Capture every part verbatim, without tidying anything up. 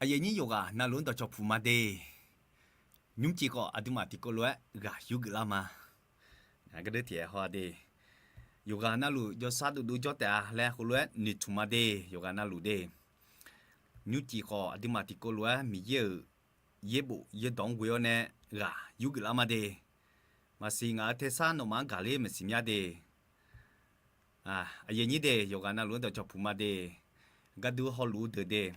Aqyuif aqnyir yawqghaq navluf-anr dawqcawq puq ma de. Nymrcif khawf aqduimaf tiqkawv lof-aer ghaq yurgeuf lar ma. Ngaq gardeur tiq-aer haw-a de. Yawqghaq navluf jawrshar dovdov jawr taef-a laer heulof-aer noeqtmq ma de, yawqghaq navluf de. Nymrcif khawf aqduimaf tiqkawv lof-aer Miqyaer-euq yaerbof yaerdawq-anr ghoe-awr nae ghaq yurgeuf lar ma de. Maqsiq ngaq-euq tersar nawmaf-anr gaq ler maqsiq mya de. Aqyuif aqnyir de, yawqghaq navluf-anr dawqcawq puq ma de. Gardeur hawluf-eu deuq de,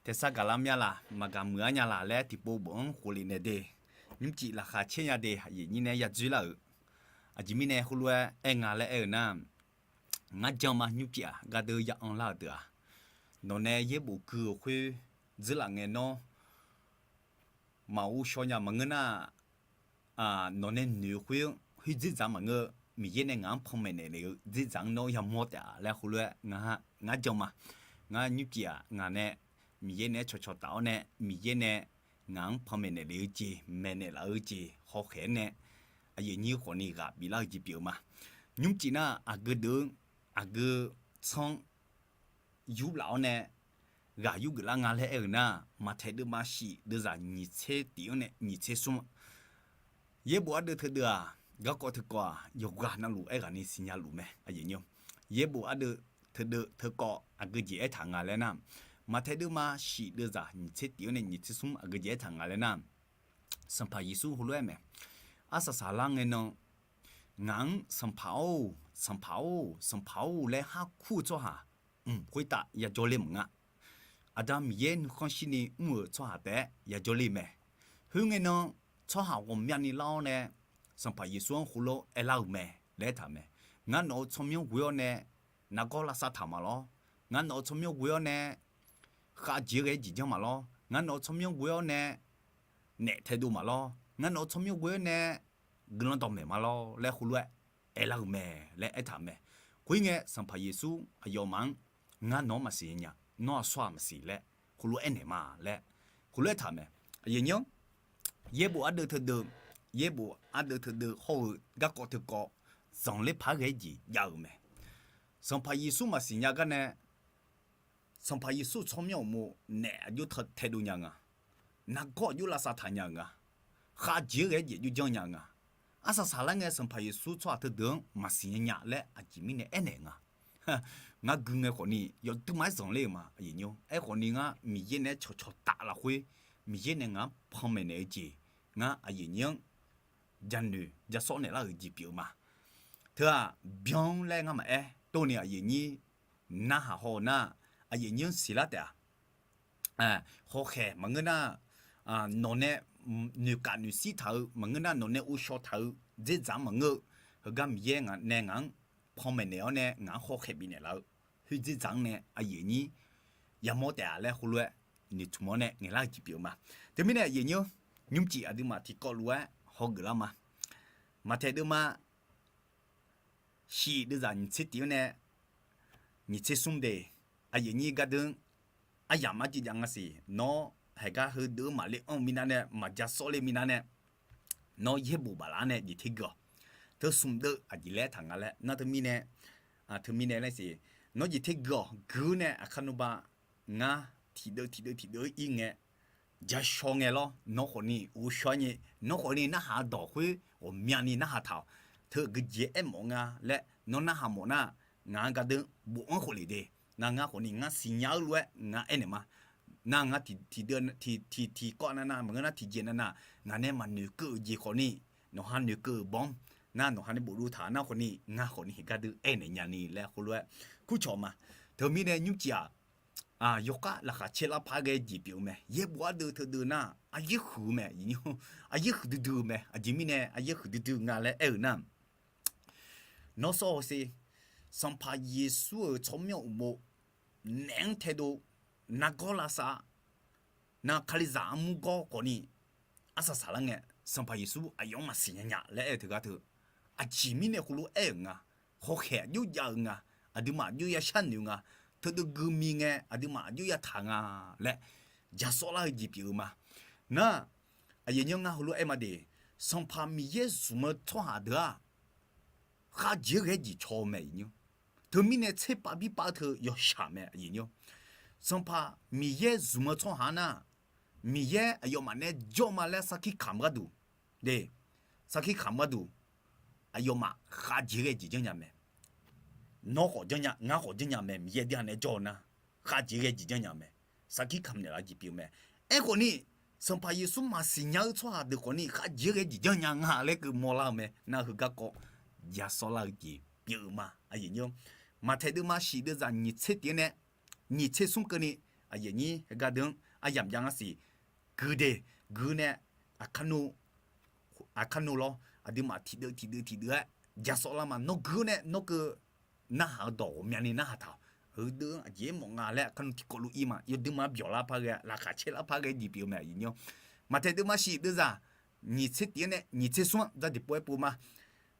tersar gaq lar mya laq, maqgaq muiq-ar nya laq laer tiqpov bof-anr khofle naeq de. Nymrcif laqkhaq caer nya de, aqyuif aqnyir nae yadzoer lar-euq. Aqjeq mirnae heulof-aer aer nga laer aer-eu nar, ngar jan ma. Nymrcif-aq gardeur ya anr lar-euq deuq-aq, nawq nae yaerbof gui-euq khoer dzeurlaf ngae nawr maqghov shaw nya maqngeur nar, nawq nae noeq-eu khoer-anr khoer dzerdzaq-anr maqngeur-eu, Miqyaer nae ngaq-anr panmaeq naeq lef-eu dzerdzaq-anr nawr yamawr taef-a laer heulof-aer ngar jan ma. Ngar Nymrcif-aq ngaq nae Miqyaer naeq-aer cawqcawq taf-awr nae, Miqyaer nae ngaq-anr panmaeq naeq lef-eu jeq, maeqnaeq laf-eu jeq hawkhaeq-aer nae, aqyuif aqnyir khawfni ghaq biflar-eu jeq pyeuf-eu ma. Nymrcif nar aqgeu deuq, aqgeu tsanr yurlaf-awr nae ghaq yurgeuf lar nga laer aer-euq nar, Maqtaeq deuvma shif deuvzaq nyiq tser tif-anr nae nyiq tser smr Yaerbof ardeuv teudeuv-aq, garkawv teukawv-aq, yawqghaq navluf aerghaqni siqnya luf mae. Yaerbof ardeuv teudeuv teukawv aqgeu jeq aertaq nga laer nar, Maqtaeq deuvma shif deuvzaq nyiq tser tif-anr nae nyiq tser smr aqgeu jeq aertaq nga laer nar, Sanqpaq Yeqsur heulof-aer mae. Arsaq saqlar ngae nan, ngaq-anr Sanqpaq-or, Sanqpaq-or, Sanqpaq-or laer har kur-eu tsawrhaq mq khoertav yajawr ler maqnga. Aqda Miqyaer nuikhanr shirni mr-euq tsawrhaq taef-aer yajawr ler mae. Khoerngae nan, tsawrhaq ghawqmyani lar-awr nae Sanqpaq Yeqsur-anr heulof-aer aerlar-euq mae laer aertaq mae. Ngar nawq-euq tsawrmyanr ghoe-awr nae nargawr lavsav taq maqlawr. Ngar nawq-euq tsawrmyanr ghoe-awr nae khavjeq-eu ghae-aer jeq janr maqlawr. Ngar nawq-euq tsawrmyanr ghoe-awr nae naef taedov maqlawr. Ngar nawq-euq tsawrmyanr ghoe-awr nae guiqlanq dawqmaeq maqlawr laer heulof-aer aerlar-euq mae laer aertaq-eu mae. Khoerngae, Sanqpaq Yeqsur aqyawfmaf-anr ngar nawq-anr maqsiq nya, nawr aqsur-aq maqsiq laer heulof-aer aernaeq ma laer heulof-aer aertaq-eu mae. Yaerbof ardeuv teudeuv, yaerbof ardeuv teudeuv hawr-eu garkawv teukawv zanqler paq-aer ghae-aer jeq jav-euq mae. Sanqpaq Yeqsur maqsiq nya gar nae, Sanqpaq Yeqsur tsawrmyanr uqmov naef aqjox taedov nya nga. Nargawr aqjox lavsav taq nya-euq nga. Khavjeq-aer ghae-aer jeq aqjox janr nya-eu nga. Arsaq saqlar ngae Sanqpaq Yeqsur tsawrhaq teudeuq-anr maqsiq nya nya laer aqjeq mirnae aernaeq nga. Ngar gui ngae khawfni yawduimaf-aer zanqler-euq ma. Aerkhawfni ngar Miqyaer naeq-aer cawqcawq taf lafkhoer, Miqyaer nae ngaq-anr panmaeq naeq-eu jeq, ngar aqyuif aqnyir-anr janoeq jasawr naeqlar-euq jeq pyeuf-eu ma. Teu-aq, byan laer ngar maqaer, tov ni aqyuif aqnyir narhaq haw-eu nar, aqyuif aqnyir-anr siqlar taef-a. Hawkhaeq maqngeur nar, nawq nae noeqkaf noeqshir taq-eu maqngeur nar, nawq nae ghovshaw taq-eu dzerdzaq-anr maqngeur-eu, heugar Miqyaer nae ngaq-anr panmaeq naeq-awr nae ngaq-anr hawkhaeq bifnaeq laf-eu khoer dzerdzaq-anr nae aqyuif aqnyir yamawr taef-a laer heulof-aer noeqtmq-awr nae ngaeqlar-eu jeq pyeuf-eu ma. Teumirnae aqyuif aqnyir-anr, nymrcif aqduimaf tiqkawv lof-aer hawgeuf lar ma. Maqtaeq deuvma shif deuvzaq nyiq tser tif-anr nae nyiq tser smr de, aqyuif aqnyir gardeur-anr aryamq arcuiv jav nga siq. Nawr haeqgar heudeuq-eu maqle anr-eu minav nae, maqja sawr le minav nae, nawr yaerbof baflaf-anr nae jeq tergui-awq. Teu smq deuv aqjeq laer aertaq nga laer nar, teumirnae, teumirnae laer siq. Nawr jeq tergui-awq. Gui-awr nae aqkar nmrba ngar tiqdeuv tiqdeuv tiqdeuv-ir ngae, ja shaw ngae lawr. Nawr khawfni ghovshaw-aer nyae, nawr khawfni narhaq dawq khoer ghawqmyani narhaq taq-awq. Teu aqgeujeq aermawf nga laer nawr narhaq mawf nar, ngaq-anr gardeur bof-anr khofle de. Nar ngar khawfni ngar siqnya-eu lof-aer ngar aernaeq ma. Nar ngar tiqdeuv tiqtiq kawv navnav maqngeur nar tiqjeq navnav ngaq nae maqnoeqkeuv-euq jeq khawfni, nawqha noeqkeuv-euq bawr-anr nar nawqha nae bofdov taq nar khawfni ngar khawfni gardeur aernaeq nyani laer heulof-aer kurcawq ma. Teumirnae nymrcif-aq, yawkhav laqkhaq caer lar paq-aer ghae jeq pyeuf-eu mae. Yaerbof ardeuv teudeuv nar, aryaer huiq-eu mae. Aryaer huiqdui dui-eu mae. Aqjeq mirnae aryaer huiqdui dui-eu nga laer aer-eu nar, nawr sawr-awq ser, Sanqpaq Yeqsur-euq tsawrmyanr uqmov naeq-anr taedov, nargawr lavsav, nar Kalizaq armur gawr khawfni arsaq saqlar ngae, Sanqpaq Yeqsur aqyawf-anr maqsiq nya nya laer aer-eu teugar teu, aqjeq mirnae heulof-aer aer-euq nga. Hawkhaeq aqjox jav-eu nga. Aqduimaf aqjox ya sharnoeq nga. Teudeuv gui mi ngae aqduimaf aqjox ya taq nga laer ja sawr lar-eu jeq pyeuf-eu ma. Nar, aqyuif aqnyir ngar heulof-aer ma de, Sanqpaq Miqyaer zmq-eu tsawrhaq deuq-aq, khavjeq-aer ghae-aer jeq caw-eu mae. Teumirnae tserpav birpav-eu teu yawshaq mae. Sanqpaq Miqyaer zmq-eu tsawrhaq nar, Miqyaer aqyawfmaf nae jawr ma laer sarkir kamq gharduq, de, sarkir kamq gharduq, aqyawfmaf khavjeq ghae jeq janrnya mae. Nawr khawf janrnya, ngar khawf janrnya mae, Miqyaer aqdui-aq nae jawr-eu nar, khavjeq ghae jeq janrnya mae. Sarkir kamq naeqlaf jeq pyeuf-eu mae. Aerkhawf ni, Sanqpaq Yeqsur maqsiq nya-eu tsawrhaq deuq khawf ni khavjeq ghae jeq janrnya nga laer keuv mawrlar-eu mae. Nar heugar kawv ja sawrlar-eu jeq pyeuf-eu ma. Maqtaeq deuvma shif deuvzaq nyiq tser tiq-anr nae nyiq tser smr keuvni, aqyuif aqnyir heugar deuq-anr aryamq jav ngar siq, gui de, gui nae, aqkar nmr, aqkar nmr lawr, aqduimaf tiqdeuv tiqdeuv tiqdeuv-aer ja sawrlar ma. Nawr gui-awr nae nawr keuv narhaq-eu dawq ghawqmyani narhaq taq-awq. Heudeuq-anr aqjeq-aer mawf nga laer aqkar nmr tiqkawv luf ir ma. Yawdui ma byawq lar par ghae, laqkhaq caer lar par ghae jeq pyeuf-eu mae, aqyuif aqnyir-awr. Maqtaeq deuvma shif deuvzaq nyiq tser tiq-anr nae nyiq tser smr-anr dzardeq pov-aer pov ma.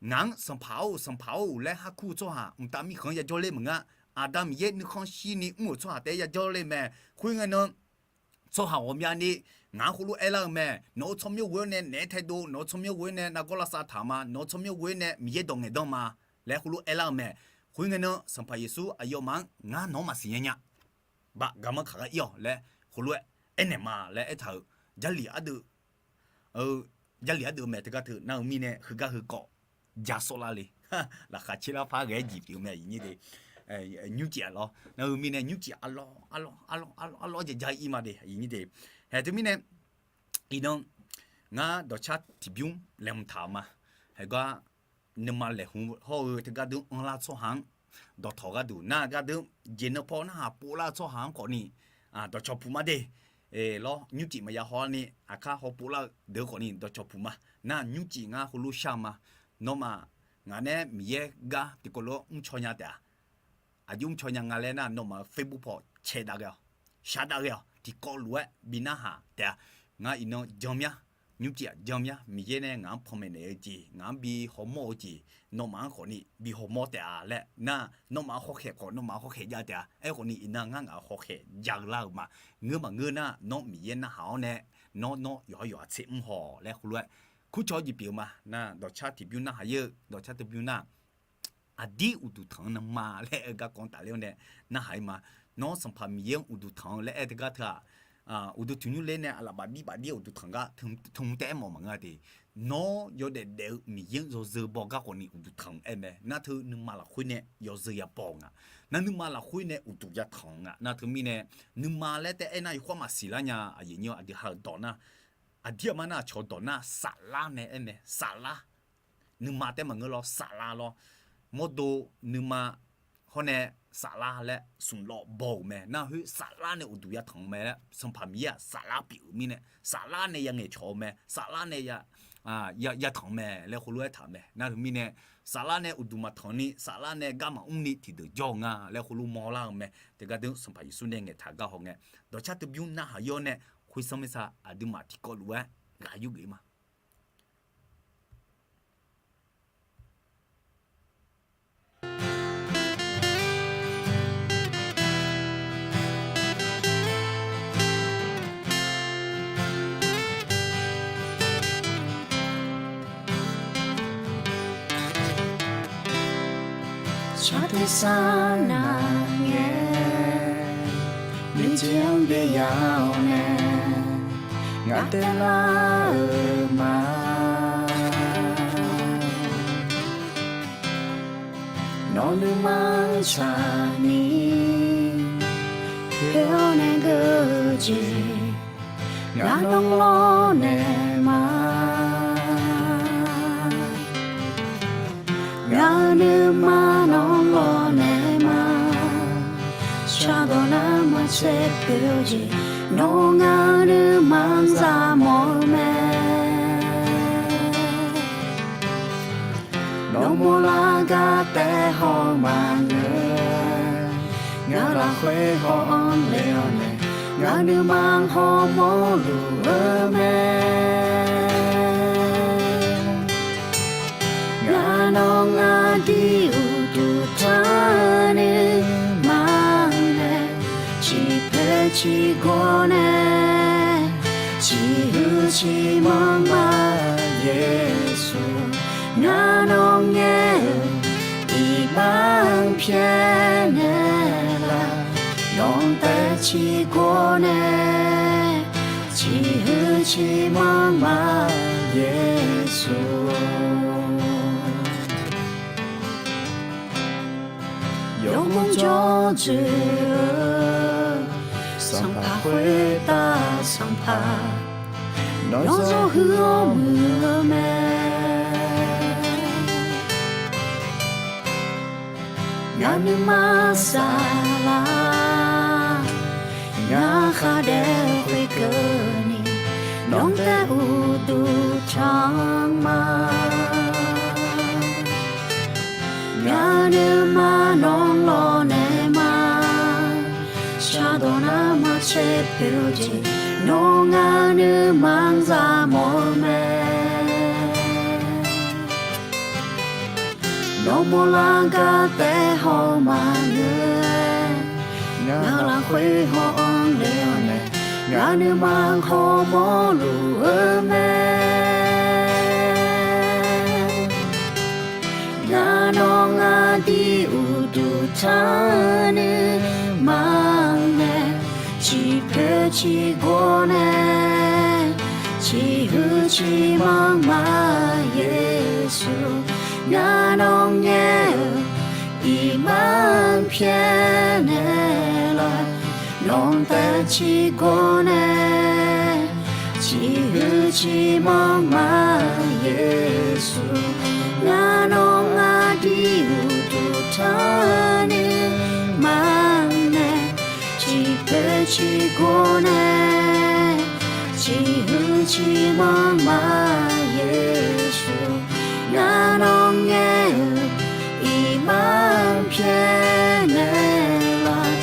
Ngaq-anr Sanqpaq-or, Sanqpaq-or laer har kur-eu tsawrhaq mqtav mirkhanq-anr yajawr ler maqngeur-a. Aqda Miqyaer nuikhanr shirni mr-euq tsawrhaq taef-aer yajawr ler mae. Khoerngae nan, tsawrhaq ghawqmyani ngaq-anr heulof-aer aerlar-eu mae. Nawq-euq tsawrmyanr ghoe-awr nae naeq-aer taedov, nawq-euq tsawrmyanr ghoe-awr nae nargawr lavsav taq ma, nawq-euq tsawrmyanr ghoe-awr nae Miqyaer dawq ngaeqdan ma laer heulof-aer aerlar-eu mae. Khoerngae nan, Sanqpaq Yeqsur aqyawfmaf-anr ngar nawq-anr maqsiq nya nya, baf garmanr kaq gar ir-awq laer heulof-aer aernaeq ma laer aertaq-euq Jarlif ardeuv Jarlif ardeuv mae teugar teu nar-eu mirnae heugar heu kawv ja sawrlar le. Laqkhaq caer lar par ghae-aer jeq pyeuf-eu mae, aqyuif aqnyir de. Nymrcif aqlawr nar-eu mirnae nymrcif aqlawr aqlawr aqlawr aqlawr ja ja ir ma de, aqyuif aqnyir de. Haeq teumirnae iqnan ngar dawqcar tiqbymr laeqhmq taq-euq ma. Haeq gar nuima laeqhmq hawr-eu teugar deuq-anr anrlar tsawrhaq-anr dawqtawq gharduq nar gardeuq jeq nan paw narhaq povlar-eu tsawrhaq-anr khawfni dawqcawq puq ma de. Lawr, nymrcif maqya hawrni aqkar haw povlar-eu deuq khawfni dawqcawq puq ma. Nar nymrcif ngar heulof shar-eu ma. Nawmaf ngaq nae Miqyaer gar tiqkawv lof-aer mrcaw nya taef-a. Aqjox mrcaw nya nga laer nar, nawmaf-euq Facebook paw cae dav ghae-awq, shar dav ghae-awq, tiqkawv lof-aer bi narhaq taef-a. Ngar iqnan jan mya, nymrcif-aq jan mya, Miqyaer nae ngaq-anr panmaeq naeq-eu jeq, ngaq-anr bi hawmawr-eu jeq, nawmaf-anr khawfni bi hawmawr taef-a laer nar, nawmaf-euq hawkhaeq khawf, nawmaf-euq hawkhaeq jav taef-a. Aerkhawfni iqnan ngar ngaq-euq hawkhaeq jav-eu lar-euq ma. Ngeur maqngeur nar, nawr Miqyaer narhaq-awr nae, nawr nawr yawqha yawqha tser mr haw laer heulof-aer kurcaw jeq pyeuf-eu ma. Nar dawqcar tiqbymr narhaq-ir-eu, dawqcar tiqbymr nar aqdir uqduq tanq-anr nuima laer-eu garkawv-anr tafler-awr nae narhaq-ir ma. Nawr Sanqpaq Miqyaer-anr uqduq tanq-eu laer aer teugar teu-aq, uqduq tanqnymr ler nae aqlaf bafdir bafdir-eu uqduq tanq gar tmq taef-aer mawf maqngeur-a de. Nawr yawdaef daef-eu Miqyaer-anr yawzeu baw gar khawfni uqduq tanq-eu aer mae. Nar teu nuima lafkhoer nae yawzeu yabaw-eu nga. Nar nuima lafkhoer nae uqduq yatanq-eu nga. Nar teumirnae nuima laer taef-aer nar yawkhav maqsiq lar nya, aqyuif aqnyir-awr, aqdui ha-euq dawq nar, aqdir aqma nar aqcawq dawq nar saflar nae aer mae, saflar. Nuima taef maqngeur lawr, saflar lawr. Mawrdo nuima hawr nae saflar laer smq lawv baw-euq mae. Nar khoer saflar nae uqduq yatanq-eu mae laer Sanqpaq Miqyaer-aq saflar pyeuf-eu mirnae, saflar nae yangaeq cawq-eu mae, saflar nae ya, yatanq-eu mae laer heulof-aer taq-eu mae. Nar teumirnae saflar nae uqduq maqtanq ni, saflar nae gar maqmr ni tiqdeuq jawr-eu nga laer heulof mawrlar-eu mae. Teugar deuq Sanqpaq Yeqsur nae ngaeqtaq gar haw ngae, dawqcar teubymr narhaq-ir-awr nae, khoer sanr maer sa aqduimaf tiqkawv lof-aer ghaq yurgeuf ma. Tsawrtuiq sar nar ngae, miqjeq-anr byav-awr nae, ngaq taevlar-euq ma. Nawq nuima-anr tsaqni, poer-awr nae geur-eu jeq, ngaq nan lawrnaeq ma. Ngaq-euq nuima nan lawrnaeq ma. Shardawq nar maqtser poer-eu jeq, nawr ngaq-euq nuima-anr zaq mawf-eu mae. Nawmaf lar gar taef haw maqngeur, ngaq lafkhoer haw-anr le-awr nae, ngaq nuima hawmawr luf-eu mae. Ngaq nawq ngaqdir uqduq tanq nuima mae, ciqpoeq ciqgawr nae, ciqhuiq ciqmanr ma. Yeqsur, ngaq nawq ngae-eu iqbax-anr pyaeqnaeq laf, nawq Taev ciqgor nae, ciqhuiq ciqmanr ma, Yeqsur. Yawmuiq jawr dzoeq-eu, sanqpaq khoertav sanqpaq, nawr zawr huiq-awr muiq-eu mae. Ngaq nuima saflar, ngaq khardaef khoerkeuvni, nawq taev uqduq tanq ma. Ngaq nuima nawq lawq naeq ma, shardawq nar maqcaer poeq-eu jeq, nawr ngaq nuima zaq mawf-eu mae. Nawr mawrlar gar taef haw maqngeur-aer, ngaq lafkhoer haw-anr le-awr nae, ngaq nuima hawmawr luf-eu mae. Ngaq nawq ngaq dir uqduq tanq nuima nae, ciqpoeq ciqgor nae, ciqhuiq ciqmanr ma, Yeqsur. Ngaq nawq ngaer-eu iqbax pyaeqnaeq laf, nawq taev ciqgor nae, ciqhuiq ciqmanr ma, Yeqsur. Ngaq nawq ngaq dir uqduq tanq nuima nae, ciqpoeq ciqgor nae, ciqhuiq ciqmanr ma, Yeqsur. Ngaq nawq ngaer-eu iqbax pyaeqnaeq laf,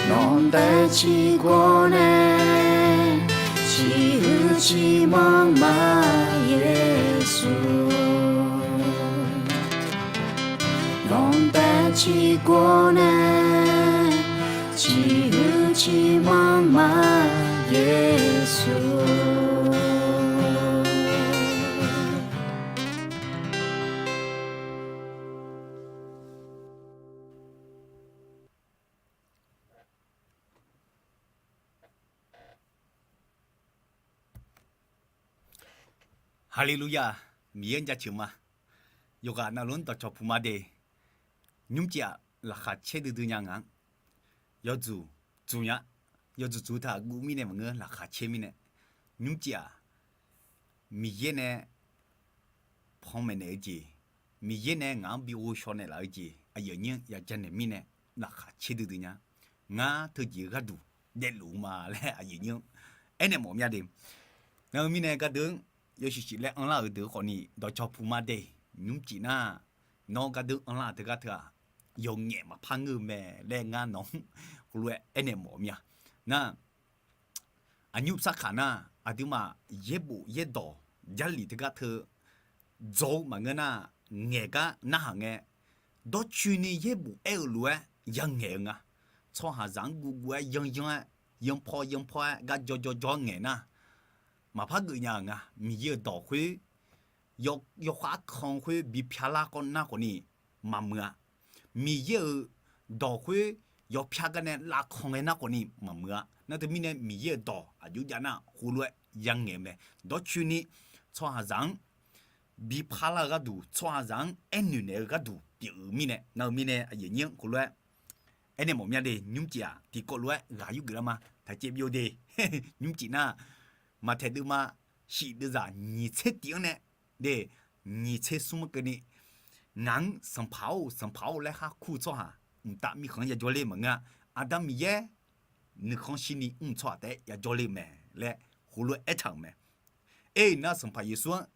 nawq taev ciqgor nae, ciqhuiq ciqmanr ma, Yeqsur. Nawq taev ciqgor nae, ciqhuiq ciqmanr ma, Yeqsur. Haleluya! Miqyaer-anr jaceuq ma. Yawqghaq navluf-anr dawqcawq puq ma de. Nymrcif-aq, laqkhaq caer duidui nya ngaq-anr. Yawdzuq dzuq nya. Yawdzuq dzuq taq guv mirnae maqngeur, laqkhaq caer mirnae. Nymrcif-aq, Miqyaer nae panmaeq naeq-eu jeq, Miqyaer nae ngaq-anr bi ghovshaw naeqlaf-eu jeq aqyuif aqnyir-anr ya janaeq mirnae, laqkhaq caer duidui nya. Ngar teujeq-eu gharduq daefluf-eu ma laer aqyuif aqnyir-anr aernaeq mawf mya de. Nar-eu mirnae gardeuv-anr yawshuif shif laer anrlar-euq deuq khawfni dawqcawq puq ma de. Nymrcif nar, nawr gardeuv anrlar-eu teugar teu-aq, yawqngaef maqpar ngeur-eu mae laer ngar nawq-anr heulof-aer aernaeq mawf mya. Nar, aqnyir sarkaq nar, aqduimaf yaerbof yaerdawq Jarlif teugar teu dzaw-eu maqngeur nar, ngaeq gar narhaq ngae, dawrcoeni yaerbof aer-eu lof-aer yangaeq-eu nga. Tsawrhaqzaq-anr guvguv-aer yanyanr-aer, yanpaw yanpaw-aer gar jawrjawr jawr ngaeq nar, maqpar geuf nya-euq nga. Miqyaer-euq dawq khoer yawkhav kan khoer bi pyar lar khawf nar khawfni maqmuiq-a. Miqyaer-euq dawq khoer yawpyar gar nae lavkan ngae nar khawfni maqmuiq-a. Nar teumirnae Miqyaer-euq dawq aqjox jav nar heulof-aer yangaeq-eu mae. Dawrcoeni tsawrhaqzaq-anr bi parlar-eu gharduq, tsawrhaqzaq-anr aernoeq naeq-eu gharduq pyeuf-eu mirnae, nar-eu mirnae aqyuif aqnyir-anr heulof-aer aernaeq mawf mya de. Nymrcif-aq, tiqkawv lof-aer ghaq yurgeuf lar ma. Taqcaev byov de. Nymrcif nar, Maqtaeq deuvma shif deuvzaq nyiq tser tif-anr nae de, nyiq tser smr-anr keuvni, ngaq-anr Sanqpaq-or, Sanqpaq-or laer khar kur-eu tsawrhaq mqtav mirkhanq-anr yajawr ler maqngeur-a. Aqda Miqyaer nuikhanr shirni mr-eu tsawrhaq taef-aer yajawr ler-eu mae laer heulof-aer aertaq-euq mae. Aer-eu nar Sanqpaq Yeqsur-anr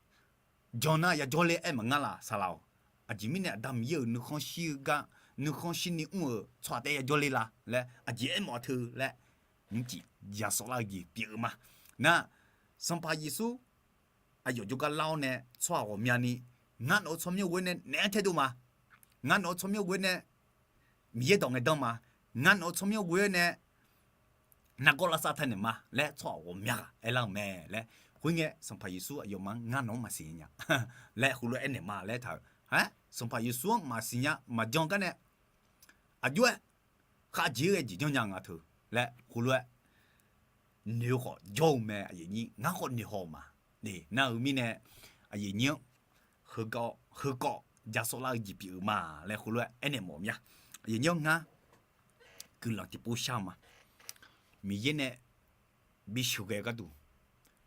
jan nar yajawr ler aer maqngar laf saqlaq-awq. Aqjeq mirnae Aqda Miqyaer-euq nuikhanr shir-eu gar, nuikhanr shirni mr-euq tsawrhaq taef-aer yajawr ler la laer aqjeq aermawf-a teu laer nymrcif ya sawflar-eu jeq pyeuf-eu ma. Nar, Sanqpaq Yeqsur aqyawf jawrgar lar-awr nae tsawrhaq ghawqmyani, ngar nawq-eu tsawrmyanr ghoe-aer nae naeq-aer taedov ma. Ngar nawq-eu tsawrmyanr ghoe-aer nae Miqyaer dawq ngaeqdan ma. Ngar nawq-eu tsawrmyanr ghoe-aer nae nargawr lavsav taq naeq ma laer tsawrhaq ghawqmya ghaq aerlar-euq mae laer. Khoerngae Sanqpaq Yeqsur aqyawfmaf-anr ngar nawq-anr maqsiq nya laer heulof-aer aernaeq ma laer taq-euq. Aer, Sanqpaq Yeqsur-anr maqsiq nya maqjan gar nae aqjox-aer khavjeq-aer ghae jeq janrnya nga teu. laer khoerlof-aer noeq-eu khawf jawr-eu mae. Aqyuif nyir ngar khawf noeqhaw-euq ma. Nar-euq mirnae aqyuif nyir-anr heukawv jasawvlar-eu jeq pyeuf-eu ma laer khoerlof-aer aernaeq mawf mir-a. Aqyuif nyir-anr ngar guiqlanq tiqpov shar-eu ma. Miqyaer nae bisheuqghae gharduq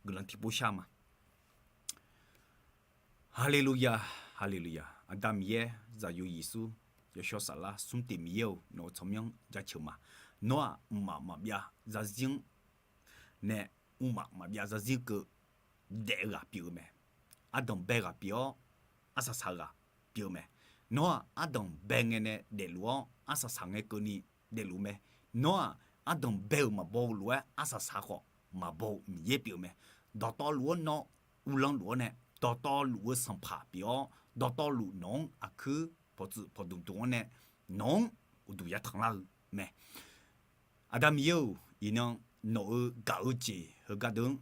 guiqlanq tiqpov shar-eu ma. Haleluya, haleluya. Aqda Miqyaer, Zaqyo Yeqsur, Yawshawr Saflar, Smrtiq Miqyaer-euq, nawq-euq tsawrmyanr jaceuq ma. Nawr-aq mqmaq maqbyav zarzir-anr nae mqmaq maqbyav zarzir keuv daef-eu ghaq pyeuf-eu mae. Ardanq bae ghaq pyeuf-awr, arsaq saq-eu ghaq pyeuf-eu mae. Nawr-aq ardanq bae ngae nae daefluf-awr, arsaq saq ngae keuvni daefluf mae. Nawr-aq ardanq bae-euq maqbaw lof-aer arsaq saq khawf maqbaw-eu Miqyaer pyeuf-eu mae. Dawqtawvluf-anr nawr uvlanr luf-awr nae, dawqtawvluf-eu sanqpaq pyeuf-awr, dawqtawvluf nawq-anr aqkuir pawqtsuif pawqdmq dmq-awr nae nawq-anr uqduq yatanq lar-eu mae. Aqda Miqyaer-euq, iqnan nawq-euq gaq-eu jeq heugar deuq-anr,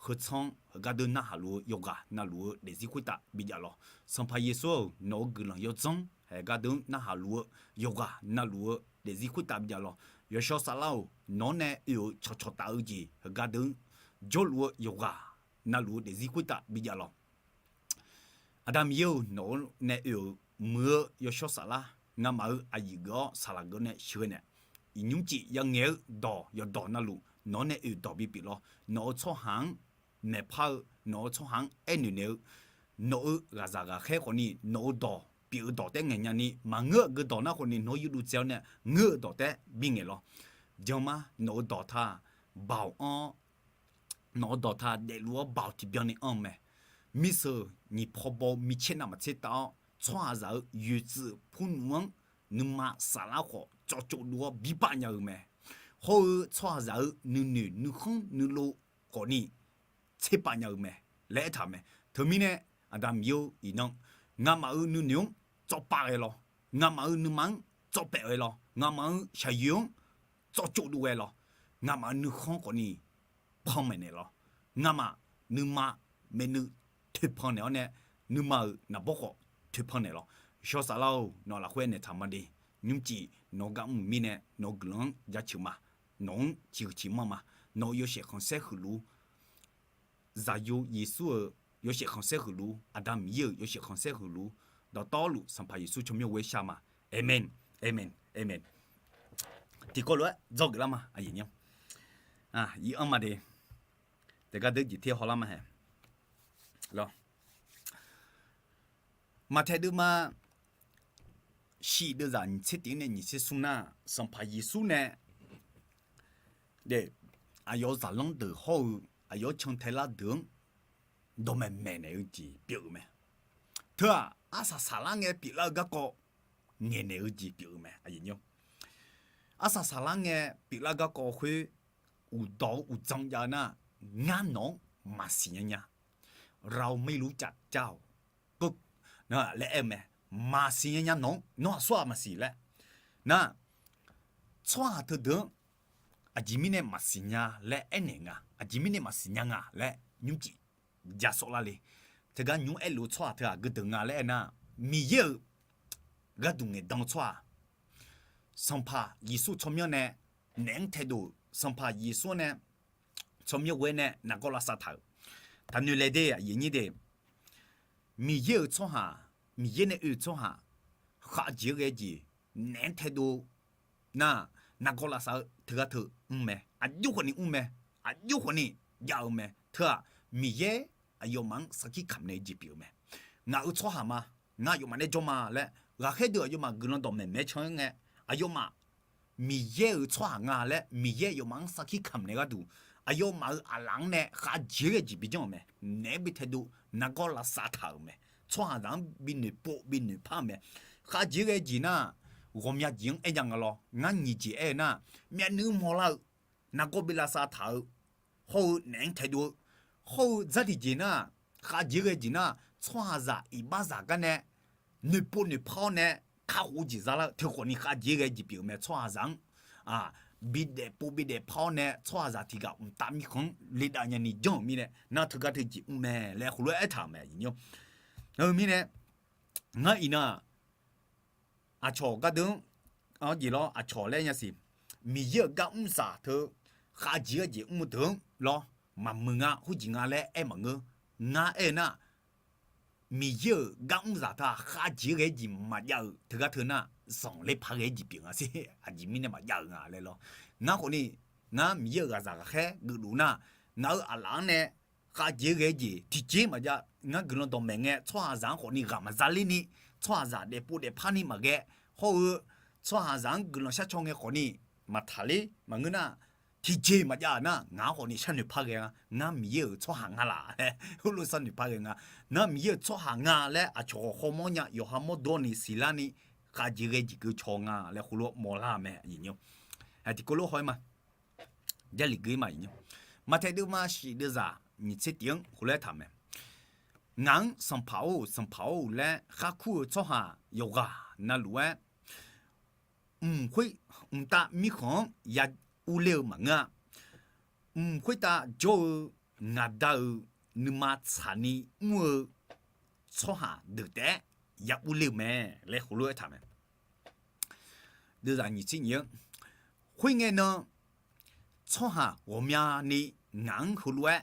heutsanr-anr heugar deuq narhaq luf-eu yawqghaq navluf-eu daefzir khoertav bijav lawq. Sanqpaq Yeqsur-euq, nawq-euq guiqlanq yawdzanr heugar deuq-anr narhaq luf-eu yawqghaq navluf-eu daefzir khoertav bijav lawq. Yawshawr Saflar-euq, nawq-anr nae oe-euq cawqcawq taf-eu jeq heugar deuq-anr jawrluf-eu yawqghaq navluf-eu daefzir khoertav bijav lawq. Aqda Miqyaer-euq, nawq-anr nae oe-euq muiq-eu Yawshawr Saflar, ngamaf-euq aqyuif geuf-awr saqlaq geuf nae sheuqghae naeq, iqnymr cif yangaeq-eu dawq yawqdawq navluf nawq-anr nae oe dawq bipyeuf lawr. Nawq-euq tsawrhaq-anr maeqpar-eu, nawq-euq tsawrhaq-anr aernoeq naeq-eu, nawq-euq ghaqzaq ghaqkhaer khawfni nawq-euq dawq pyeuf-eu dawq taef ngaeq nyani, maqngeur-eu aqgeu dawq nar khawfni nawr yurduv tsaev-awr nae ngeur-eu dawq taef-aer bingaeq lawr. Janr mar, nawq-euq dawq taq baoq anr-awr, nawq-euq dawq taq daefluf-awr baoq tiqbyan ni anr-eu mae. Mirseuq nyiq paw baw-eu micaer navmaqtser tav-awr, tsawrhaqzaq-euq yoeqtsuif purnmf-anr nuima saflar khawf cawvcov dov-awr bibav nya-eu mae. Hawr-eu tsawrhaqzaq-euq nuinoeq nuikhanr nuilov khawfni tserpav nya-eu mae laer aertaq-euq mae. Teumirnae, Aqda Miqyaer-eu, iqnan ngamaf-euq nuinoeq-anr tsawv pav ghae lawr. Ngamaf-euq nuima-anr tsawv paef ghae lawr. Ngamaf-euq shaqyoeq-anr tsawvcov dov ghae lawr. Ngamaf-euq nuikhanr khawfni panmaeq naeq lawr. Ngamaf nuima maeqnuiv toeqpan naeq-awr nae, nuima-euq naqbawr khawf toeqpan naeq lawr. Yawshawr Saflar-or, nawq lafkhoer aernaeq taq ma de. Nymrcif nawq-eu gar mr-euq mirnae nawq-eu guiqlanq-anr jaceuq ma. Nawq-anr ciqhuiq ciqmanr ma. Nawq-euq yawshaef khanqsaer huiqluf-ur, Zaqyo Yeqsur-euq yawshaef khanqsaer huiqluf-ur, Aqda Miqyaer-euq yawshaef khanqsaer huiqluf-ur, dawqtawvluf Sanqpaq Yeqsur tsawrmyanr ghoer shar ma. Aqmeq, aqmeq, aqmeq. Tiqkawv lof-aer dzawgeuf lar ma, aqyuif nyir-anr. Iq-anr ma de. Teugar deuq jeq ter hawlar ma haeq. Lawr. Maqtaeq deuvma shif deuvzaq nyiqtser tiq-anr nae nyiqtser smr nar, Sanqpaq Yeqsur nae de, aqyawf-euq zaqlanr deuq hawr-eu aqyawf-anr cantae lar deuq-anr dawqmaeq maeqnaeq-eu jeq pyeuf-eu mae. Teu-aq, arsaq saqlar ngae pyeuflar-eu garkawv ngaeqnaeq-eu jeq pyeuf-eu mae. Arsaq saqlar ngae pyeuflar garkawv khoer uqdawq-eu uqdzan jav-eu nar, ngar nawq-anr maqsiq nya nya, เราไม่รู้จักเจ้า laer aer-eu mae. Maqsiq nya nya nawq-anr, nawr aqsurghaq maqsiq laer. Nar, tsawrhaq teudeuq-anr aqjeq mirnae maqsiq nya laer aernaeq nga, aqjeq mirnae maqsiq nya nga laer nymrcif ja sawvlar le. Teugar nymr aerluf-eu tsawrhaq teughaq geu deuq nga laer aernar, Miqyaer-euq gharduq ngaeqdan-eu tsawrhaq, Sanqpaq Yeqsur tsawrmyanr nae naef-anr taedov-euq, Sanqpaq Yeqsur-anr nae tsawrmyanr ghoer nae nargawr lavsav taq-euq, taqnoeq laeq de, aqyuif nyir de. Miqyaer-euq tsawrhaq, Miqyaer nae oe-eu tsawrhaq, khavjeq-aer ghae jeq naef-anr taedov nar, nargawr lavsav-eu teugar teu mr mae. Aqjox khawfni mr mae. Aqjox khawfni jav-eu mae. Teu-aq, Miqyaer aqyawfmaf-anr sarkir kamq naeq-eu jeq pyeuf-eu mae. Ngaq-euq tsawrhaq ma, ngar aqyawfmaf nae jawr ma laer ghaqkhaer deuq aqyawfmaf guiqlanq dawqmaeq maeq-aer can-aer ngae, aqyawfmaf Miqyaer-euq tsawrhaq nga laer Miqyaer aqyawfmaf-anr sarkir kamq naeq gharduq, aqyawfmaf-euq aqlaf-anr nae khavjeq-aer ghae jeq bi janr-euq mae. Naef-anr bi taedov nargawr lavsav taq-euq mae. Tsawrhaqzaq-anr bi noeqpov bi noeqpar-eu mae. Khavjeq-aer ghae jeq nar, ghawqmya jeq-anr aer nya nga lawr. Ngar nyiq jeq aer-eu nar, myavnuiv mawrlar-eu, nargawr bi lavsav taq-eu, hawr-eu naef-anr taedov-eu, hawr-eu dzartiq jeq nar, khavjeq-aer ghae jeq nar, tsawrhaqzaq iqbaxzaq gar nae noeqpov noeqpar-awr nae kakhof-eu jeq zalar-eu teukhawfni khavjeq-aer ghae jeq pyeuf-eu mae. Tsawrhaqzaq-anr bi daefpov bi daefpar-awr nae tsawrhaqzaq tiqghaq mqtav mirkhanq-anr levdav nyani janr-euq mirnae nar, teugar teujeq mr mae laer heulof-aer aertaq-euq mae. Aqyuif nyir-anr, heu mirnae ngar iqnan-aq, aqcawq gardeuv-anr, jeq lawr aqcawq laer nya siq. Miqyaer-euq gar mrzaq teu khavjeq-eu jeq mr-eu deuq-anr lawr, maqmuiq nga, heujeq nga laer aer maqngeur. Ngar aer-eu nar, Miqyaer-euq gar mrzaq teu-aq khavjeq ghae-eu jeq maqjav-euq teugar teu nar, zanqler par ghae-eu jeq pyeuf nga sher. Aqjeq mirnae maqjav-euq nga laer lawr. Ngar khawfni, ngar Miqyaer-euq ghaqzaq ghaqkhaer geufluf nar, ngaq-euq aqlaf-anr nae khavjeq ghae-eu jeq tiqjeq maqjav. Ngar guiqlanq dawqmaeq ngae, tsawrhaqzaq-anr khawfni ghaq maqza ler ni, tsawrhaqzaq daefpov daefpar ni maqghae, hawr-eu tsawrhaqzaq-anr guiqlanq shar caw ngae khawfni maqtaqler maqngeur nar, tiqjeq maqjav-euq nar, ngaq-anr khawfni sharnoeq par ghae nga. Ngar Miqyaer-euq tsawrhaq nga laf laer heulof sharnoeq par ghae nga. Ngar Miqyaer-euq tsawrhaq nga laer aqcawq khawf khawmawr nya, yawqha mawrdo ni siqlar ni, khavjeq ghae jeq keuv caw nga laer heulof mawrlar-eu mae. Tiqkawv lof haw-aer ma, Jarlif gui ma. Maqtaeq deuvma shif deuvzaq nyiq tser tif-anr heulof-aer taq mae. Ngaq-anr Sanqpaq-or, Sanqpaq-or laer khar kur-eu tsawrhaq yawqghaq navluf-aer, mq khoer, mqtav mirkhanq-anr ya urler-eu maqngeur-a. Mq khoertav jawr-eu ngaq Da-euq nuima tsaqni mr-eu tsawrhaq deuq taef-aer ya urler-eu mae laer heulof-aer taq mae. Deuvzaq nyiq tser nyiq-anr, khoerngae nan tsawrhaq ghawqmyani ngaq-anr heulof-aer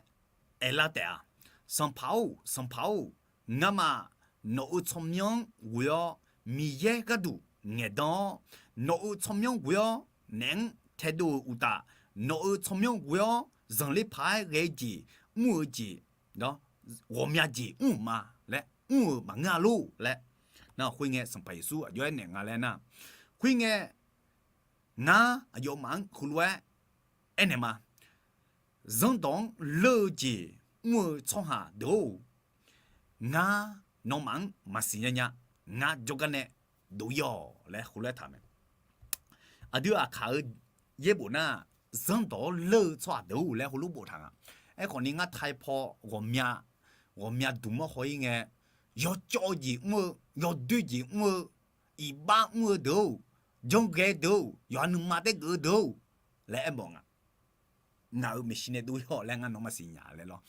aerlar taef-a, Sanqpaq-or, Sanqpaq-or, ngamaf nawq-euq tsawrmyanr-anr ghoe-awr Miqyaer gharduq ngaeqdan-awr, nawq-euq tsawrmyanr ghoe-awr naef-anr taedov-euq uqtaf, nawq-euq tsawrmyanr ghoe-awr zanqler paq-aer ghae-eu jeq mr-eu jeq, ghawqmya jeq mr-euq ma laer mr-euq maqngeur-a lor laer. Nar khoerngae Sanqpaq Yeqsur aqjox-aer naeq nga laer nar, khoerngae ngar aqyawfmaf-anr heulof-aer aernaeq ma. Zanrdawq-anr leur-eu jeq mr-eu tsawrhaq deuq-or, ngar nawmaf-anr maqsiq nya nya. Ngar jawrgar nae dov-ir-awq laer heulof-aer taq mae. Aqdui aqkaq-eu yaerbof nar, zanrdawq-anr leur-eu tsawrhaq deuq-or laer heulof boftaq nga. Aerkhawfni ngar tai paw ghawqmya, ghawqmya dmq-anr haw-ir ngae, yawcawv-eu jeq mr-eu, yawdoer jeq mr-eu, iqbax mr-eu deuq-or, janrghae deuq-or, yawqha nuima taergeuf-eu deuq-or laer aermawf nga. Ngaq-euq maeqshi nae dov-ir-awq laer ngar nawmaf siqnya laer lawr.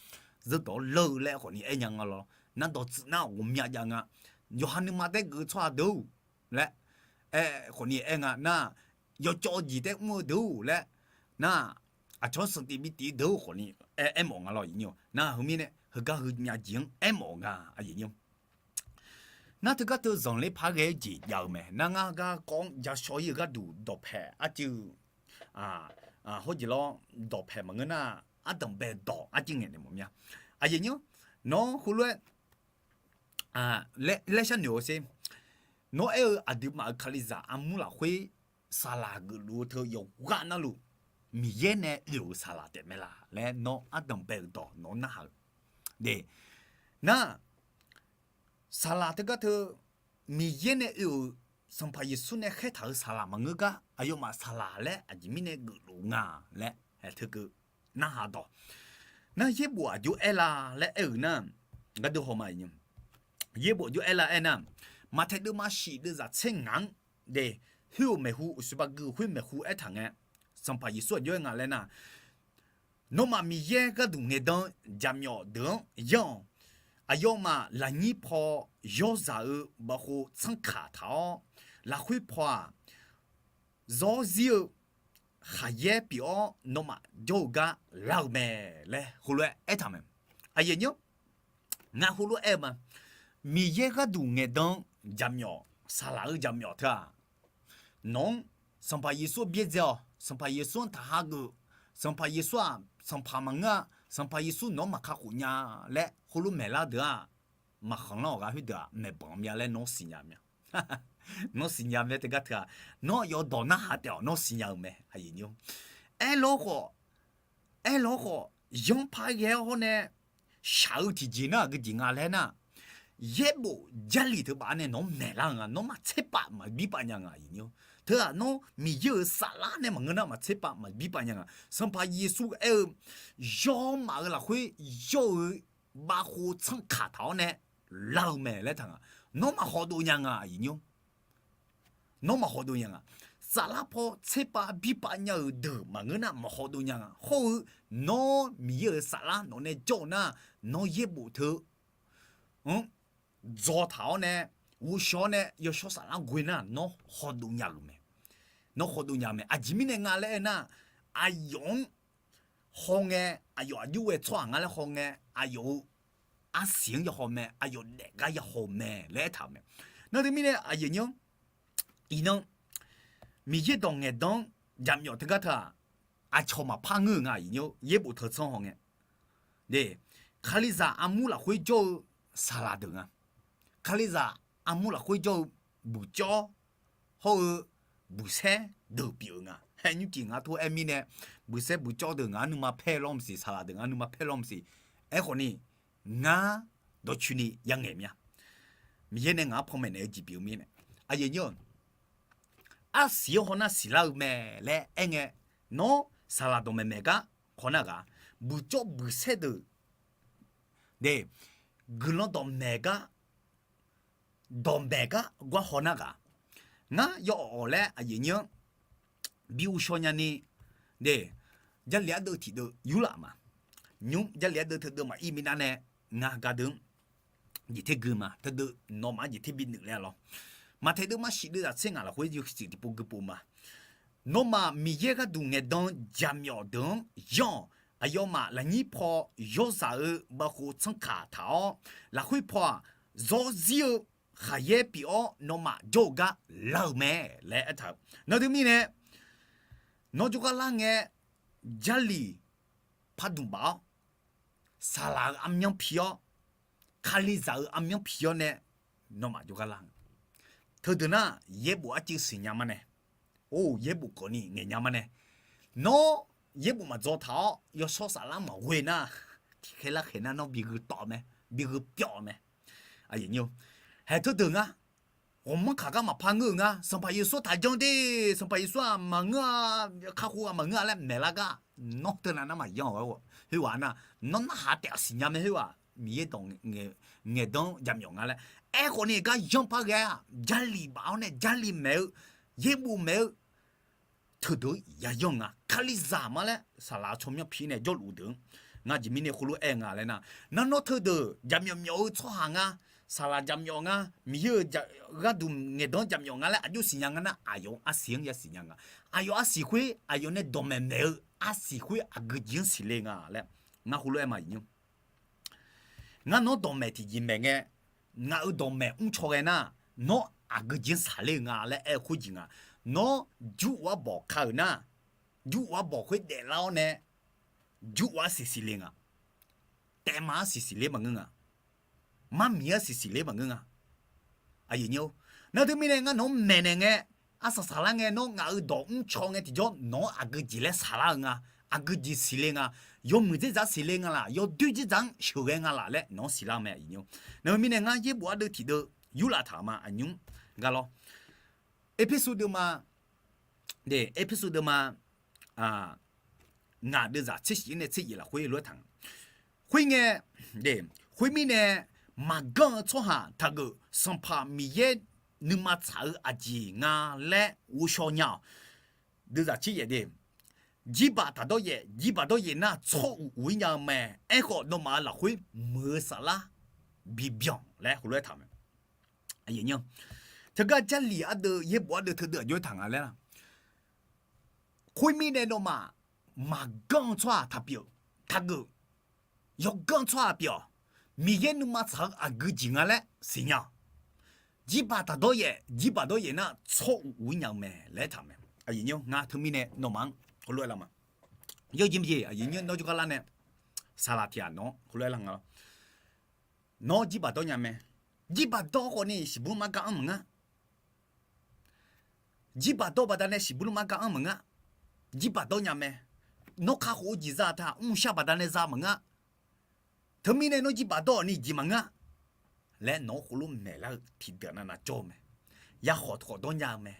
Zanrdawq-anr leur-eu laer khawfni aer nya nga lawr. Nar dawqtsuif nar ghawqmya jav nga. Yawqha nuima taergeuf-eu tsawrhaq deuq-or laer aer khawfni aer nga nar, yawcawv-eu jeq taer mr-eu deuq-or laer nar, aqcawq-anr sanqtif bi tif-eu deuq-or khawfni aer, aermawf nga lawr. Nar heumirnae heugar heumya jeq-anr aermawf nga. Nar teugar teu zanqler par ghae-eu jeq jav-eu mae. Nar ngar garkawv-anr ja shaw-ir-eu gharduq dawqpae arcuiv hawr jeq lawr, dawqpae maqngeur nar, ardanq bae-eu dawq arcuiv ngaeq naeq mawf mya. Aqyuif nymr, nawr heulof-aer laer sharnoeq-awr sher. Nawr aer-eu aqduimaf-euq Kalizaq armur lafkhoer saqlaq geufluf-eu teu yawqghaq navluf, Miqyaer nae oe-euq saqlaq taef mae laq laer nawr ardanq bae-eu dawq nawr narhaq-eu de. Nar, saqlaq teugar teu Miqyaer nae oe-euq Sanqpaq Yeqsur nae khaertaq-euq saqlaq maqngeur gar aqyawfmaf saqlaq laer aqjeq mirnae geufluf nga laer aer teukeuv narhaq dawq. Nar yaerbof aqjox aerlar laer aer-euq nar, gardeuv haw ma. Yaerbof aqjox aerlar aernar, Maqtaeq deuvma shif deuvzaq tser ngaq-anr de, khoer-euq maeqhu, uqshoe baqgui khoer maeqhu aertaq ngae, Sanqpaq Yeqsur aqjox aer nga laer nar, Nawmaf Miqyaer gharduq ngaeqdan-eu jaqmyawf deuq-anr yanr-awq. Aqyawfmaf lafnyir paw yawrzaq-eu bavkhov tsanrkaq taq-awr, lafkhoer paw-aq, zawr zir-eu khaqyaer pyeuf-awr nawmaf jawr-eu gar lar-eu mae laer heulof-aer aertaq mae. Aqyuif nymr, ngar heulof-aer-eu ma. Miqyaer gharduq ngaeqdan-eu jaqmyawf, saqlaq-eu jaqmyawf teu-aq, nawq-anr Sanqpaq Yeqsur byaerdzae-awq, Sanqpaq Yeqsur-anr taqha geuf, Sanqpaq Yeqsur-aq Sanqpaq maqngeur-a, Sanqpaq Yeqsur nawq-anr maqkakhof nya laer heulof maeqlar deuq-aq, maqkhanqlanr-awq ghaq khoerdeuq-aq maeqbanq mya laer nawr siqnya mya. Nawr siqnya mae teugar teu-aq, nawr yawdawq narhaq taef-awq nawr siqnya-eu mae. Aerlawr khawf, aerlawr khawf, yanrpar ghae-awr hawr nae shaq-eu tiqjeq nar aqgeu jeq nga laer nar, yaerbof Jarlif teu baf-awr nae nawq-anr maeqlar-eu nga. Nawr maqtser pav maqbir pav nya nga. Teu-aq nawr Miqyaer-euq saflar nae maqngeur nar maqtser pav maqbir pav nya nga. Sanqpaq Yeqsur aer-eu, yawrmaf-euq lafkhoer yawr-eu bavkhov tsanrkaq taq-awr nae lar-eu mae laer taq nga. Nawr maqhaw dov nya nga. Nawr maqhaw dov nya nga. Saflar paw tser pav bir pav nya-euq deuq maqngeur nar maqhaw dov nya nga. Hawr-eu nawr Miqyaer-euq saflar nawq nae jawr-eu nar, nawr yaerbof teu-anr dzaw taq-awr nae, ghovshaw-awr nae yawshawr saflar ghoe nar nawr haw dov nya-euq mae. Nawr khawdov nya mae. Aqjeq mirnae nga laer aernar, aqyawf-anr hawngae, aqyawf aqjox ghae tsawrhaq nga laer hawngae, aqyawf-euq arsiq-anr yahaw mae, aqyawf daef gar yahaw mae laer aertaq-euq mae. Nar teumirnae aqyuif nyir-anr, iqnan Miqyaer dawq ngaeqdan-anr jaqmyawf teugar teu-aq, aqcawq maqpar ngeur-euq nga, aqyuif nyir-anr, yaerbof teu tsanr hawngae, Kalizaq armur lafkhoer jawr-eu saqlaq deuq nga. Kalizaq armur lafkhoer jawr-eu buqcawv hawr-eu buqsaer deuq pyeuf-eu nga. Haer nymrcif ngar tor aer mirnae, buqsaer buqcawv deuq ngaq-anr nuima paer lawr maqsiq, saqlaq deuq ngaq-anr nuima paer lawr maqsiq. Aerkhawf ni, ngar dawqcoeni yangaeq mya. Miqyaer nae ngaq-anr panmaeq naeq-eu jeq pyeuf-eu mirnae, aqyuif nyir-anr, arsiq-anr hawnar siqlar-eu mae laer aerngae, nawr saqlaq dawqmaeq maeq gar hawnar ghaq, buqcawv buqsaer deuq de, guiqlanq dawqmaeq gar, dawqmaeq gar gar hawnar ghaq, ngar yawawf laer aqyuif nyir-anr bi ghovshaw nyani, de, Jarlif ardeuv tiqdeuv yurlaf ma. Nymr Jarlif ardeuv teudeuv maqir minav nae, ngar gardeuv-anr jeq tergui ma, teudeuv nawmaf-anr jeq terbi nuif laer-a lawr. Maqtaeq deuvma shif deuvzaq tser ngaq lafkhoer yawshuif tiqpov guipov ma. Nawmaf Miqyaer gharduq ngaeqdan-eu jaqmyawf deuq-anr yanr-awq. Aqyawfmaf lafnyir paw yawrzaq-eu bavkhov tsanrkaq taq-awr, lafkhoer paw-aq, zawrzir-eu khaqyaer pyeuf-awr nawmaf jawr-eu gar lar-eu mae laer aertaq-euq. Nar teumirnae, nawr jawrgar lar ngae, Jarlif pardmq baf-awr, saqlaq-euq armyanr pi-awr, Kalizaq-euq armyanr pi-awr nae, nawmaf jawrgar lar-eu. Teudeuq nar yaerbof arcuiv siqnya ma nae, or yaerbof kawfni ngaeqnya ma nae, nawr yaerbof maqdzaw taq-awr yawshawr saflar maqghoe nar, tiqkhaer larkhaeq nar nawr bi gheu tawv mae, bi gheu pyawv mae. Haeq teudeuq ngar, ghawqmanr kaq gar maqpar ngeur-euq ngar, Sanqpaq Yeqsur taqjanr de, Sanqpaq Yeqsur-aq maqngeur-a, kakhof-aq maqngeur-a laer maeqlar gar, nawr teunav nar maqyanr-awq. Khoerghaq nar, nawr narhaq taef-a siqnya mae khoerghaq, Miqyaer dawq ngaeqdan-anr jaqmyawf nga laer. Aerkhawf ni gar yanr par ghae-aq, Jarlif baf-awr nae Jarlif maeq-eu, yaerbof maeq-eu, teudeuq-anr yayanr nga. Kalizaq ma laer saqlaq-eu tsawrmyanr pi nae jawrluf deuq-anr, ngar jeq mirnae khoerlof-aer nga laer nar, nar nawr teudeuq jaqmyawf myawf-eu tsawrhaq nga, saqlaq jaqmyawf nga, Miqyaer-euq gharduq ngaeqdan-anr jaqmyawf nga laer aqjox siqnya nga nar, aqyawf-euq arsiq-anr yasiqnya nga. Aqyawf arsiq khoer aqyawf nae dawqmaeq maeq-eu arsiq khoer aqgeu jeq-anr siqle nga laer, ngar khoerlof-aer ma, iqnyir. Ngar nawr dawqmaeq tiqjeq maeq ngae, ngaq-euq dawqmaeq mrcaw ghae nar, nawr aqgeu jeq-anr saqler-eu nga laer aer-eu khoerjeq nga. Nawr jur of-aer bawq ka-euq nar, jur of-aer bawq khoer daeflar-awr nae, jur of-aer siq siqle nga. Taefma-aer siq siqler maqngeur nga. Marmiq-aer siq siqler maqngeur nga. Aqyuif nyir-or, nar teumirnae ngar nawq-anr maeqnaeq ngae, arsaq saqlar ngae nawr ngaq-euq dawq mrcaw ngae tiqjawr nawq-anr aqgeu jeq laer saqlar-eu nga. Aqgeu jeq siqle nga. Yawmuiq dzerdzaq-anr siqle nga laf, yawdoer dzerdzaq-anr sheuqghae nga laf laer nawq-anr siqlar-eu mae, aqyuif nyir-or. Nar teumirnae ngar yaerbof ardeuv tiqdeuv yurlaf taq-euq ma, aqnymr gar lawr. Erpersu deuvma, de, Erpersu deuvma ngaq deuvzaq tser shif-ir nae tser yaef lafkhoer lof-aer taq nga. Khoerngae, de, khoermirnae maqganr-eu tsawrhaq taqgeuf, Sanqpaq Miqyaer nuima tsaq-eu aqjeq nga laer ghovshaw nya-awq. Deuvzaq tser yaef de, jirbaq taqdawr yaef, jirbaq dawr yaef nar tsawr uq uq-ir nya-eu mae. Aerkhawf nawmaf-euq lafkhoer muiq-eu saflar bibyan laer heulof-aer taq mae. Teugar Jarlif ardeuv yaerbof ardeuv teudeuv aqjox-aer taq nga laer la. Khoermirnae nawmaf maqganr-eu tsawrhaq taqpyeuf, taqgeuf, yawganr tsawrhaq pyeuf-awq. Miqyaer nuima tsaq-eu aqgeu jeq nga laer siqnya-awq. Jirbaq taqdawr yaef, jirbaq dawr yaef nar tsawr uq uq-ir nya-eu mae laer taq mae. Aqyuif nyir-or, ngar teumirnae nawmaf-anr heulof-aer lar ma. Yawjeq maqjeq aqyuif nyir nawr jawrgar lar nae, saqlaq tiq ghaq nawq-anr heulof-aer lar nga lawr. Nawr jirbaq dawr nya mae. Jirbaq dawr khawf ni siqbur mar gar anr maqngeur. Jirbaq dawr baqdanae siqbur mar gar anr maqngeur. Jirbaq dawr nya mae. Nawr kakhof-eu jeq za taq mrshar baqdanae za maqngeur. Teumirnae nawr jirbaq dawr-awq ni jeq maqngeur laer nawq-anr khoerlof maeqlar-eu tiqdeuq navnav jawr-eu mae. Yakhawf khawf dawr nya-eu mae.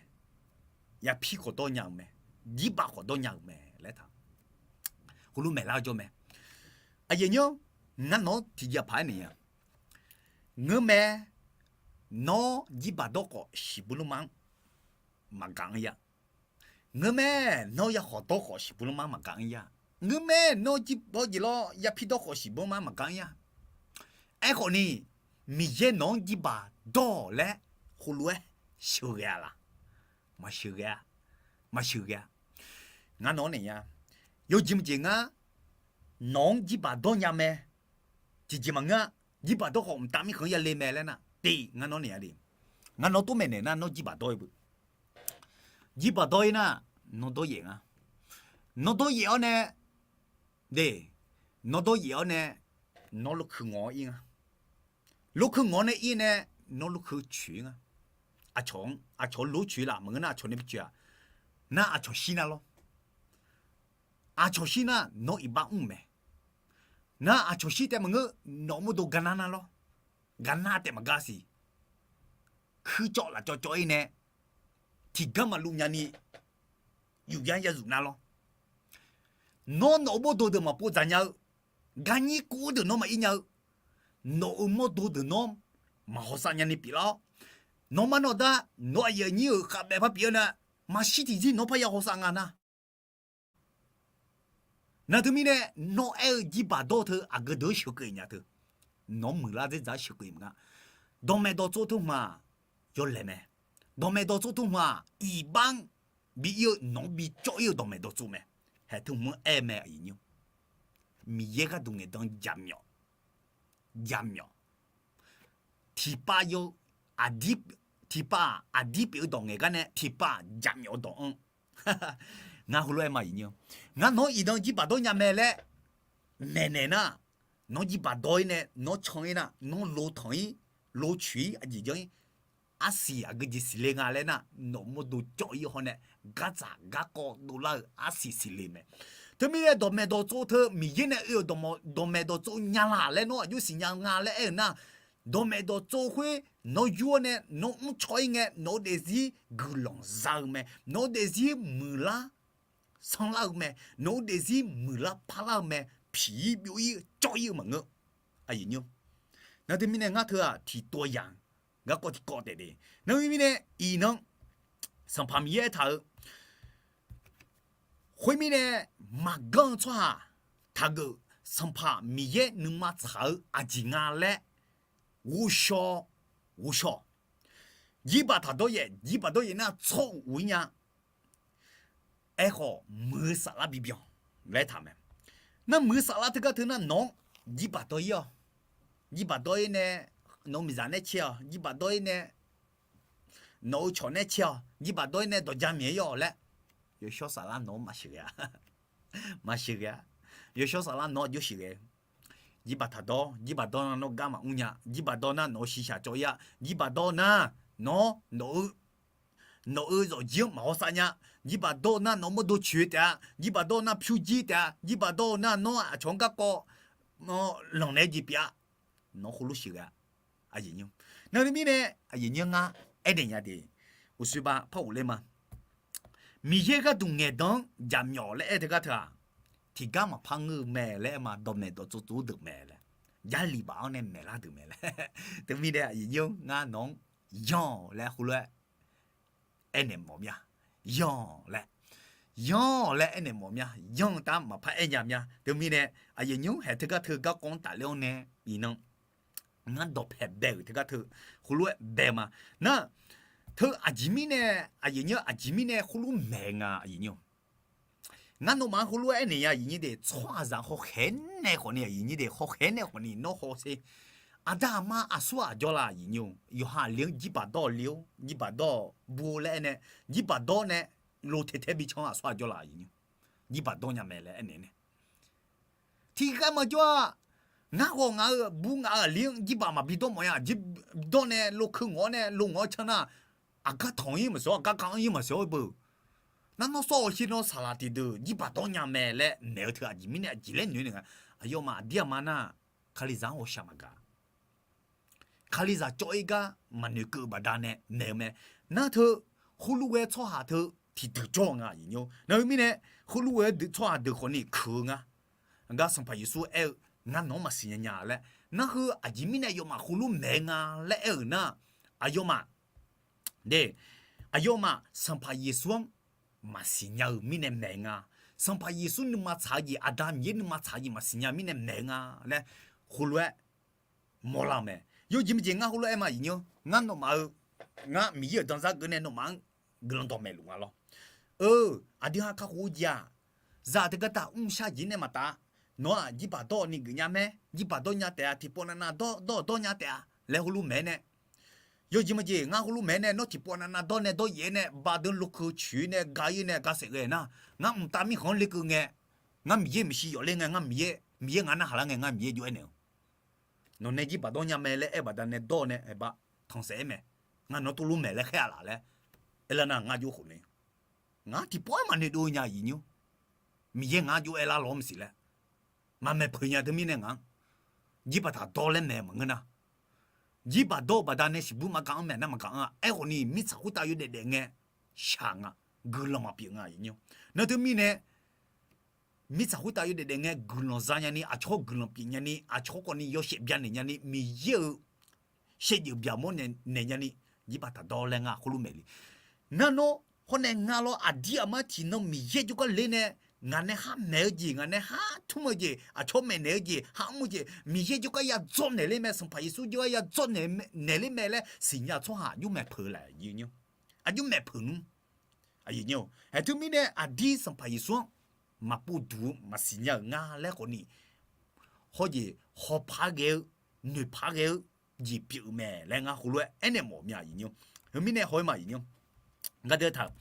Yapir khawf dawr nya-eu mae. Jirbaq khawf dawr nya-eu mae laer taq, khoerlof maeqlar-eu jawr mae. Aqyuif nyir-or, ngar nawq-anr tiqjeq paq-aer naeq-a. Ngeurmae, nawr jirbaq dawr khawf siqbur mar-anr maqgaq anr ya. Ngeurmae, nawr yakhawf dawr khawf siqbur mar-anr maqgaq anr ya. Ngeurmae, nawr jirbaq jeq lawr yapir dawr khawf siqbur mar-anr maqgaq anr ya. Aerkhawf ni, Miqyaer nawq-anr jirbaq dawr-awq laer heulof-aer sheuqghae-a laf? Maqsheuqghae-a. Maqsheuq ghae-a. Ngar nawq-anr naeq nya. Yawjeq maqjeq ngar nawq-anr jirbaq dawr nya mae. Tiqjeq maqngeur-a. Jirbaq dawr khawf mqtav mirkhanq-anr yale mae laer nar, tiq ngar nawr naeq-a de. Ngar nawr tov maeqnaeq nar nawr jirbaq dawr-ir beu. Jirbaq dawr-ir nar, nawr dawryaef nga. Nawr dawryaef-awr nae, de, nawr dawryaef-awr nae, nawr lokeu ngawq-awr ir nga. Lokeu ngawq-awr nae ir nae, nawr lokeu coeq-ir nga. Aqcawq-anr, aqcawq-anr lor coeq laf maqngeur nar aqcawq nae bi coeq-aq. Nar aqcawq shir nar lawr. Aqcawq shir nar nawr iqbax mr-euq mae. Nar aqcawq shir taef maqngeur, nawq-eu mawrdo gar nar nar lawr. Gar nar taef maqgar siq. Kuircawv lafcawv cawv-ir nae tiqgar maqluv nyani yufyar yazuf nar lawr. Nawr nawq-eu mawrdo deuq maqpov dzaq nya-eu, garnyir kov deuq nawr maqir nya-eu, nawq-euq mawrdo deuq nawr maqhawsav nyani pyeuflar-awr, nawmaf nawqda nawq aqyuif aqnyir-euq khavbaef par pyeuf-eu nar, maqshir tiqzir nawr parya hawsav nga nar. Nar teumirnae, nawr aer-eu jirbaq dawr teu aqgeu deuq-anr sheuqkeuv nya teu, nawq-anr muiqlar dzer dzaq-anr sheuqkeuv maqnga. Dawqmaeq dawqtsov teu hmq-aq, yawlaeq mae. Dawqmaeq dawqtsov teu hmq-aq, iqbax-anr bi ir-eu nawq-anr bi cawv-ir-eu dawqmaeq dawqtsov mae. Haeq teu hmq-anr aer mae, aqyuif nyir-or. Miqyaer gharduq ngaeqdan jaqmyawf, jaqmyawf. Tiqpav yawr, aqdir, tiqpav-aq aqdir pyeuf-eu dawq ngaeq gar nae tiqpav-aq jaqmyawf-eu dawq anr. Ngar heulof-aer ma, aqyuif nyir-or. Ngar nawr iqnan jirbaq dawr nya mae laer maeqnaeq nar, nawr jirbaq dawr-ir nae nawr can-ir nar, nawr lo tanq-ir, lo coeq-ir, aqjeq janr-ir, arsiq aqgeu jeq siqle nga laer nar, nawq mawrdo cawv-ir haw nae gardzaq garkawv dovlar-eu arsiq siqle mae. Teumirnae dawqmaeq dawqtsov teu Miqyaer nae oe-euq dawqmaeq dawqtsov nya laq laer nawr aqjox siqnya nga laer aer-euq nar, dawqmaeq dawqtsov khoer nawr yur-awr nae nawr mrcaw-ir ngae, nawq-eu daefzir guiqlanq za-eu mae, nawq-eu daefzir muiqlar sanrlar-eu mae, nawq-eu daefzir muiqlar parlar-eu mae, piq-ir byov-ir cawv-ir-eu maqngeur. Aqyuif nyir-or. Nar teumirnae ngar teu-aq tiqtov yaq-anr garkawv tiqkawv taef de. Nar-eu mirnae iqnan Sanqpaq Miqyaer aertaq-eu, khoermirnae maqganr-eu tsawrhaq taqgeuf, Sanqpaq Miqyaer nuima tsaq-eu aqjeq nga laer ghovshaw, ghovshaw. Jirbaq taq dawryaef, jirbaq dawryaef nar tsawr uq uq-ir nya. Aerkhawf muiq-eu saflar bibyan laer taq mae. Nar muiq-eu saflar teugar teu nar nawq-anr jirbaq dawr-ir-awq. Jirbaq dawr-ir nae nawq-eu miqzaq nae caer-awq, jirbaq dawr-ir nae nawq-eu cawq nae caer-awq, jirbaq dawr-ir nae dawqja maeq-ir-awq laer yawshawr saflar nawq-anr maqsheuqghae-a. Maqsheuqghae-a. Yawshawr saflar nawq-anr aqjox sheuqghae. Jirbaq taq dawr, jirbaq dawr nar nawr gar maqmr nya, jirbaq dawr nar nawq-eu shiqshaq cawv-ir-a, jirbaq dawr nar nawr nawq-eu nawq-eu zawqjir-anr maqhawsav nya. Jirbaq dawr-eu nar nawq-eu mawrdo coeq taef-a. Jirbaq dawr-eu nar pyur jir taef-a. Jirbaq dawr-eu nar nawr aqcawq-anr garkawv lanqnaeq jeq pyeuf-a. Nawq-anr khoerlof sheuqghae-a. Aqyuif nyir-or. Nar-eu mirnae aqyuif nyir-anr ngar aernaeq nya de. Uqshoe ba par ghofler ma. Miqyaer gharduq ngaeqdan-anr jaqmyawf laer aer teugar teu-aq, tiqgar maqpar ngeur-eu mae laer aer ma, dawqmaeq dawqtsov tsov deuq mae laer, jarlif baf-awr nae maeqlar deuq mae laer. Teumirnae aqyuif nyir-or, ngar nawq-anr yanr-awq laer khoerlof-aer aernaeq mawf mya. Yanr-awq laer, yanr-awq laer aernaeq mawf mya. Yanr-eu tar maqpar aer nya mya. Teumirnae aqyuif nyir-or, haeq teugar teu garkawv-anr tafler-awr nae iqnan ngar dawqpaeq bae-euq teugar teu khoerlof-aer bae ma. Nar, teu aqjeq mirnae, aqyuif nyir-or, aqjeq mirnae khoerlof maeq nga, aqyuif nyir-or. Ngar nawmaf-anr khoerlof-aer aernaeq ya, aqyuif nyir de, tsawrhaqzaq hawkhaeq nae khawfni, aqyuif nyir de, hawkhaeq nae khawfni nawr hawsher. Aqda aqma aqsurghaq jawrlaf, aqyuif nyir-or, yawqha aqli-anr jirbaq dawr le-or, jirbaq dawr bur-or laer aer nae, jirbaq dawr nae lo taeq tae bi can-eu aqsurghaq jawrlaf, aqyuif nyir-or. Jirbaq dawr nya mae laer aernaeq nae tiqghaq maqjawr-a. Ngar khawf ngaq-euq bur ngaq-euq aqli-anr jirbaq maqbi dawr mawf-a. Jir dawr nae lo keuv ngawq-awr nae lo ngawq-awr can nar, aqgar tanq-ir maqsiq-awr, aqgar ka-anr-ir maqsiq-awr beu. Nar nawr sawr-awq shir nawr saqlaq tiqdeuq jirbaq dawr nya mae laer maeq-eu teu aqjeq mirnae aqjeq laer noeq naeq nga. Aqyawfmaf aqdir aqma nar, Kalizaq-anr ghawqshaq maqgaq. Kalizaq cawv-ir gar maqnoeq keuv-eu baqdanae maeq-eu mae. Nar teu, khoerlof ghae tsawrhaq teu tiqdeuq jawr-eu nga, aqyuif nyir-or. Nar-eu mirnae, khoerlof ghae tsawrhaq deuq khawfni kuiq-eu nga. Aqgar Sanqpaq Yeqsur aer-eu, ngar nawq-anr maqsiq nya nya laer. Nar heu aqjeq mirnae yawmaf khoerlof maeq-eu nga laer aer-euq nar, aqyawfmaf de, aqyawfmaf Sanqpaq Yeqsur-anr maqsiq nya-euq mirnae maeq nga. Sanqpaq Yeqsur nuima tsaq-eu jeq, Aqda Miqyaer nuima tsaq-eu jeq maqsiq nya mirnae maeq nga laer khoerlof-aer mawrlar-eu mae. Yawjeq maqjeq ngar khoerlof-aer ma, aqyuif nyir-or, ngar nawmaf-eu, ngar Miqyaer-euq danzar geuf nae nawmaf-anr guiqlanq dawqmaeq luf nga lawr. Eu, aqdui ha kakhof-eu jeq-aq, zaq teugar taq mrshar jeq nae maqtaf. Nawq-aq jirbaq dawr ni geufnya mae, jirbaq dawr nya taef-a, tiqpawf navnav dawr dawr dawr nya taef-a laer heulof maeq-aer nae, yawjeq maqjeq ngar heulof maeq-aer nae nawr tiqpawf navnav dawr nae dawr yaef-aer nae baqdeuq lokeuv coeq nae ga-ir nae ga saef ghae nar, ngar mqtav mirkhanq-anr lekeuv ngae, ngar Miqyaer maeqshi yawf ler ngae, ngar Miqyaer, Miqyaer ngar narhaq lar ngae, ngar Miqyaer jov-aer naeq-eu. Nawq nae jirbaq dawr nya mae laer aer baqdanae dawr nae aer baq tanqsaef-aer mae. Ngar nawr tov lof maeq laer khaer-a laf laer aer lar nar, ngar jov khof nae ngar tiqpawf-aer maqnoeq dov-eu nya aqyuif nymr. Miqyaer ngar jov-aer lar lawr maqsiq laer maqmaeq peuq nya teumirnae ngaq-anr jirbaq taq dawr laer maeq maqngeur nar, jirbaq dawr-eu baqdanae siqbur maqgaq-anr maeq nar maqgaq-anr-a. Aerkhawf ni mirtsaq khoertav yawdaef daef ngae shaq nga, guiqlanq maqpyeuf nga aqyuif nymr. Nar teumirnae mirtsaq khoertav yawdaef daef ngae guiqlanq za nyani, aqcawq guiqlanq pyeuf nyani, aqcawq khawf ni yawshaef byanaeq nyani, Miqyaer-euq shaevdzeuf byaqmawr naeq nyani, jirbaq taq dawr laer ngar khoerlof maeq le. Nar nawr hawr nae ngar lawr aqdir aqmar tiqnan Miqyaer jawrgar ler nae ngaq nae har maeq-eu jeq, ngaq nae har tmr-eu jeq, aqcawq maeqnaeq-eu jeq, har mr-eu jeq, Miqyaer jawrgar ya dzawrnaeq ler mae, Sanqpaq Yeqsur jawrgar ya dzawrnaeq naeq ler mae laer siqnya-eu tsawrhaq aqjox maeq peuq-eu laf aqyuif nymr. Aqjox maeq peuq nmr. Aqyuif nymr-or, haeq teumirnae aqdir Sanqpaq Yeqsur-anr maqpov duq-eu maqsiq nya-euq nga laer khawf ni, hawjeq hawpaq ghae-eu, noeqpaq ghae-eu jeq pyeuf-eu mae laer ngar heulof-aer aernaeq mawf mya aqyuif nymr. Heumirnae haw-aer ma aqyuif nymr, gardeuv taq-euq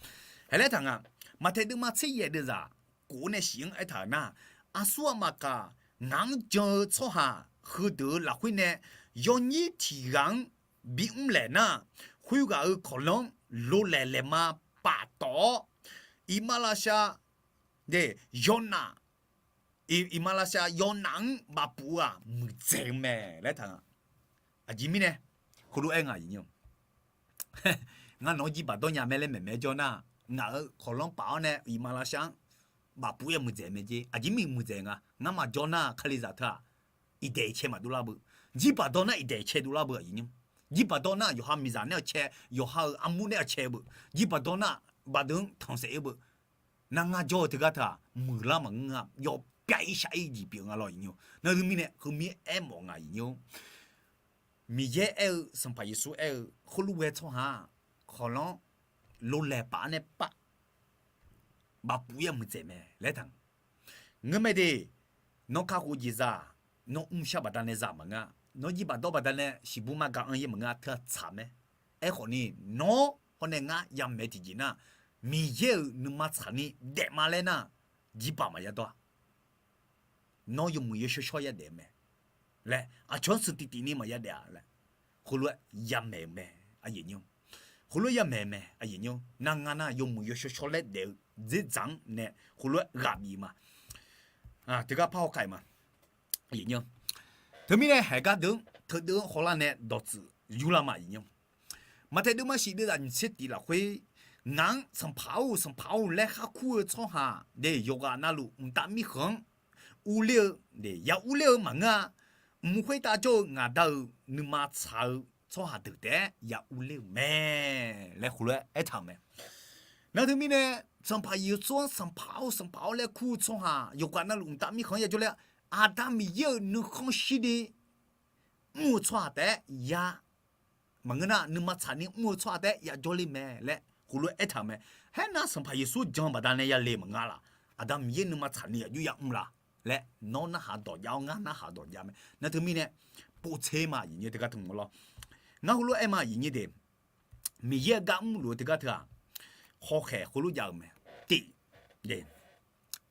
haeq laer taq nga. Maqtaeq deuvma tser yaef deuvzaq kof-eu nae shif-anr aertaq-euq nar, aqsur aqmaf kaq ngaq-anr jan-eu tsawrhaq heudeuq-euq lafkhoer nae yawnyir tiq ghaq-anr bimr laeq nar, khoerghaq-euq kawqlanr lolaeq laeqma paftawf-awr, iqmalavshav, yawnav, iqmalavshav yawnav-anr bafpuf-eu-aq muiqdzaeq-eu mae laer taq nga. Aqjeq mirnae heulof-aer nga aqyuif nymr, ngar nawq-anr jirbaq dawr nya mae laer maeqmaeq-aer jawr nar, ngaq-euq kawqlanr paf-awr nae iqmalavshav-anr bafpuf-ir-a muiqdzaeq mae jer. Aqjeq mirnae muiqdzaeq nga, ngar maqjawr nar kalizaq teu-aq, iqdaeq iqcae maqdov lar beu. Jirbaq dawr nar iqdaeq iqcae dov lar beu aqyuif nymr. Jirbaq dawr nar yawqha miqzaq nae-awq cae, yawqha-euq armur nae-awq cae beu. Jirbaq dawr nar baqdeuq-anr tanqsaef-ir beu. Nar ngar jawr-eu teugar teu-aq muiqlar maqngeur-a, yawpyav-ir shaf-ir jeq pyeuf nga lawr aqyuif nymr. Nar teumirnae heumir aermawf nga aqyuif nymr. Miqyaer aer-eu, Sanqpaq Yeqsur aer-eu, khoerlof ghae tsawrhaq-aq, kawqlanr lolaeq paf-awr nae pav bafpuf-ir-a muiqdzaeq mae laer taq nga. Ngeurmae de, nawr kakhof jeq za, nawr mrshar baqdanae za maqngeur-a, nawr jirbaq dawr baqdanae siqbur maqgaq-anr yaer maqngeur-a, teu-aq tsaq mae. Aerkhawf ni, nawr hawr nae ngar yamaeq tiqjeq nar, Miqyaer-euq nuima tsaqni daef ma laer nar, jirbaq maqya dawr-a. Nawr yawmuiq yawshawr shawr yadaef-eu mae laer, aqcawq-anr suq tiqtiqni maqya daef-a laer, heulof-aer yamaeq-euq mae, aqyuif nymr. Heulof-aer yamaeq mae, aqyuif nymr. Nar ngar nar yawmuiq yawshawr shawr laer daef-eu dzerdzaq-anr nae heulof-aer ghaq bif ma. Teugar par hawkaq-iq ma. Teumirnae haeq gardeuq-anr teudeuv-anr hawlar nae dawqtsuif yurlar ma, aqyuif nymr. Maqtaeq deuvma shif deuvzaq nyiq tser tiq lafkhoer, ngaq-anr Sanqpaq-or, Sanqpaq-or laer khar kur-eu tsawrhaq de, yawqghaq navluf mqtav mirkhanq-anr urler-eu, ya urler-eu maqngeur-a. Mq khoertav jawr-eu ngaq Da-euq nuima tsaq-eu tsawrhaq deuq taef-aer ya urler-euq mae laer heulof-aer aertaq-euq mae. Nar teumirnae, Sanqpaq Yeqsur-anr Sanqpaq-or, Sanqpaq-or laer kur-eu tsawrhaq yawqghaq navluf mqtav mirkhanq-anr ya jawrler-a. Aqda Miqyaer-euq nuikhanr shirni mr-eu tsawrhaq taef-aer ya maqngeur nar, nuima tsaqni mr-eu tsawrhaq taef-aer ya jawrler mae laer heulof-aer aertaq-euq mae. Haernar, Sanqpaq Yeqsur jan baqdanae yale maqnga laf. Aqda Miqyaer nuima tsaqni aqjox ya mr la laer nawr narhaq dawq jav-awr ngar narhaq dawq jav mae. Nar teumirnae povtser ma, aqyuif nymr, teugar tmq lawr. Ngar heulof-aer ma, aqyuif nymr de. Miqyaer-euq gar mrluf-eu teugar teu-aq, hawkhaeq heulof jav-euq mae. Tif,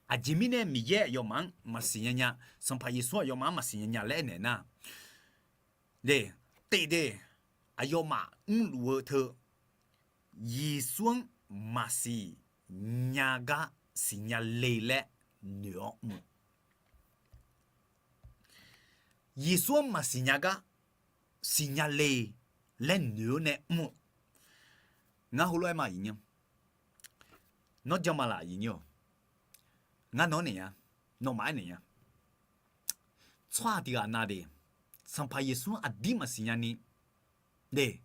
aqjeq mirnae Miqyaer aqyawfmaf-anr maqsiq nya nya, Sanqpaq Yeqsur aqyawfmaf-anr maqsiq nya nya laer aernaeq nar, de, tif de, aqyawfmaf mrluf-eu teu Yeqsur-anr maqsiq nya gar siqnya le laer noeq-awr mr-eu. Yeqsur-anr maqsiq nya gar siqnya le laer noeq-awr nae mr-eu. Ngar heulof-aer ma, aqyuif nymr, nawr jan ma laf, aqyuif nymr-or. Ngar nawq-anr naeq nya, nawmaf-aer naeq nya. Tsawrhaq tiq ghaq na de, Sanqpaq Yeqsur-anr aqdir maqsiq nyani, de,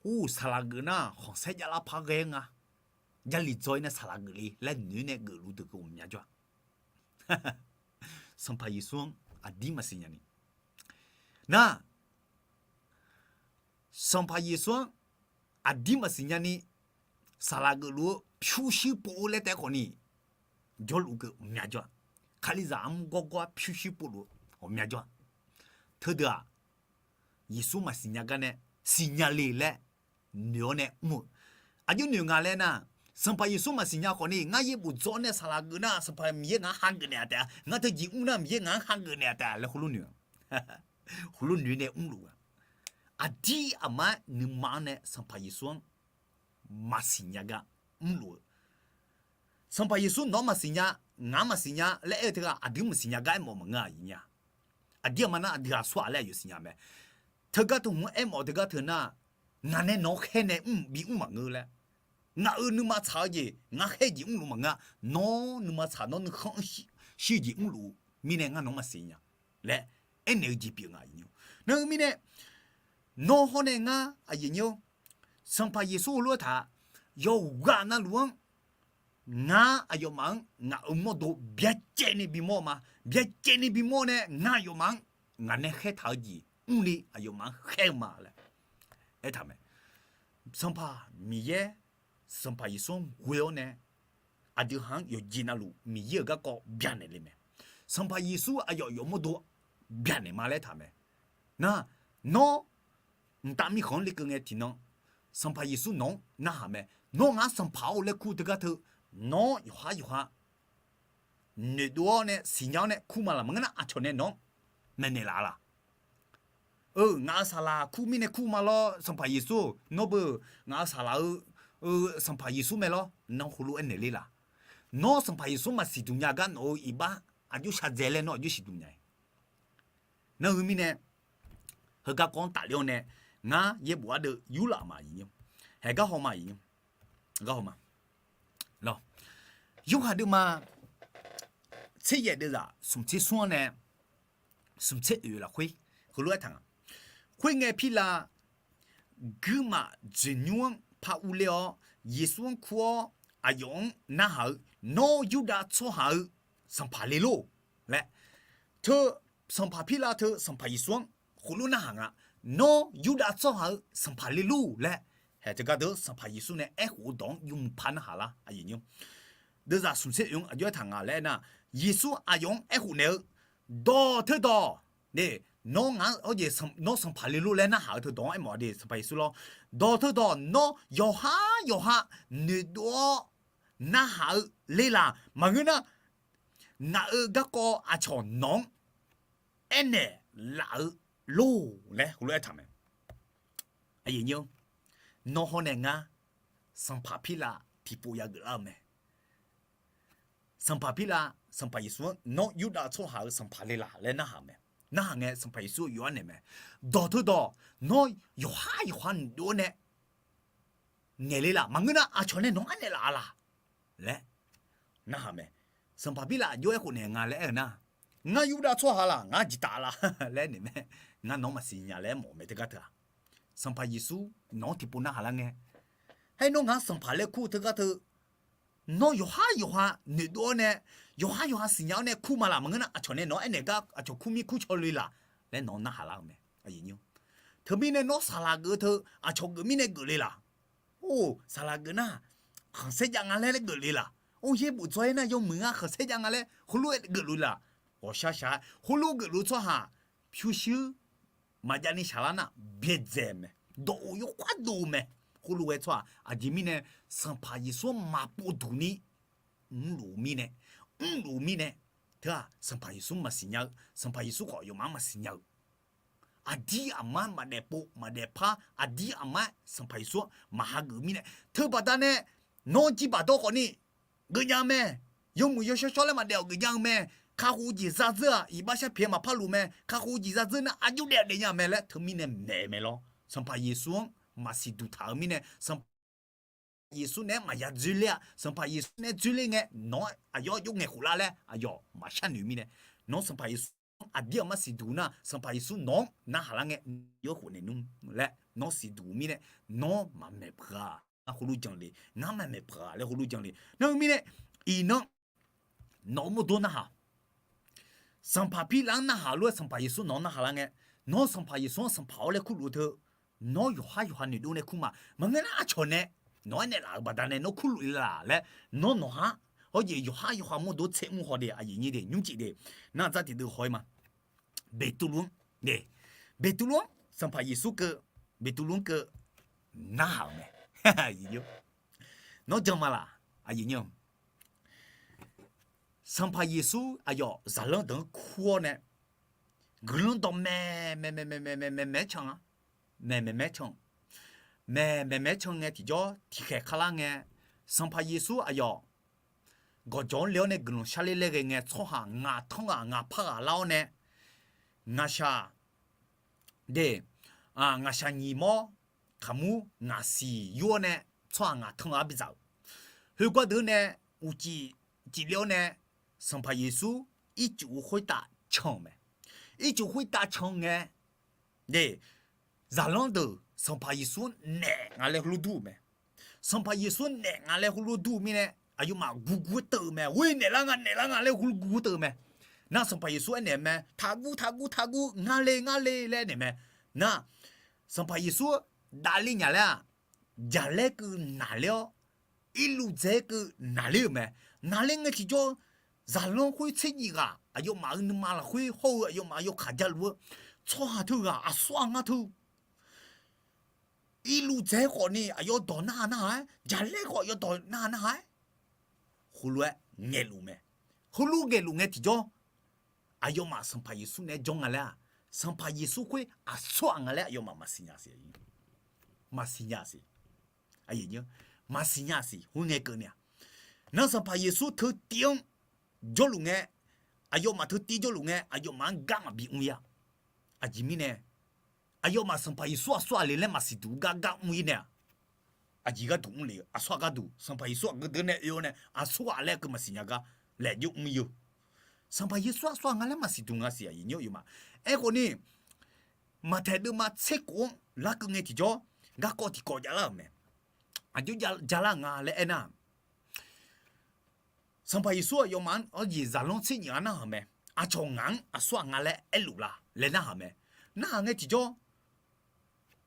or, saqlaq geuf nar khanqsaer javlar par ghae-aer nga. Jarlif dzaw-ir nae saqlaq geuf le laer noeq-awr nae geufluf deuq keuv maqmya jawr-a. Sanqpaq Yeqsur-anr aqdir maqsiq nyani, nar, Sanqpaq Yeqsur-anr aqdir maqsiq nyani, saqlaq geufluf-eu pyurshuir pov-eu laer taef-aer khawfni, jawrluf keuv ghawqmya jawr-a. Kalizaq armur gawrgawr-aer pyurshuir povluf-eu ghawqmya jawr-a. Teudeuq-aq, Yeqsur maqsiq nya gar nae siqnya le laer noeq-awr nae mr-eu. Aqjox noeq nga laer nar, Sanqpaq Yeqsur maqsiq nya khawfni ngar yaerbof dzaw-awr nae saqlaq geuf nar, Sanqpaq Miqyaer ngaq-anr hageuf naeq-a taef-a, ngar teujeq mr nar Miqyaer ngaq-anr hageuf naeq-a taef-a laer heulof noeq-a. Heulof noeq nae mrluf-eu. Aqdir aqmar nuima-anr nae Sanqpaq Yeqsur-anr maqsiq nya gar mrluf-eu. Sanqpaq Yeqsur nawq-anr maqsiq nya, ngaq-anr maqsiq nya laer aer-eu teughaq aqdui maqsiq nya gar aermawf maqngeur-a aqyuif nya. Aqdir aqma nar aqdui aqsur-aq laer aqyawf siqnya mae. Teugar teuhmq-anr aermawf-eu teugar teu nar, ngaq nae nawq-anr khaer nae mr bimr maqngeur laer. Ngaq-euq nuima tsaq-eu jeq ngar khaer jeq mrluf maqngeur-a. Nawr nuima tsaq nawr nuikhanr shir jeq mrluf-eu mirnae ngar nawq-anr maqsiq nya laer aernaeq-eu jeq pyeuf nga. Nar-eu mirnae, nawr hawr nae ngar aqyuif nyir-or, Sanqpaq Yeqsur heulof-aer taq-a, yawqghaq navluf-anr ngar aqyawfmaf-anr ngaq-euq mawrdo byacaevni bimawr-eu ma. Byacaevni bimawr nae ngar aqyawfmaf-anr ngaq nae khaertaq-eu jeq mrni aqyawfmaf-anr khaer-eu ma laer aertaq mae. Sanqpaq Miqyaer, Sanqpaq Yeqsur-anr ghoe-awr nae aqdui ha-anr yawqjeq navluf Miqyaer-euq garkawv byanaeq le mae. Sanqpaq Yeqsur aqyawf yawf mawrdo byanaeq ma laer taq mae. Nar, nawr mqtav mirkhanq-anr lekeuv ngae tiqnan, Sanqpaq Yeqsur nawq-anr narhaq mae. Nawr ngar Sanqpaq-or laer kur teugar teu, nawr yawqhar yawqha noeqdov-awr nae siqnya-awr nae kur ma laq? Maqngeur nar aqcawq nae nawq-anr maeqnaeq laf-a laq? Eu, ngaq-euq saqlaq kur mirnae kur ma lawr, Sanqpaq Yeqsur-or, nawr beu, ngaq-euq saqlaq-eu, eu, Sanqpaq Yeqsur mae lawr, nawr heulof-aer naeq ler laq? Nawr Sanqpaq Yeqsur maqsiq duq nya gar nawq-euq iqbax aqjox shaqdzae laer nawr aqjox siqduq nya-a. Nar-eu mirnae, heugar kawv-anr tafler-awr nae, ngar yaerbof ardeuv yurlaf ma aqyuif nyir-or. Haeq gar haw ma aqyuif nyir-or. Gar haw ma. Lawr, Yorhaq deuvma tser yaef deuvzaq smq tser smr-anr nae smq tser oeq lafkhoer heulof-aer taq nga. Khoerngae Pirlav guirmaf dzoeqnymr-anr par urler-awr, Yeqsur-anr kur-awr aqyawf-anr narhaq-eu, Nawr Yurdav tsawrhaq-euq Sanqpaq le lor laer, teu Sanqpaq Pirlav teu Sanqpaq Yeqsur-anr khoerlof narhaq nga. Nawr Yurdav tsawrhaq-euq Sanqpaq le lor laer haeq teugar deuq Sanqpaq Yeqsur nae aerkhof-eu dawq-anr yawmuiq par narhaq lar aqyuif nyir-or. Deuvzaq smq tser oeq-anr aqjox-aer taq nga laer aernar, Yeqsur aqyawf-anr aerkhof naeq-eu, Dawq teudawq, nawr ngaq-anr, nawr Sanqpaq le lor laer narhaq-eu teudawq-anr aermawf-a de Sanqpaq Yeqsur lawr. Dawq teudawq nawr yawqhar yawqha noeqdov-awr narhaq-eu le laq? Maqngeur nar, ngaq-euq garkawv aqcawq nawq-anr aernaeq laf-eu lor laer heulof-aer taq mae. Nawr hawr nae ngar Sanqpaq Pirlav tiqpov yageuf lar-eu mae. Sanqpaq Pirlav Sanqpaq Yeqsur-anr Nawr Yurdav tsawrhaq-euq Sanqpaq le laq laer narhaq mae. Narhaq ngae Sanqpaq Yeqsur yawf-aer naeq mae. Dawq teudawq nawr yawqhar yawqha noeqdov-awr nae naeq le laq? Maqngeur nar aqcawq nae nawq-anr aernaeq laf-a laq laer narhaq mae. Sanqpaq Pirlav aqjox-aer khof naeq nga laer aer-eu nar, Ngar Yurdav tsawrhaq laq, ngar jiqtaf laq laer naeq mae. Ngar nawq-anr maqsiq nya laer aermawf mae teugar teu-aq, Sanqpaq Yeqsur nawq-anr tiqpov narhaq lar ngae, Haer nawr ngaq-anr Sanqpaq laer kur-eu teugar teu, nawr yawqhar yawqha noeqdov-awr nae, yawqhar yawqha siqnya-awr nae kur ma laq? Maqngeur nar aqcawq nae nawq-anr aernaeq gar aqcawq kur mir kur caw le laq laer nawq-anr narhaq lar-eu mae. Teumirnae nawr saqlaq geuf-eu teu aqcawq geuf mirnae geuf le laq? Or, saqlaq geuf nar khanqsaer jav nga laer laer geuf le laq? Or, yaerbof dzaw-aer nar yawmuiq ngar khanqsaer jav nga laer heulof-aer geuf le laq? Ghawqshar shar-aer heulof geuf luf-eu tsawrhaq pyurshuir maqjav ni shaqlar nar byaerdzae mae, dawq-oq yawkhav dov-eu mae. Khoerlof-aer tsawrhaq aqjeq mirnae Sanqpaq Yeqsur-anr maqpov duq ni mrluf-eu mirnae, mrluf-eu mirnae, teu-aq Sanqpaq Yeqsur maqsiq nya-eu, Sanqpaq Yeqsur khawf yawfmaf-anr maqsiq nya-eu, aqdir aqmar maqdaef pov maqdaef par, aqdir aqmar Sanqpaq Yeqsur-anr maqhageuf mirnae, teubaqda nae nawr jirbaq dawr khawfni geufnya-eu mae. Yawmuiq yawshawr shawr laer maqdaef-awq geufnya-eu mae. Kakhof-eu jeq zadzeur-aq iqbax sharpiq-aer maqpar luf mae. Kakhof-eu jeq zadzeur nar aqjox daef daefnya-eu mae laer teumirnae maeq-eu mae lawr. Sanqpaq Yeqsur-anr maqsiq duq taq-eu mirnae, Sanqpaq Yeqsur naeq-aer maqya dzoerler-a. Sanqpaq Yeqsur naeq-aer dzoerler ngae nawq-anr aqyawf aqjox ngaeqkhof lar laer aqyawf maqshar noeq mirnae, nawr Sanqpaq Yeqsur-anr aqdir aqmar siqduq nar Sanqpaq Yeqsur nawq-anr narhaq lar ngae, yawr khof naeq nmr laer nawr siqduq mirnae, nawr maqmaeq peuq-a. Ngar khoerlof jan le, ngar maqmaeq peuq-a laer khoerlof jan le. Nar-eu mirnae, iqnan nawq-eu mawrdo narhaq, Sanqpaq Pirlav-anr narhaq lof-aer Sanqpaq Yeqsur nawq-anr narhaq lar ngae, nawr Sanqpaq Yeqsur-anr Sanqpaq-awr laer kurluf-eu teu, nawr yawqhar yawqha noeqdov nae kur ma. Maqngeur nar aqcawq nae Nawq-anr naeqlaf-euq baqdanae nawr kurluf le laf laer, nawr nawqha-anr, hawr jeq yawqhar yawqha mawrdo tser mr haw de, aqyuif nyir de nymrcif de, nar zar tiqdeuv haw-ir ma. Beqtuvluv-anr de, Beqtuvluv-anr Sanqpaq Yeqsur keuv, Beqtuvluv-anr keuv narhaq-euq mae. Nawr jan ma laf, aqyuif nyir-eu Sanqpaq Yeqsur aqyawf zaqlanr deuq-anr kur-awr nae, guiqlanq dawqmaeq maeqmaeq maeqmaeq maeqmaeq can-a, maeqmaeq maeq can, maeqmaeq maeq can ngae tiqjawr tiqkhaeq kharlar ngae, Sanqpaq Yeqsur aqyawf gawqjawq-anr le-awr nae guiqlanq sharler laer ghae ngae, tsawrhaq ngaq tanr ghaq ngaq par ghaq lar-awr nae, ngaqshaq de, ngaqshaq nyiq mawr kaqmur ngaq siq yur-awr nae, tsawrhaq ngaq tanr ghaq-anr bidzaq-euq. Khoergar deuq nae uqcif cifle-awr nae, Sanqpaq Yeqsur ircuf khoertav can-euq mae. Ircuf khoertav can ngae, de, zaqlanr deuq Sanqpaq Yeqsur-anr naeq nga laer heulof dur-euq mae. Sanqpaq Yeqsur naeq nga laer heulof dur-eu mirnae, aqyawfmaf guvguv teuv-euq mae. Ghoe naeqlar nga naeqlar nga laer heulof guvguv teuv-eu mae. Nar Sanqpaq Yeqsur aernaeq-eu mae, taqguv taqguv taqguv, ngar le ngar le laer aernaeq mae. Nar Sanqpaq Yeqsur davler nya laer-aq, jaqlaer keuv naqler-awr, irluv dzae keuv naqler-euq mae. Naqler ngae tiqjawr, zaqlanr khoer tser nyif ghaq aqyawfmaf-euq nuima lafkhoer hawr-eu aqyawfmaf yawkaq jaluf-eu tsawrhaq teughaq aqsur aqngar teu irluv dzae-aer khawfni aqyawf dawq narhaq narhaq-aer, jaqlaer khawf yawdawq narhaq narhaq-aer, heulof-aer ngaeqluf mae. Heulof ngaeqluf ngae tiqjawr, aqyawfmaf Sanqpaq Yeqsur naeq-aer jawr nga laer-aq, Sanqpaq Yeqsur khoer aqsur-aq nga laer aqyawfmaf maqsiq nya siq. Maqsiq nya siq. Maqsiq nya siq. Khoerngae keuvni-aq, nar Sanqpaq Yeqsur teu tiv-anr jawrluf ngae, aqyawfmaf teu tiv jawrluf ngae, aqyawfmaf-anr gar maqbi mr-ir-a. Aqjeq mirnae, aqyawfmaf Sanqpaq Yeqsur aqsur-aq le laer maqsiq duq gar gar mr-ir nae-aq, aqjeq gharduq mr le-eu, aqsur-aq gharduq Sanqpaq Yeqsur aqgeu deuq nae oe-awr nae aqsur ghaq laer keuv maqsiq nya gar laejae mr-ir-eu. Sanqpaq Yeqsur aqsur-aq nga laer maqsiq duq nga siq, aqyuif nyir-eu aqyawfmaf. Aerkhawfni, Maqtaeq deuvma tser kof-anr larkeuv ngae tiqjawr, garkawv tiqkawv javlar-euq mae. Aqjox javlar nga laer aernar, Sanqpaq Yeqsur aqyawfmaf-anr arjeq zaqlanr tser nyif-a narhaq mae. Aqcawq ngaq-anr aqsur-aq nga laer aerluf la laer narhaq mae. Narhaq ngae tiqjawr,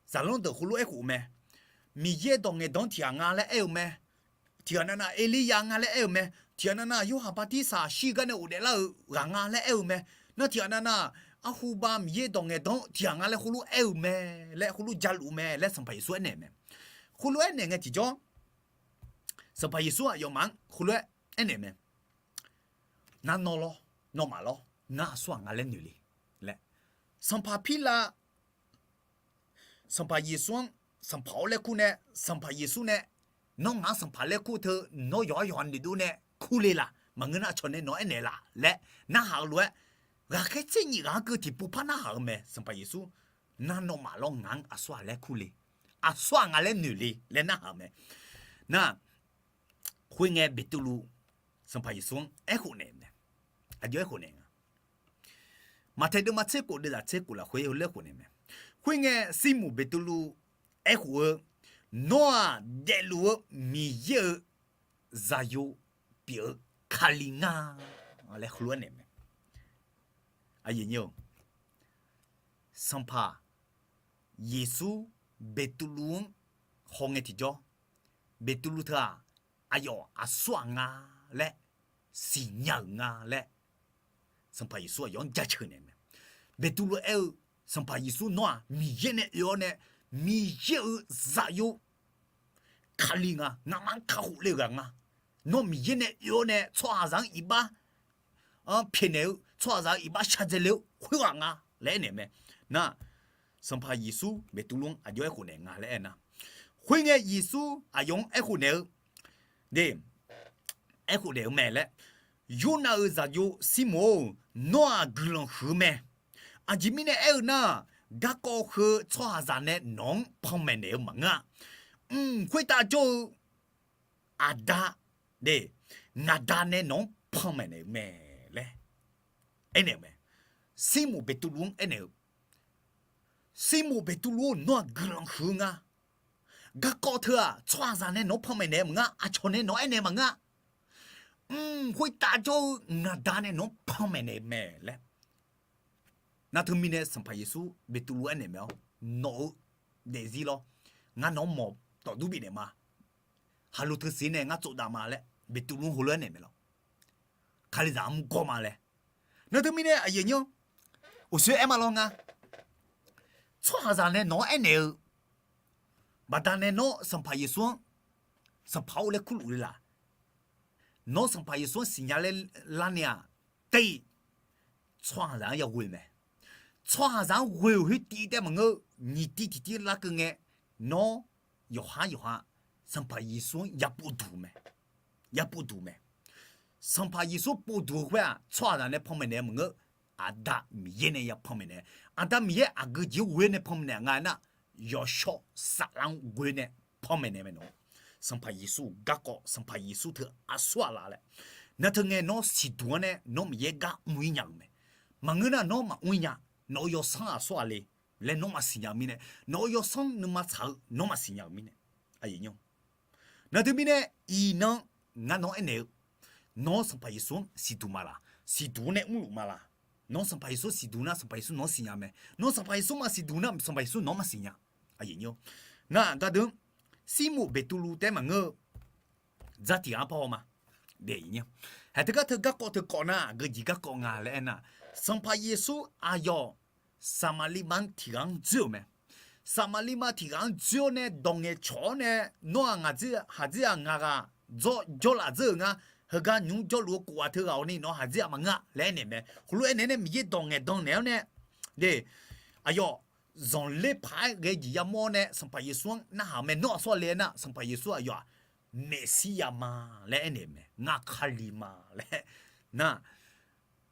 zaqlanr deuq heulof-aer aerkhof-eu mae. Miqyaer dawq ngaeqdan-anr tiqghaq nga laer aer-eu mae. Tiqghaq navnav Erlirya nga laer aer-eu mae. Tiqghaq navnav Yorhaq Bartirsaq shir gar nae ghofdaef lar-euq ghaq nga laer aer-eu mae. Nar tiqghaq navnav arhuba Miqyaer dawq ngaeqdan-anr tiqghaq nga laer heulof aer-eu mae laer, heulof jaluf mae laer Sanqpaq Yeqsur aernaeq mae. Heulof aernaeq ngae tiqjawr, Sanqpaq Yeqsur aqyawfmaf-anr heulof-aer aernaeq mae. Nar nawr lawr, nawmaf lawr, ngar aqsur-aq nga laer noeq le laer. Sanqpaq Pirlav, Sanqpaq Yeqsur-anr Sanqpaq-awr laer kur nae, Sanqpaq Yeqsur nae, nawr ngaq-anr Sanqpaq laer kur teu, nawr yawqha yawqha noeqdov nae kur le laf, maqngeur nar aqcawq nae nawq-anr aernaeq laf laer narhaq-eu lof-aer, ghaqkhaer tser nyif ghaq-anr keuv tiqpov par narhaq-eu mae. Sanqpaq Yeqsur, nar nawmaf lawr ngaq-anr aqsur-aq laer kur le, aqsur-aq nga laer noeq le laer narhaq-eu mae. Nar, khoerngae Beqtuvluv Sanqpaq Yeqsur-anr aerkhof naeq-eu mae. Aqjox aerkhof naeq nga. Maqtaeq deuvma tser kof deuvzaq tser kof lafkhoer heulof-aer khof naeq mae. Khoerngae Sirmoq Beqtuvluv aerkhof-eu, Nawr-aq daefluf-eu Miqyaer-euq Zaqyo pyeuf-eu Kali ngar laer heulof-aer naeq mae. Aqyuif nyir-eu, Sanqpaq Yeqsur Beqtuvluv-anr hawngae tiqjawr, Beqtuvluv teu-aq, aqyawf aqsur-aq nga laer siqnya-euq nga laer, Sanqpaq Yeqsur aqyawf-anr jaceuq naeq mae. Beqtuvluv aer-eu, Sanqpaq Yeqsur nawr-aq Miqyaer nae oe-awr nae, Miqyaer-euq Zaqyo Kali nga, ngamaf-anr kakhof le-eu ghaq nga. Nawr Miqyaer nae oe-awr nae tsawrhaqzaq-anr iqbax-anr pyaeqnaeq-eu, tsawrhaqzaq-euq iqbax shaqdzae le-eu khoerghaq nga laer aernaeq mae. Nar, Sanqpaq Yeqsur Beqtuvluv-anr aqjox aerkhof naeq nga laer aernar, khoerngae Yeqsur aqyawf-anr aerkhof naeq-eu, de, aerkhof naeq-eu mae laer, Yornav-euq zaqyo Sirmoq-or, nawr-aq guiqlanq huiq-eu mae. Aqjeq mirnae aer-eu nar, garkawv heu tsawrhaqzaq nae nawq-anr panmaeq naeq-eu maqngeur-a. Mq khoertav jawr-eu Aqda, de, ngaqda nae nawq-anr panmaeq naeq-eu mae laer aernaeq-eu mae. Sirmoq Beqtuvluv-anr aernaeq-eu, Sirmoq Beqtuvluv-or, nawr-aq guiqlanq huiq-eu nga. Garkawv teu-aq tsawrhaqzaq nae nawq-anr panmaeq naeq-eu maqngeur, aqcawq nae nawq-anr aernaeq maqngeur-a. Mq khoertav jawr-eu ngaqda nae nawq-anr panmaeq naeq-eu mae laer. Nar teumirnae Sanqpaq Yeqsur Beqtuvluv aernaeq mae-awr, nawq-eu daefzir lawr, ngar nawq-anr mawq tawfdur bifnaeq ma. khaqlo teu siq nae ngar tsovdav ma laer Beqtuvluv-anr heulof-aer naeq mae lawr. Kalizaq-anr murgawr ma laer. Nar teumirnae aqyuif aqnyir-anr, uqshoe aer ma lawr nga. Tsawrhaqzaq nae nawq-anr aernaeq-eu baqdanae nawr Sanqpaq Yeqsur-anr Sanqpaq-or laer kurluf le laq? Nawr Sanqpaq Yeqsur-anr siqnya ler lar-ni-aq, taef-iq tsawrhaqzaq-anr yaghoe mae. Tsawrhaqzaq-anr ghoe-euq khoer tiv taef maqngeur-eu, nyiq tiv tiqtiv larkeuv ngae, nawr yawqhar yawqha Sanqpaq Yeqsur-anr ya povduq mae. Ya povduq mae. Sanqpaq Yeqsur povduq-eu khoer-aq, tsawrhaqzaq nae panmaeq naeq-eu maqngeur, Aqda Miqyaer nae ya panmaeq naeq. Aqda Miqyaer aqgeu jeq-anr ghoe nae panmaeq naeq nga aernar, yawshawr saflar-anr ghoe nae panmaeq naeq mae nawq. Sanqpaq Yeqsur garkawv, Sanqpaq Yeqsur teu aqsur aqlaf laer. Nar teu ngae nawr siqduq-anr nae nawr Miqyaer gar mr-ir nya-euq mae. Maqngeur nar nawr maqmr-ir nya. Nawq-euq yawsanr aqsur aqle laer nawr maqsiq nya-eu mirnae, nawq-euq yawsanr nuima tsaq-eu nawr maqsiq nya-euq mirnae, aqyuif aqnyir-anr. Nar teumirnae iqnan ngar nawr aernaeq-eu, nawr Sanqpaq Yeqsur-anr siqduq ma laq? Siqduq-anr nae mrluf ma laq? Nawr Sanqpaq Yeqsur siqduq nar Sanqpaq Yeqsur nawq-anr siqnya mae. Nawr Sanqpaq Yeqsur maqsiqduq nar Sanqpaq Yeqsur nawq-anr maqsiq nya. Nar gardeuv-anr Sirmoq Beqtuvluv taef-aer maqngeur-eu dzar tiq ghaq-anr parhaw ma. Haeq teugar teu garkawv teu kawv nar aqgeu jeq garkawv nga laer aernar, Sanqpaq Yeqsur aqyawf Saqmaqliv ma-anr tiq ghaq-anr dzoer-euq mae. Saqmaqliv ma tiq ghaq-anr dzoer-awr nae dawq ngaeqcawq-awr nae, nawr-aq ngaq haqdzer-aq ngaq ghaq dzawr jawrlaf dzeur-euq nga. Heugar nymq-mr jawrluf-eu kof ghaq teughaq-awq ni nawq haqdzer-aq maqngeur-a laer aernaeq mae. Khoerlof-aer naeq-aer nae Miqyaer dawq ngaeqdan naeq-awr nae, de, aqyawf zanqler paq-aer ghae jeq yamawr-awr nae Sanqpaq Yeqsur-anr narhaq-eu mae. Nawr aqsur aqle aernar Sanqpaq Yeqsur aqyawf-aq Meqsirya ma laer aernaeq mae. Ngar Kali ma laer nar,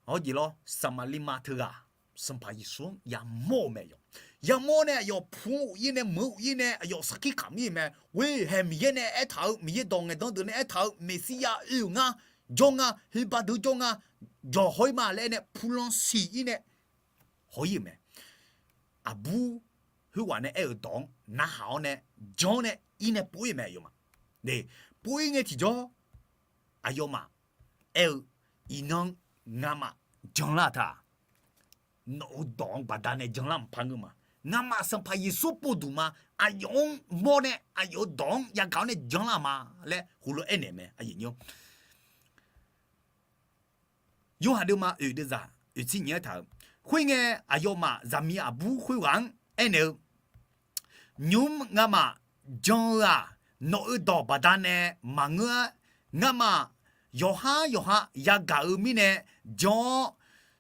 hawr jeq lawr, Saqmaqliv ma teughaq Sanqpaq Yeqsur-anr yamawr-eu mae yawq. Yamawr-awr nae aqyawf pu-anr of-ir nae meuq-anr of-ir nae aqyawf sarkir kamq-ir-euq mae. Ghoe haeq Miqyaer nae aertaq-eu, Miqyaer dawq ngaeqdan deuq nae aertaq-eu Meqsirya oe-euq ngar, jawr nga, heubaq deuq jawr nga, jawq haw-ir ma laer aer nae pulan siq-ir nae haw-ir-euq mae. Aqbur khoerghaq nae aer-euq dawq-anr narhaq-awr nae jan-awr nae ir nae pov-ir-euq mae aqyawfmaf. De, pov-ir ngae tiqjawr aqyawfmaf aer-eu, iqnan ngamaf janlar ta, nawq-euq dawq-anr baqdanae janlar maqpar ngeur ma. Ngamaf Sanqpaq Yeqsur povduq ma. Aqyawf-anr mawr nae aqyawf-euq dawq-anr yagaq-awr nae janlar ma laer heulof-aer aernaeq mae. Yorhaq deuvma oeq deuvzaq oeq tser nyiq-aer taq-euq, khoerngae aqyawfmaf zaqmiq aqbur khoerghaq-anr aernaeq-eu, nymq-mr ngamaf jan-eu-aq, nawq-euq dawq baqdanae maqngeur-ar. Ngamaf yawqhar yawqha yagaq-eu mirnae jan-awr,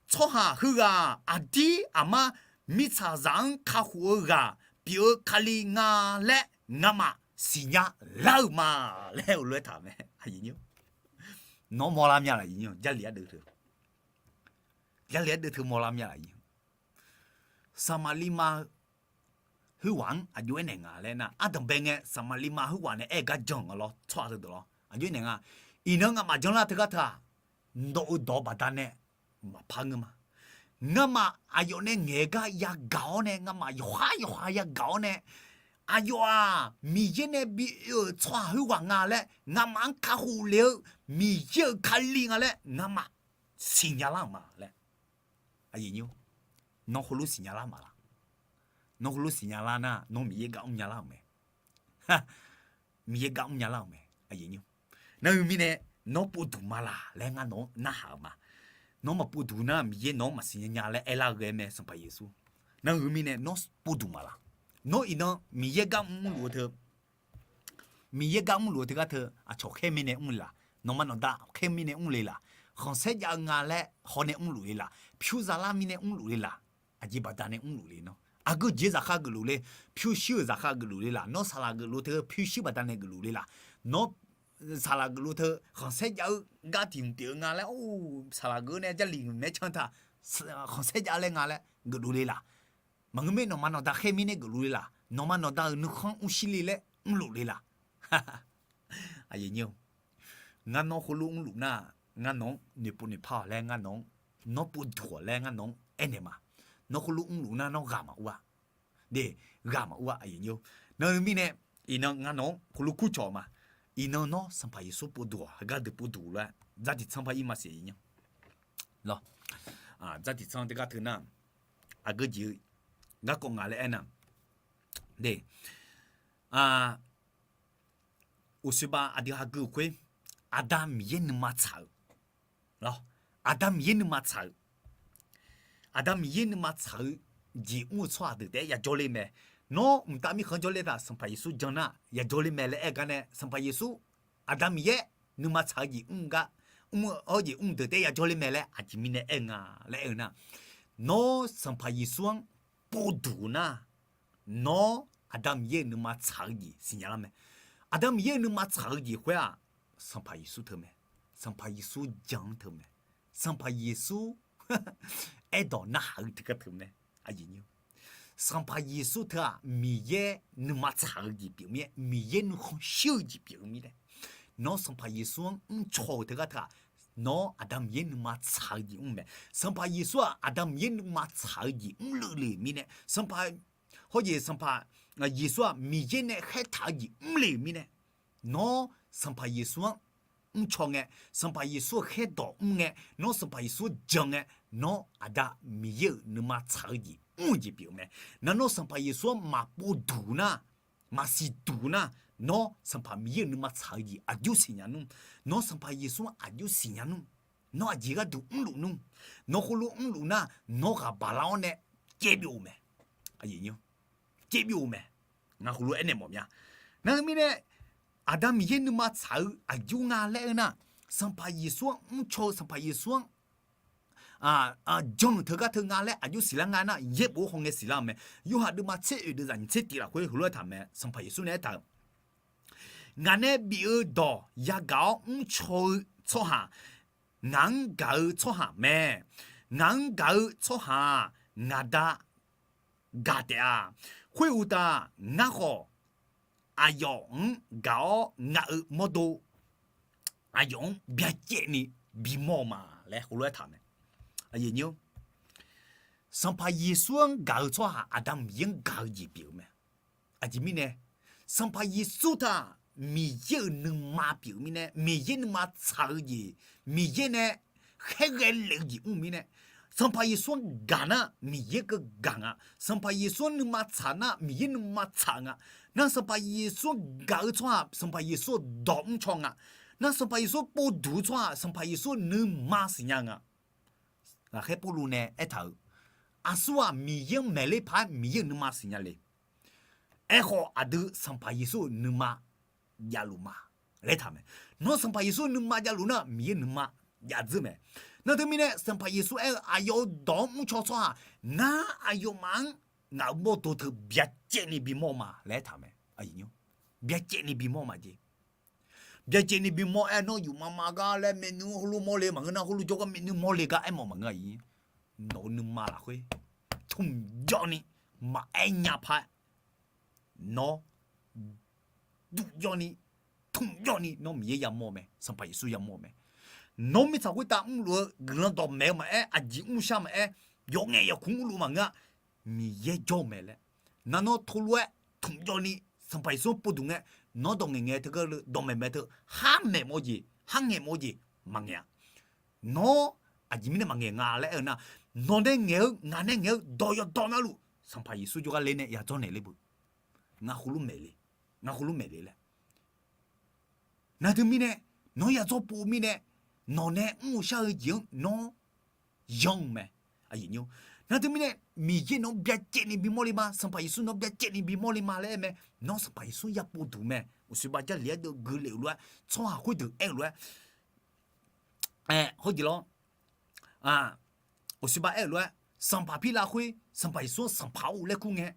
tsawrhaq heughaq aqdir aqmar mirtsaqzaq-anr kakhof-eu ghaq pyeuf-eu Kali nga laer ngamaf siqnya lar-euq ma laer heulof-aer taq-euq mae. Nawr mawrlar mya laf, Jarlif ardeuv teu, Jarlif ardeuv teu mawrlar mya laf. Saqmaqliv ma heughaq-anr aqjox aernaeq nga laer nar, ardanqbae ngae Saqmaqliv ma heughaq nae aer-eu gar jan nga lawr, tsawrhaq teudeuq lawr, aqjox aernaeq nga. Iqnan ngamaf janlar teugar teu-aq, nawq-euq dawq baqdanae maqpar ngeur ma. Ngamaf aqyawf nae ngaeq-eu gar yagaq-awr nae, ngamaf yawqhar yawqha yagaq-awr nae, aqyawf-aq Miqyaer nae bi oe-euq tsawrhaq heughaq nga laer, ngamaf-anr kakhof lef-eu Miqyaer-euq Kali nga laer ngamaf siqnya lar-euq ma laer. Nawr heulof siqnya lar ma laq? Nawr heulof siqnya lar nar, nawr Miqyaer gar mrnya lar-euq mae. Miqyaer gar mrnya lar-euq mae. Nar-eu mirnae, nawr povduq ma laq laer ngar nawq-anr narhaq-euq ma. Nawr maqpov duq nar, Miqyaer nawq-anr maqsiqnya nya laer aerlar-eu ghae mae, Sanqpaq Yeqsur. Nar-eu mirnae, nawr povduq ma laq? Nawr iqnan Miqyaer gar mrluf-eu teu, Miqyaer gar mrluf-eu teugar teu, aqcawq khaer mirnae mr le laq? Nawqma nawqda khaer mirnae mr le laq? Khanqsaer jav-eu nga laer hawnae mrluf le laq? Pyur zalar mirnae mrluf le laq? Aqjeq baqdanae mrluf le nawr. Aqgeu jeq zaqkhav geufluf le, pyurshuir-euq zaqkhav geufluf le laq? Nawr saqlaq geufluf teu pyurshuir baqdanae geufluf le laq? Nawr saqlaq geufluf teu khanqsaer jav-eu gar tiq hmq pyeuf-eu nga laer, or, saqlaq geuf-eu nae Jarlif maeq-aer can taq, khanqsaer jav laer nga laer geufluf le laq? Maqngeur mir, nawqma nawqda khaer mirnae geufluf le laq? Nawqma nawqda-euq nuikhanr mrshir le laer mrluf le laq? Ngar nawr heulof mrluf nar, ngar nawq-anr noeqpov noeqpar-awq laer ngar nawq-anr, nawr povduq-awq laer ngar nawq-anr aernaeq ma. Nawr heulof mrluf nar nawr ghaq maqur-a. De, ghaq maqur-a. Nar-eu mirnae, iqnan ngar nawq-anr heulof kurcawq ma. Iqnan nawr Sanqpaq Yeqsur povduq-awq, heugar deuq povduq lof-aer dzar tiqtsanr par ir ma siq. Lawr, dzar tiqtsanr teugar teu nar, aqgeu jeq-eu garkawv nga laer aernar, de, uqsoerbav aqdui hageuf khoer, Aqda Miqyaer nuima tsaq-eu, Aqda Miqyaer nuima tsaq-eu, Aqda Miqyaer nuima tsaq-eu jeq mr-eu tsawrhaq deuq taef-aer yajawr ler mae. Nawr mqtav mirkhanq-anr jawrler taq Sanqpaq Yeqsur jan nar yajawr ler mae laer aer gar nae, Sanqpaq Yeqsur Aqda Miqyaer nuima tsaq-eu jeq mr gar, mr-eu hawr jeq mr deuq taef-aer yajawr ler mae laer aqjeq mirnae aer-eu nga laer aer-eu nar, nawr Sanqpaq Yeqsur-anr povduq-eu nar, nawr Aqda Miqyaer-euq nuima tsaq-eu jeq siqnya lar mae. Aqda Miqyaer-euq nuima tsaq-eu jeq khoer-aq, Sanqpaq Yeqsur teu mae. Sanqpaq Yeqsur jan-anr teu mae. Sanqpaq Yeqsur aerdawq narhaq-eu teugar teu mae. Sanqpaq Yeqsur teu-aq Miqyaer nuima tsaq-eu jeq pyeuf mir-aer, Miqyaer nuikhanr shir-eu jeq pyeuf-eu mirnae, nawr Sanqpaq Yeqsur-anr mrcaw-eu teugar teu-aq, nawr Aqda Miqyaer nuima tsaq-eu jeq mr mae. Sanqpaq Yeqsur-aq Aqda Miqyaer nuima tsaq-eu jeq mrluf le-euq mirnae, Sanqpaq hawjeq Sanqpaq Yeqsur-aq Miqyaer nae khaertaq-eu jeq mrle-euq mirnae, nawr Sanqpaq Yeqsur-anr mrcaw ngae, Sanqpaq Yeqsur-euq khaerdawq mr ngae, nawr Sanqpaq Yeqsur jan ngae, nawr Aqda Miqyaer-euq nuima tsaq-eu jeq mr-eu jeq pyeuf-eu mae. Nar nawr Sanqpaq Yeqsur-anr maqpov duq nar, maqsiq duq nar, nawr Sanqpaq Miqyaer-euq nuima tsaq-eu jeq aqjox siqnya nmr. Nawr Sanqpaq Yeqsur-anr aqjox siqnya nmr. Nawr aqjeq gharduq mrluf nmr. Nawr khoerlof mrluf nar, nawr ghaq baqlar-awr nae caev byov-eu mae. Caev byov-eu mae. Ngar khoerlof aernaeq mawf mya. Nar-eu mirnae, Aqda Miqyaer nuima tsaq-eu aqjox nga laer aer nar, Sanqpaq Yeqsur-anr mrcaw-eu Sanqpaq Yeqsur-anr jan-euq teugar teu nga laer aqjox siqlar nga nar, yaerbof-aer hawngae siqlar-eu mae. Yorhaq deuvma tser oeq deuq zaqnyiq tser tiq lafkhoer heulof-aer taq mae. Sanqpaq Yeqsur nae aertaq-euq, ngaq nae bif-eu dawq yagaq-awr mrcaw-eu tsawrhaq, ngaq-anr gaq-eu tsawrhaq mae. Ngaq-anr gaq-eu tsawrhaq-aq, ngaq Da gaq taef-a. Khoeruqtaf, ngar khawf aqyawf-anr gaq-awr ngaq-euq mawrdo aqyawf-anr byacaevni bimawr-eu ma laer heulof-aer taq mae. Sanqpaq Yeqsur-anr gaq-eu tsawrhaq Aqda Miqyaer-anr gaq-eu jeq pyeuf-eu mae. Aqjeq mirnae, Sanqpaq Yeqsur taq Miqyaer-euq nuima pyeuf-eu mirnae, Miqyaer nuima tsaq-eu jeq, Miqyaer nae khaerghae lef-eu jeq mr-eu mirnae, Sanqpaq Yeqsur-anr gaq nar Miqyaer keuv gaq nga. Sanqpaq Yeqsur-anr nuima tsaq nar Miqyaer nuima tsaq nga. Nar Sanqpaq Yeqsur-anr gaq-eu tsawrhaq Sanqpaq Yeqsur-euq dawq mrcaw nga. Nar Sanqpaq Yeqsur povduq-eu tsawrhaq Sanqpaq Yeqsur-euq nuima siqnya nga. Ghaqkhaer Pawrluv nae aertaq-euq, aqsur-aq Miqyaer-anr maeqler paq-aer Miqyaer-euq nuima siqnya le. Aerkhawf aqdui Sanqpaq Yeqsur-euq nuima javluf ma laer taq mae. Nawr Sanqpaq Yeqsur nuima javluf nar Miqyaer nuima jav dzeur mae. Nar teumirnae Sanqpaq Yeqsur aer-eu aqyawf-euq dawq-anr mrcaw tsawrhaq ngar aqyawfmaf-anr ngaq-euq mawrdo teu byacaevni bimawr ma laer taq mae. Byacaevni bimawr ma jeq. Byacaevni bimawr aer nawr yufma ma gar laer maernmr heulof mawrle maqngeur nar, heulof jawrgar maernmr mawrle gar aermawf maqngeur-a. Nawq-eu nuima lafkhoer tmqjawvni maqaer nya paq-aer nawr duvjawvni tmqjawvni nawr Miqyaer yamawr mae, Sanqpaq Yeqsur yamawr mae. Nawr mirtsaq khoertav mrluf-eu guiqlanq dawqmaeq-eu maqaer, aqjeq mrshar maqaer, yawf ngaef yawf kuq mrluf maqngeur-a. Miqyaer jawr-eu mae laer nar nawr teulof-aer tmqjawvni Sanqpaq Yeqsur-anr povduq ngae, nawr dawq ngaeqngae teugar dawqmaeq maeq teu har maeqmawf-eu jeq, har ngaeqmawf-eu jeq maqngaeq-a. Nawr aqjeq mirnae maqngaeq nga laer aer-eu nar, nawq nae ngaeq-eu ngaq nae ngaeq-eu dawq yawqdawq navluf Sanqpaq Yeqsur jawrgar ler nae yadzawr naeq ler beu. Ngar khoerlof maeqle, ngar khoerlof maeqle laer. Nar teumirnae nawr yadzawr pov-eu mirnae nawq nae mr-eu shar-eu jeq-anr nawr yanr-eu mae. Nar teumirnae Miqyaer nawq-anr byacaevni bimawr le ma, Sanqpaq Yeqsur nawq-anr byacaevni bimawr le ma laer aer mae. Nawr Sanqpaq Yeqsur yapov duq mae. Uqshoe bav Jarlif-aer deuv gui lef-euq lof-aer, tsawrhaq khoerdeuq aer-eu lof-aer, hawjeq lawr, uqshoe bav aer-euq lof-aer, sanqpaq Pirlav khoer Sanqpaq Yeqsur-anr sanqpaq-or laer kur ngae,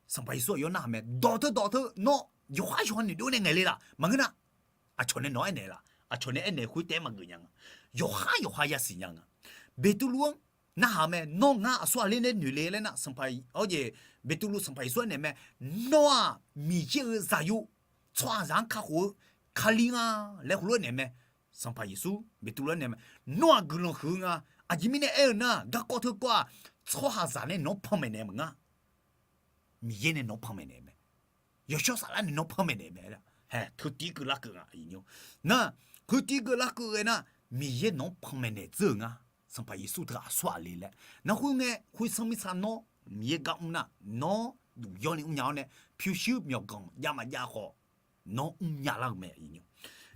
Sanqpaq Yeqsur aqyawf narhaq mae. Dawq teu dawq teu nawr yawqhar yawqha noeqdov nae ngaeq le laf maqngeur nar, aqcawq nae nawq-anr aernaeq laf, aqcawq nae aernaeq khoer taef-aer maqgeuf nya nga. Yawqhar yawqha yasiq nya nga. Beqtuvluv-anr narhaq mae. Nawr ngar aqsur aqler nae noeq le laer nar, sanqpaq, hawjeq, Beqtuvluv Sanqpaq Yeqsur aernaeq mae. Nawr-aq Miqyaer-euq Zaqyo, tsawrhaqzaq-anr kakhof-eu Kali nga laer heulof-aer naeq mae. Sanqpaq Yeqsur Beqtuvluv-anr naeq mae. Nawr-aq guiqlanq huiq-eu nga. Aqjeq mirnae aer-eu nar, garkawv teukawv-aq, tsawrhaqzaq nae nawq-anr panmaeq naeq maqngeur. Miqyaer nae nawq-anr panmaeq naeq mae. Yawshawr Saflar nae nawq-anr panmaeq naeq mae. Hae, teutiv keuv larkeuv nga. Nar, teutiv keuv larkeuv ghae nar, Miqyaer nawq-anr panmaeq naeq dzeur-euq nga. Sanqpaq Yeqsur teu aqsur aqle laer. Nar khoerngae, khoersanr mirtsa nawr Miqyaer gar mr nar, nawr duq yawrni mrnya-awr nae pyurshuir myawqganq jav maqjav khawf, nawr mrnya lar-eu mae.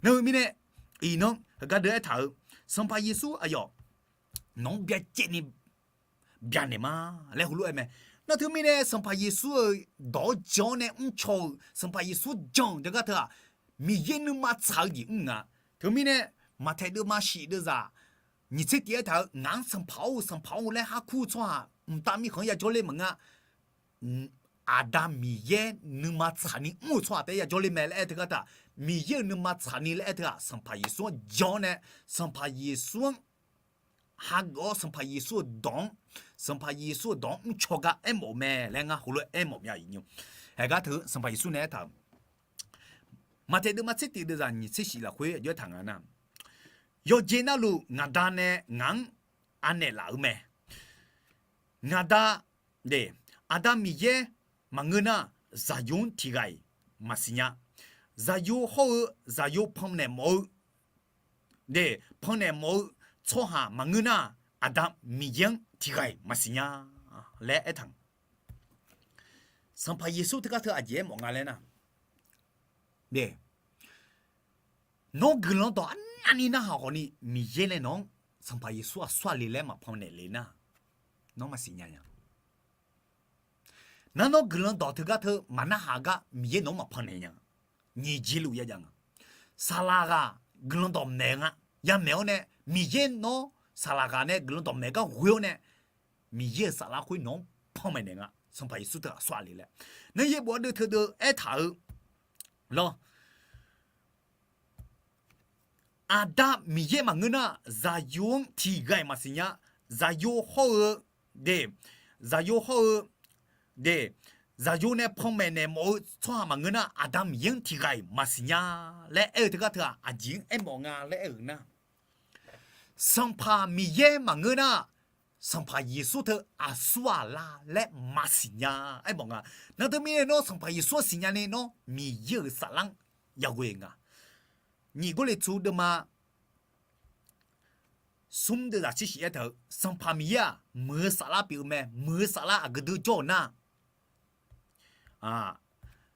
Nar heu mirnae, iqnan heugar deuq aertaq-eu, Sanqpaq Yeqsur aqyawf nawq-anr byacaevni byanaeq ma laer heulof-aer mae. Nar teumirnae Sanqpaq Yeqsur-euq dawq-anr jan-awr nae mrcaw-euq Sanqpaq Yeqsur jan-euq teugar teu-aq, Miqyaer nuima tsaq-eu jeq mr nga. Teumirnae Maqtaeq deuvma shif deuvzaq nyiq tser tiq aertaq-eu, ngaq-anr Sanqpaq-or, Sanqpaq-or laer har kur-eu tsawrhaq mqtav mirkhanq-anr yajawr ler maqngeur-a. Aqda Miqyaer nuima tsaqni mr-eu tsawrhaq taef-aer yajawr ler mae laer aer teugar teu-aq, Miqyaer-euq nuima tsaqni laer aer teu-aq, Sanqpaq Yeqsur-anr jan-awr nae, Sanqpaq Yeqsur-anr hageuf-awr, Sanqpaq Yeqsur-euq dawq-anr, Sanqpaq Yeqsur-euq dawq-anr mrcaw gar aermawf-eu mae laer ngar heulof-aer aermawf mya. Iqnan heugar teu Sanqpaq Yeqsur nae aertaq-euq, Maqtaeq deuvma tser tiq deuvzaq nyiq tser shif lafkhoer aqjox aertaq nga nar, yawqjeq navluf ngaq Da nae ngaq-anr anaeq laf-eu mae. Ngaq Da, Aqda Miqyaer maqngeur nar, Zaqyo-anr tiq ghaq-iq maqsiq nya. Zaqyo hawr-eu, Zaqyo pannaeq mawf-eu, pannaeq mawf-eu tsawrhaq maqngeur nar, Aqda Miqyaer-anr tiq ghaq-iq maqsiq nya laer aertaq-eu. Sanqpaq Yeqsur teugar teu aqjeq aermawf nga laer nar, nawr guiqlanq dawq arnavni narhaq khawfni Miqyaer nae nawq-anr Sanqpaq Yeqsur aqsur aqli laer maqpannaeq le nar, nawr maqsiq nya nya. Nar nawr guiqlanq dawq teugar teu maqnarhaq gar Miqyaer nawq-anr maqpannaeq nya. Nyiq jeq luf yajav nga. Saqlaq ghaq guiqlanq dawq maeq nga. Yamaeq-awr nae Miqyaer nawr saqlaq ghaq nae guiqlanq dawq maeq gar ghoe-awr nae Miqyaer-euq saflar khoer nawq-anr panmaeq naeq nga. Sanqpaq Yeqsur teu aqsur aqli laer nar yaerbof ardeuv teudeuv aertaq-eu lawr. Aqda Miqyaer maqngeur nar, Zaqyo-anr tiq ghaq-iq maqsiq nya. Zaqyo hawr-eu, de, Zaqyo hawr-eu, de, Zaqyo nae panmaeq naeq mawf-eu tsawrhaq maqngeur nar, Aqda Miqyaer-anr tiq ghaq-iq maqsiq nya laer aer-eu teugar teu-aq, aqjeq-anr aermawf nga laer aer-eu nar, Sanqpaq Miqyaer maqngeur nar, Sanqpaq Yeqsur teu aqsur aqlar laer maqsiq nya aermawf nga. Nar teumirnae nawr Sanqpaq Yeqsur-anr siqnya ni nawr Miqyaer-euq saflar-anr yaghoe nga. Nyiq Gawrleqtu deuvma smr deuvzaq tser shif aertaq-eu, Sanqpaq Miqyaer-aq muiq-eu saflar pyeuf-eu mae. Muiq-eu saflar aqgeu dui jawr-euq nar,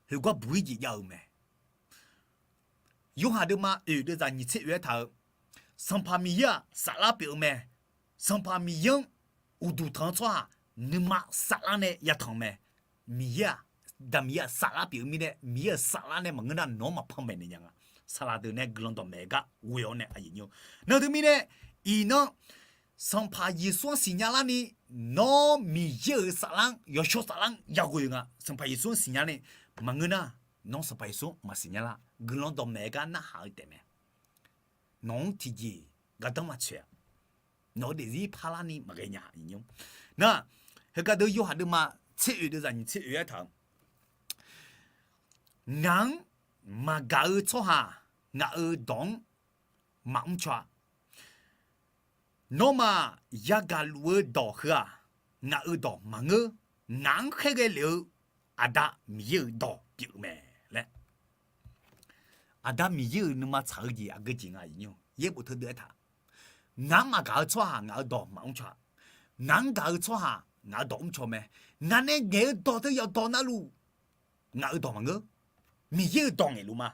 heugar buq-ir jeq jav-eu mae. Yorhaq deuvma oeq deuvzaq nyiq tser oeq aertaq-eu, Sanqpaq Miqyaer-aq saflar pyeuf-eu mae. Sanqpaq Miqyaer-anr uqduq tanq-eu tsawrhaq nuima saflar nae yatanq mae. Miqyaer-aq, Aqda Miqyaer-aq saflar pyeuf-eu mirnae, Miqyaer-euq saflar nae maqngeur nar nawq-anr maqpanmaeq naeq nya nga. Saqlaq deuq nae guiqlanq dawqmaeq gar ghoe-awr nae aqyuif nymr. Nar teumirnae, iqnan Sanqpaq Yeqsur-anr siqnya larni, nawr Miqyaer-euq saflar-anr, yawshawr saflar-anr yaghoe nga. Sanqpaq Yeqsur-anr siqnya ni maqngeur nar, nawr Sanqpaq Yeqsur maqsiq nya lar. Guiqlanq dawqmaeq gar narhaq-eu taef mae. Nawq-anr tiqjeq gardanr maqtsoeq-a. Nawq-eu daefzir parlarni maqghae nya. Nar, heugar deuq Yorhaq deuvma tser oeq deuvzaq nyiq tser oeq aertaq-eu, ngaq-anr maqgaq-eu tsawrhaq ngaq-euq dawq-anr maqmr caw-a. Nawmaf yagaq luf-eu dawq heu-aq, ngaq-euq dawq maqngeur. Ngaq-anr khaerghae lef-eu Aqda Miqyaer-euq dawq pyeuf-eu mae laer. Aqda Miqyaer-euq nuima tsaq-eu jeq aqgeu jeq nga. Yaerbof teudeuv aertaq, ngaq-anr maqgaq-eu tsawrhaq ngaq-euq dawq maqmr caw-a. Ngaq-anr gaq-eu tsawrhaq ngaq-euq dawq mr caw mae. Ngaq nae ngaeq-eu dawq teu yawqdawq navluf ngaq-euq dawq maqngeur. Miqyaer-euq dawq ngaeqluf ma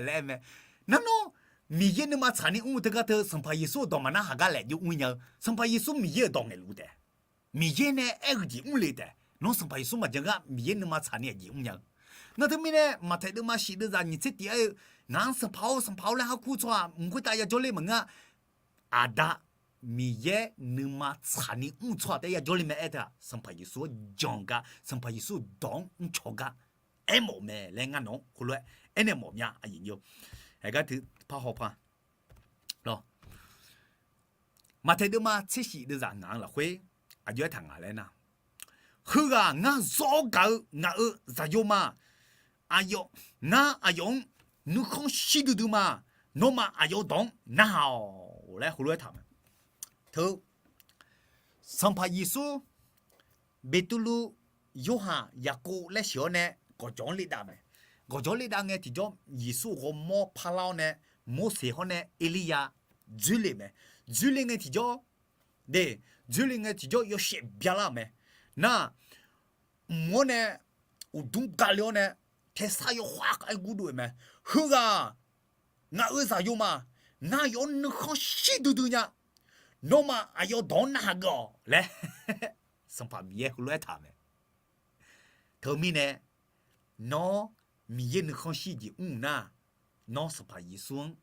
laer aer mae. Nar nawr Miqyaer nuima tsaqni mr-eu teugar teu Sanqpaq Yeqsur-euq dawq maqnarhaq gar laef jov mr nya-eu, Sanqpaq Yeqsur Miqyaer-euq dawq ngaeqluf taef. Miqyaer nae aer-eu jeq mr le taef. Nawr Sanqpaq Yeqsur maqjan gar Miqyaer nuima tsaqni aqjeq mr nya-eu. Nar teumirnae Maqtaeq deuvma shif deuvzaq nyiq tser tiq aer-eu, ngaq-anr Sanqpaq-or, Sanqpaq-or laer har kur tsawrhaq mq khoertav yajawr ler maqngeur-a. Aqda Miqyaer nuima tsaqni mr-eu tsawrhaq taef-aer yajawr ler mae aer teu-aq, Sanqpaq Yeqsur-anr jan gar, Sanqpaq Yeqsur-euq dawq-anr mr caw gar aermawf mae laer ngar nawq-anr khoerlof-aer aernaeq mawf mya aqyuif nymr. Aergar teu par haw par lawr. Maqtaeq deuvma tser shif deuvzaq ngaq-anr lafkhoer aqjox aertaq nga laer nar, heughaq ngar zawr-awr gaq-eu ngaq-euq zaqyo ma. Aqyawf, ngar aqyawf-anr nuikhanr shir duidui ma. Nawmaf aqyawf-eu dawq-anr narhaq-awq laer heulof-aer taq mae. Teu Sanqpaq Yeqsur Beqtuvluv, Yorhaq, Yaqkov laer sheuq-awr nae gawqjawq-anr ler dav mae. Gawqjawq-anr ler dav ngae tiqjawr Yeqsur ghawrmawr parlar-awr nae, Morseq hawr nae Erlirya dzoerle mae. Dzoerle ngae tiqjawr, de, dzoerle ngae tiqjawr yawshaef byalar-euq mae. Nar, mq-awr nae uqdmr gale-awr nae taesar yawkhav khav-aer gurdov-euq mae. Heughaq ngaq-euq zaqyo ma. Ngar aqyawf-anr nuikhanr shir duidui nya. Nawmaf aqyawf dawq-anr narhaq geuf-awq laer Sanqpaq Miqyaer heulof-aer aertaq-euq mae. Teumirnae nawr Miqyaer nuikhanr shir jeq mr-euq nar, nawr Sanqpaq Yeqsur-anr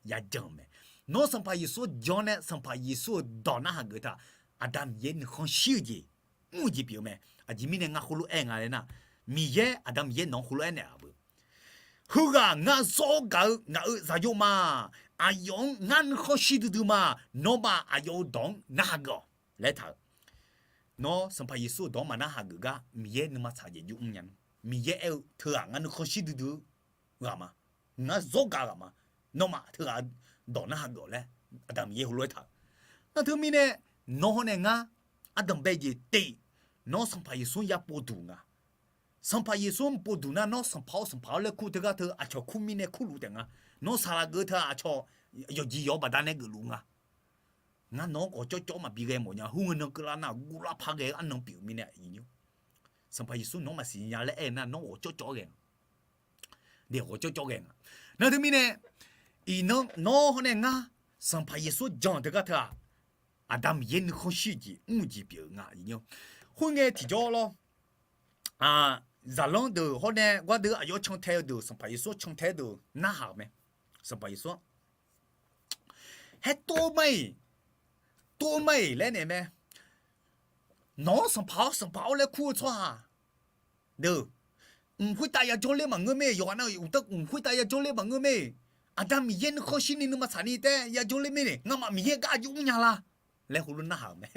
yajan-euq mae. Nawr Sanqpaq Yeqsur jan nae Sanqpaq Yeqsur-euq dawq narhaq geuf taq, Aqda Miqyaer nuikhanr shir-eu jeq mr-eu jeq pyeuf-eu mae. Aqjeq mirnae ngar khoerlof-aer nga laer nar, Miqyaer, Aqda Miqyaer nawq-anr khoerlof-aer naeq-a beu. Heughaq ngar zawr gaq-eu ngaq-euq zaqyo ma. Aqyawf-anr ngar nuikhanr shir duidui ma. Nawmaf aqyawf-euq dawq-anr narhaq geuf-awq laer taq-euq. Nawr Sanqpaq Yeqsur-euq dawq-anr maqnarhaq geuf gar Miqyaer nuima tsaq jeq jov mr nya nmr. Miqyaer aer-eu teughaq ngar nuikhanr shir duidui-eu ghaq ma. Ngar zawr gaq ghaq ma. Nawmaf teughaq dawq narhaq geuf-awq laer Aqda Miqyaer heulof-aer taq-euq. Nar teumirnae nawr hawr nae ngar ardanqbae jeq tif, nawr Sanqpaq Yeqsur-anr ya povduq nga. Sanqpaq Yeqsur-anr povduq nar, nawr Sanqpaq-or Sanqpaq-or laer kur teugar teu aqcawq kur mirnae kurluf taef nga. Nawr saqlaq geuf teu-aq aqcawq yawqjeq yawq-eu baqdanae geufluf nga. Ngar nawq-anr ghawqcawvcawv maqbi ghae mawf nya. Khoerngae nan keuvlar nar guvlar par ghae-eu arnan pyeuf-eu mirnae, Sanqpaq Yeqsur nawq-anr maqsiq nya laer aer-eu nar nawr ghawqcawvcawv-aer ghae nga. Ghawqcawvcawv ghae nga. Nar teumirnae iqnan nawr hawr nae ngar Sanqpaq Yeqsur jan teugar teu-aq, Aqda Miqyaer nuikhanr shir-eu jeq mr-eu jeq pyeuf-eu nga. Khoerngae tiqjawr lawr, zaqlanr deuq hawr nae gardeuv aqyawf cantae-eu deuq, Sanqpaq Yeqsur cantae-eu deuq narhaq-euq mae. Sanqpaq Yeqsur-anr haer tov mar-iq, tov mar-iq laer naeq mae. Nawq-anr Sanqpaq-or Sanqpaq-or laer kur-eu tsawrhaq deuq, mq khoertav yajawr ler maqngeur mae. Yawqghaq nar uqtaf mq khoertav yajawr ler maqngeur mae. Aqda Miqyaer nuikhanr shirni nuima tsaqni taef-aer yajawr ler mae. Ngamaf Miqyaer gar aqjox mr nya la laer heulof narhaq-euq mae.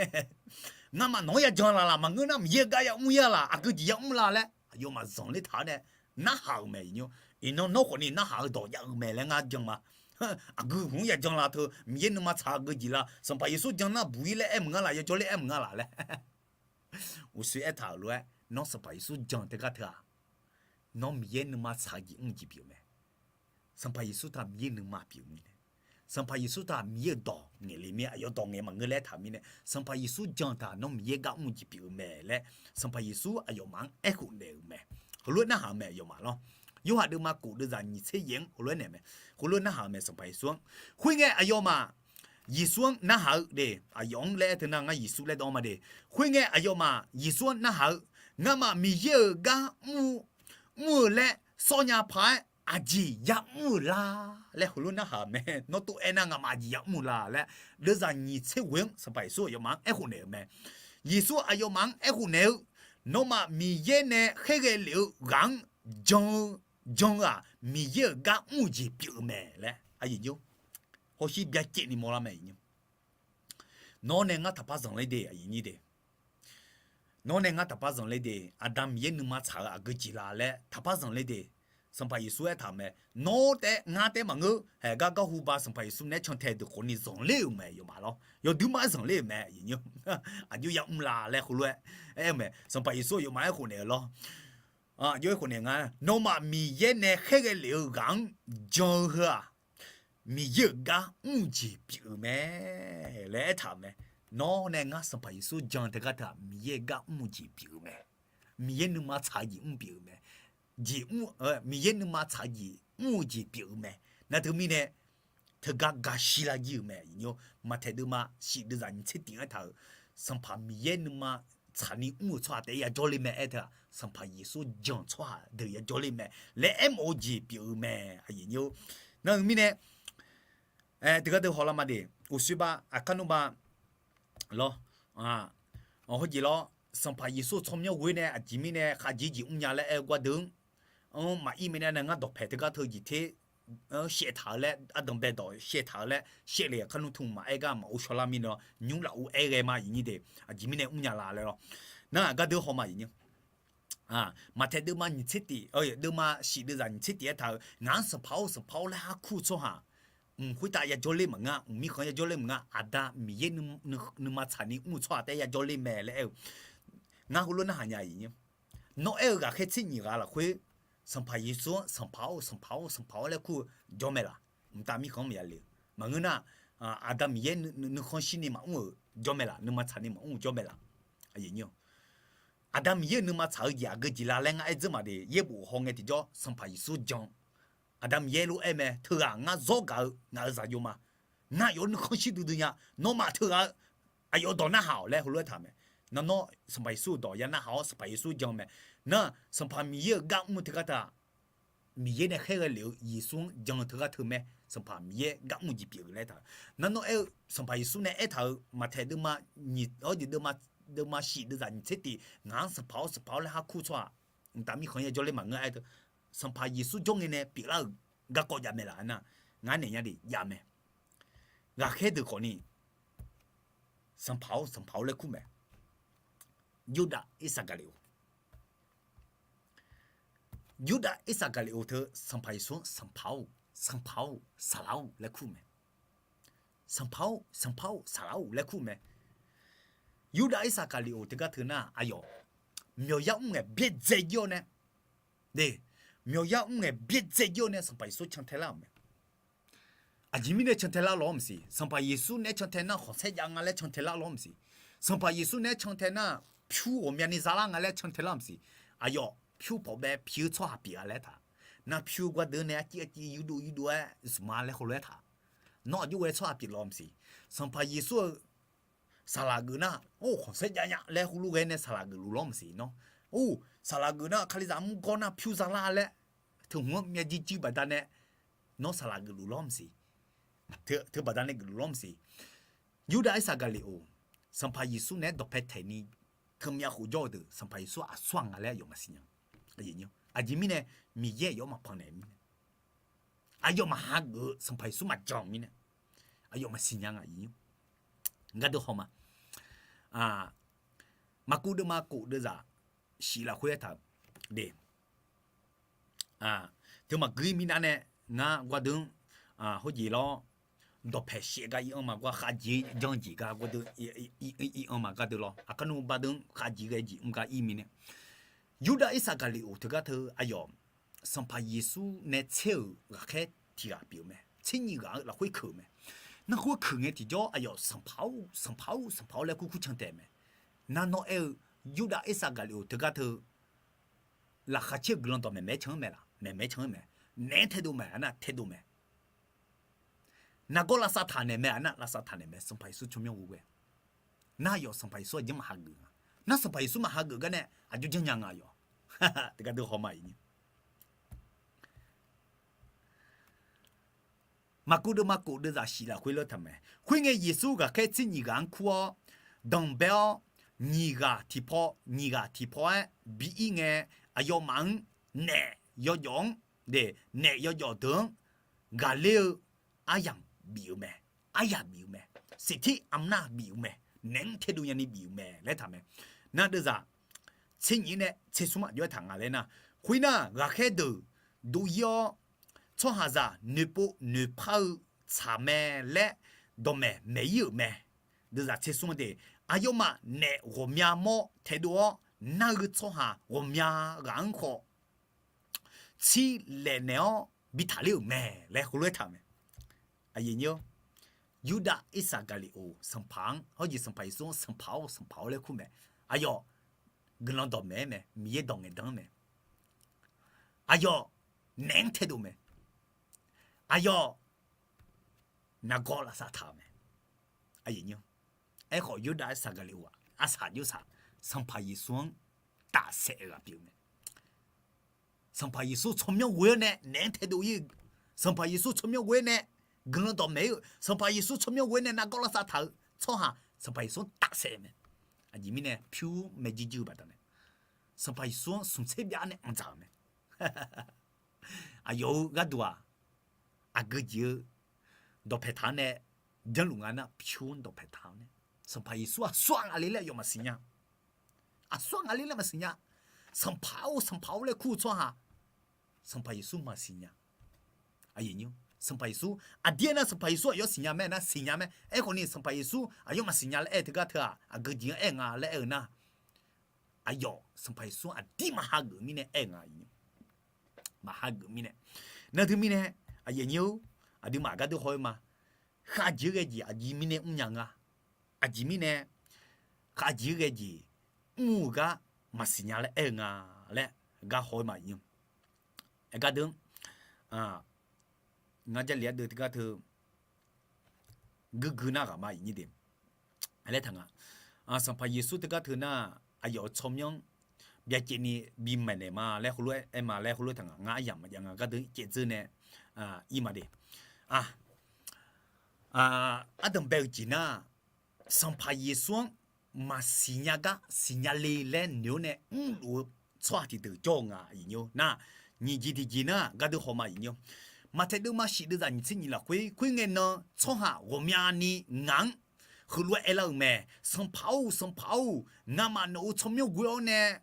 Ngamaf nawq-anr yajan laf laq maqngeur nar Miqyaer gar yamr ya laq, aqgeu jeq yamr la laer aqyawfmaf zanqler taq-awr nae narhaq-euq mae. Iqnan nawr khawfni narhaq-eu dawq jav-eu mae laer ngar jan ma. Aqgeu hmq-anr yajan la teu Miqyaer nuima tsaq-eu aqgeu jeq la, Sanqpaq Yeqsur jan nar buq-ir laer aer mq nga laq, yajawr ler aer mq nga laq laer uqshoe aertaq-euq lof-aer, nawr Sanqpaq Yeqsur jan teugar teu-aq, nawr Miqyaer nuima tsaq-eu jeq mr-eu jeq pyeuf-eu mae. Sanqpaq Yeqsur taq Miqyaer nuima pyeuf-eu mirnae, Sanqpaq Yeqsur taq Miqyaer-euq dawq ngaeq le mir-a, aqyawf dawq ngaeq maqngeur laer aertaq mirnae, Sanqpaq Yeqsur jan taq nawr Miqyaer gar mr-eu jeq pyeuf-eu mae laer Sanqpaq Yeqsur aqyawfmaf-anr aerkhof naeq-euq mae. Heulof-aer narhaq-eu mae, aqyawfmaf lawr. Yorhaq deuvma kof deuvzaq nyiq tser yaef-anr heulof-aer naeq mae. Heulof-aer narhaq-eu mae, Sanqpaq Yeqsur-anr. Khoerngae aqyawfmaf Yeqsur-anr narhaq-eu de, aqyawf-anr laer aer teu nar ngar Yeqsur laer dawv ma de. Khoerngae aqyawfmaf Yeqsur-anr narhaq-eu, Ngamaf Miqyaer-euq gar mr-eu laer sawr nya paq-aer aqjeq yamr-euq la laer heulof narhaq-euq mae. Nawr tov aernar ngamaf aqjeq yamr-eu la laer deuvzaq nyiq tser ghoe-anr Sanqpaq Yeqsur aqyawfmaf-anr aerkhof naeq-euq mae. Yeqsur aqyawfmaf-anr aerkhof naeq-eu, Nawmaf Miqyaer nae khaerghae lef-eu ghaq-anr jan-eu jan-eu-aq, Miqyaer-euq gar mr-eu jeq pyeuf-eu mae laer, hawshir byacaevni mawrlar mae. Nawr nae ngar taqpar zanqler de, aqyuif nyir de. Nawr nae ngar taqpar zanqler de, Aqda Miqyaer nuima tsaq-eu aqgeu jeq la laer taqpar zanqler de. Sanqpaq Yeqsur aertaq-euq mae. Nawr taef-aer ngar taef-aer maqngeur, haeq gar gar hu ba Sanqpaq Yeqsur naeq-aer cantae deuq khawfni zanqler-euq mae, yawfmaf lawr. Yawduir mar-aer zanqler-euq mae, aqyuif nyir. Aqjox yamr la laer heulof-aer aer-eu mae. Sanqpaq Yeqsur yawfmaf aerkhof naeq-eu lawr. Aqjox aerkhof naeq nga, Nawmaf Miqyaer nae khaerghae lef-eu ghaq-anr jan-eu heu-aq, Miqyaer-euq gar mr-eu jeq pyeuf-eu mae laer aertaq-euq mae. Nawr nae ngar Sanqpaq Yeqsur jan teu gar teu-aq, Miqyaer-euq gar mr-eu jeq pyeuf-eu mae. Miqyaer nuima tsaq-eu jeq mr pyeuf-eu mae. Jeq mr, Miqyaer nuima tsaq-eu jeq mr-eu jeq pyeuf-eu mae. Nar teumirnae, teugar gaqshi lar jir-euq mae. Maqtaeq deuvma shif deuvzaq nyiq tser tif-anr aertaq-euq, Sanqpaq Miqyaer nuima tsaqni mr-euq tsawrhaq taef-aer yajawr ler mae aer teu-aq, Sanqpaq Yeqsur jan-eu tsawrhaq deuq yajawr ler mae laer aermawf-eu jeq pyeuf-eu mae. Nar-eu mirnae, teugar deuv hawlar ma de, uqshoe ba aqkar nmr ba lawr, hawjeq lawr, Sanqpaq Yeqsur-eu tsawrmyanr ghoe nae aqjeq mirnae khavjeq jeq mrnya laer aer-eu gardeuv-anr, anr maqir mae nae ngar dawqpaeq teugar teu jeq ter shaev taq-eu laer, ardanqbae dawq shaev taq-eu laer shaev le aqkar nmr tmq maqaer gar maqghov shawrlar mirnae lawr, nymr lafov aer ghae ma, aqyuif nyir de. Aqjeq mirnae mrnya la laer lawr. Nar-aq gardeuv haw ma, aqyuif nyir. Maqtaeq deuvma nyiq tser tif, deuvma shif deuvzaq nyiq tser tif aertaq-eu, Ngaq-anr Sanqpaq-or, Sanqpaq-or laer har kur-eu tsawrhaq, mq khoertav yajawr ler maqngeur, mqmir khanq-anr yajawr ler maqngeur, Aqda Miqyaer nuima tsaqni mr-eu tsawrhaq taef-aer yajawr ler mae laer aer-eu, ngar heulof narhaq nya, aqyuif nyir. Nawr aer-eu ghaqkhaer tser nyiq ghaq lafkhoer, Sanqpaq Yeqsur-anr Sanqpaq-or, Sanqpaq-or, Sanqpaq-or laer kur-eu jawr mae laq? Mqtav mirkhanq-anr maqya le-eu. Maqngeur nar, Aqda Miqyaer nuikhanr shirni maqmr-euq jawr mae laq? Nuima tsaqni maqmr-eu jawr mae laq? Aqyuif nyir-awq. Aqda Miqyaer-euq nuima tsaq-eu jeq aqgeu jeq la laer ngar aer dzeur maqde, yaerbof haw ngae tiqjawr Sanqpaq Yeqsur jan-eu. Aqda Miqyaer lof-aer mae, teughaq ngar zawr gaq-eu ngaq-euq zaqyo ma. Ngar yawf-awr nuikhanr shir duidui nya. Nawmaf teughaq-eu aqyawf dawq narhaq-awq laer heulof-aer taq-eu mae. Nawr nawr Sanqpaq Yeqsur-euq dawq ya narhaq-awr Sanqpaq Yeqsur jan-eu mae. Nar Sanqpaq Miqyaer-euq gar mr-eu teugar teu-aq, Miqyaer nae khaerghae lef-eu Yeqsur-anr jan-eu teugar teu mae. Sanqpaq Miqyaer gar mr-eu jeq pyeuf-eu laer taq-eu. Nar nawr aer-eu Sanqpaq Yeqsur nae aertaq-euq Maqtaeq deuvma nyiq, hawr jeq deuvma, deuvma shif deuvzaq nyiq tser tiq, ngaq-anr Sanqpaq-or, Sanqpaq-or laer har kur tsawrhaq mqtav mirkhanq-anr ya jawrler maqngeur-a aer teu. Sanqpaq Yeqsur jawr ngae nae pyeuflar-euq garkawv jav mae laf aernar, ngar naeq nya de jav mae. Ghaqkhaer deuq khawfni, Sanqpaq-or, Sanqpaq-or laer kur mae. Yurdav Irsaqgaqliqoq. Yurdav Irsaqgaqliqoq teu Sanqpaq Yeqsur-anr Sanqpaq-or, Sanqpaq-or, Saqlaq-or laer kur mae. Sanqpaq-or, Sanqpaq-or, Saqlaq-or laer kur mae. Yurdav Irsaqgaqliqoq teugar teu nar aqyawf myawqyar mr ngaeq byaerdzae jir-awr nae, de, myawqyar mr ngaeq byaerdzae jir-awr nae Sanqpaq Yeqsur cantae lar-euq mae. Aqjeq mirnae cantae lar lawr maqsiq. Sanqpaq Yeqsur nae cantae nar khanqsaer jav nga laer cantae lar lawr maqsiq. Sanqpaq Yeqsur nae cantae nar pyur ghawqmyani zalar nga laer cantae lar maqsiq. Aqyawf pyur pawqbae pi-eu tsawrhaq pyeuf-a laer taq. Nar pyur gardeuv nae arciv arciv yurdov yurdov-aer zmq-a laer heulof-aer taq. Nawr aqjox ghae tsawrhaq pyeuf lawr maqsiq. Sanqpaq Yeqsur-eu saqlaq geuf nar, or, khanqsaer jav nya laer heulof ghae nae saqlaq geufluf lawr maqsiq nawr. Or, saqlaq geuf nar Kalizaq mr gawr nar pyur zalar laer teu hmq-anr myav jirjir baqdanae nawr saqlaq geufluf lawr maqsiq. Teu baqdanae geufluf lawr maqsiq. Yurdav Irsaqgaqliqoq, Sanqpaq Yeqsur naeq-aer dawqpae taeqni keuvmyav khof jawr-eu deuq Sanqpaq Yeqsur aqsur-aq nga laer aqyawf maqsiq nya. Aqjeq mirnae Miqyaer aqyawf-anr maqpanq naeq mirnae, aqyawf maqhageuf-eu Sanqpaq Yeqsur maqjan-euq mirnae, aqyawf maqsiq nya nga. Gardeuv hawma, maqkuv deuvma kof deuvzaq shif lafkhoer aertaq-euq de. Teu maqgui minav nae ngar gardeuv-anr hawjeq lawr, dawqpae shaev gar ir-anr ma gar khavjeq janr jeq gar gardeuv ir-anr ma gardeuv lawr. Aqkar nmr bardeuv-anr khavjeq ghae jeq mr gar ir mirnae, Yurdav Irsaqgaqliqoq teugar teu aqyawf Sanqpaq Yeqsur nae tser-euq ghaqkhaer tiq ghaq pyeuf-eu mae. Tser nyiq ghaq-anr lafkhoer keuq-eu mae. Nar khoer keuq ngae tiqjawr aqyawf Sanqpaq-or, Sanqpaq-or, Sanqpaq-or laer kurkur cantae mae. Nar nawr aer-eu Yurdav Irsaqgaqliqoq teugar teu laqkhaq caer-eu guiqlanq dawq maeqmaeq can-anr mae laf? Maeqmaeq can-anr mae. Naeq-anr taedov mae, aqnar taedov mae. Nargawr lavsav taq naeq mae, aqnar lavsav taq naeq mae, Sanqpaq Yeqsur tsawrmyanr ghoe-aer. Nar aqyawf Sanqpaq Yeqsur aqjeq maqhageuf nga. Nar Sanqpaq Yeqsur maqhageuf gar nae aqjox janrnya nga aqyawf. Teugar deuv hawma-iq ni. Maqkuv deuvma kof deuvzaq shif lafkhoer lawr taq mae. Khoerngae Yeqsur ghaqkhaer tser nyiq ghaq-anr kur-awr, danqbae-awr, nyiq ghaq tiqpaw nyiq ghaq tiqpaw-aer bi ir ngae, aqyawfmaf-anr naef yawjawf-anr, naef yawjawf deuq-anr ghaqler-eu aryamq bif-eu mae. Aryamq bif-eu mae. Siqtir amnar bif-eu mae. Naeq-anr taedov nyani bif-eu mae laer taq mae. Nar deuvzaq tser nyiq nae tser smr maqjawr-aer taq nga laer nar, khoernar ghaqkhaer deuq dov ir-awr, tsawrhaqzaq noeqpov noeqpar-eu tsaq mae laer dawqmaeq maeq ir-euq mae. Deuvzaq tser smr de, aqyawfmaf naef ghawqmya mawr taedov-awr, nar-eu tsawrhaq ghawqmya ghaq-anr khawf tsir laef naeq-awr bi taqler-euq mae laer heulof-aer taq-euq mae. Yurdav Irsaqgaqliqoq sanqpaq-anr hawr-eu jeq Sanqpaq Yeqsur-anr Sanqpaq-or, Sanqpaq-or laer kur mae. Aqyawf guiqlanq dawqmaeq-aer mae, Miqyaer dawq ngaeqdan-anr mae. Aqyawf naef-anr taedov mae. Aqyawf nargawr lavsav taq-euq mae. Aerkhawf Yurdav Irsaqgaqliqoq-aq arsaq jov saq Sanqpaq Yeqsur-anr tafsaef-eu ghaq pyeuf-eu mae. Sanqpaq Yeqsur tsawrmyanr ghoe-awr nae naef-anr taedov ir-eu, Sanqpaq Yeqsur tsawrmyanr ghoe-awr nae guiqlanq dawqmaeq ir-eu, Sanqpaq Yeqsur tsawrmyanr ghoe-awr nae nargawr lavsav taq-eu tsawrhaq Sanqpaq Yeqsur-anr tafsaef-eu mae. Aqjeq mirnae pyur maeq jirjir-eu baqdanae Sanqpaq Yeqsur-anr smq tser byav nae anqdzaq-euq mae. Aqyawf-euq gharduq-aq, aqgeu jeq-eu dawqpaeq taq-anr nae janrluf nga nar, pyur-anr dawqpaeq taq-awr nae, Sanqpaq Yeqsur aqsur-aq nga le laer aqyawf maqsiq nya. Aqsur-aq nga le laer maqsiq nya. Sanqpaq-or, Sanqpaq-or laer kur-eu tsawrhaq, Sanqpaq Yeqsur maqsiq nya. Sanqpaq Yeqsur aqdir aernar, Sanqpaq Yeqsur aqyawf siqnya mae nar, siqnya mae. Aerkhawf ni Sanqpaq Yeqsur aqyawf maqsiq nya laer aer-eu teugar teu-aq, aqgeu jeq-anr aer nga laer aer-eu nar, aqyawf Sanqpaq Yeqsur aqdir maqhageuf mirnae aer-eu nga. Maqhageuf mirnae, nar teumirnae, aqyuif aqnyir-or, aqduimaf gardeur haw-aer ma. Khavjeq-aer ghae jeq aqjeq mirnae mrnya nga. Aqjeq mirnae, khavjeq-aer ghae jeq mr-eu gar maqsiq nya laer aer-eu nga laer gar haw-eu ma iqnyir. Aer gar deuq, ngar Jarlif ardeuv teugar teu guirguir nar ghaq ma iqnyir de. Laer taq nga, Sanqpaq Yeqsur teugar teu nar, aqyawf-euq tsawrmyanr byacaevni bimaeq naeq ma laer heulof-aer aer ma laer heulof-aer taq nga. Ngar aryamq maqjav nga gar deuq caevdzeur nae ir ma de. Ardanq bae-eu jeq nar, Sanqpaq Yeqsur-anr maqsiq nya gar siqnya le laer noeq-awr nae mrluf-eu tsawrhaq tiqdeuq jawr-eu nga iqnyir. Nar, nyiq jeq tiqjeq nar gar deuq haw ma iqnyir. Maqtaeq deuvma shif deuvzaq nyiq tser nyiq lafkhoer, khoerngae nan tsawrhaq ghawqmyani ngaq-anr heulof-aer aerlar-euq mae. Sanqpaq-or, Sanqpaq-or, ngamaf nawq-euq tsawrmyanr ghoe-awr nae,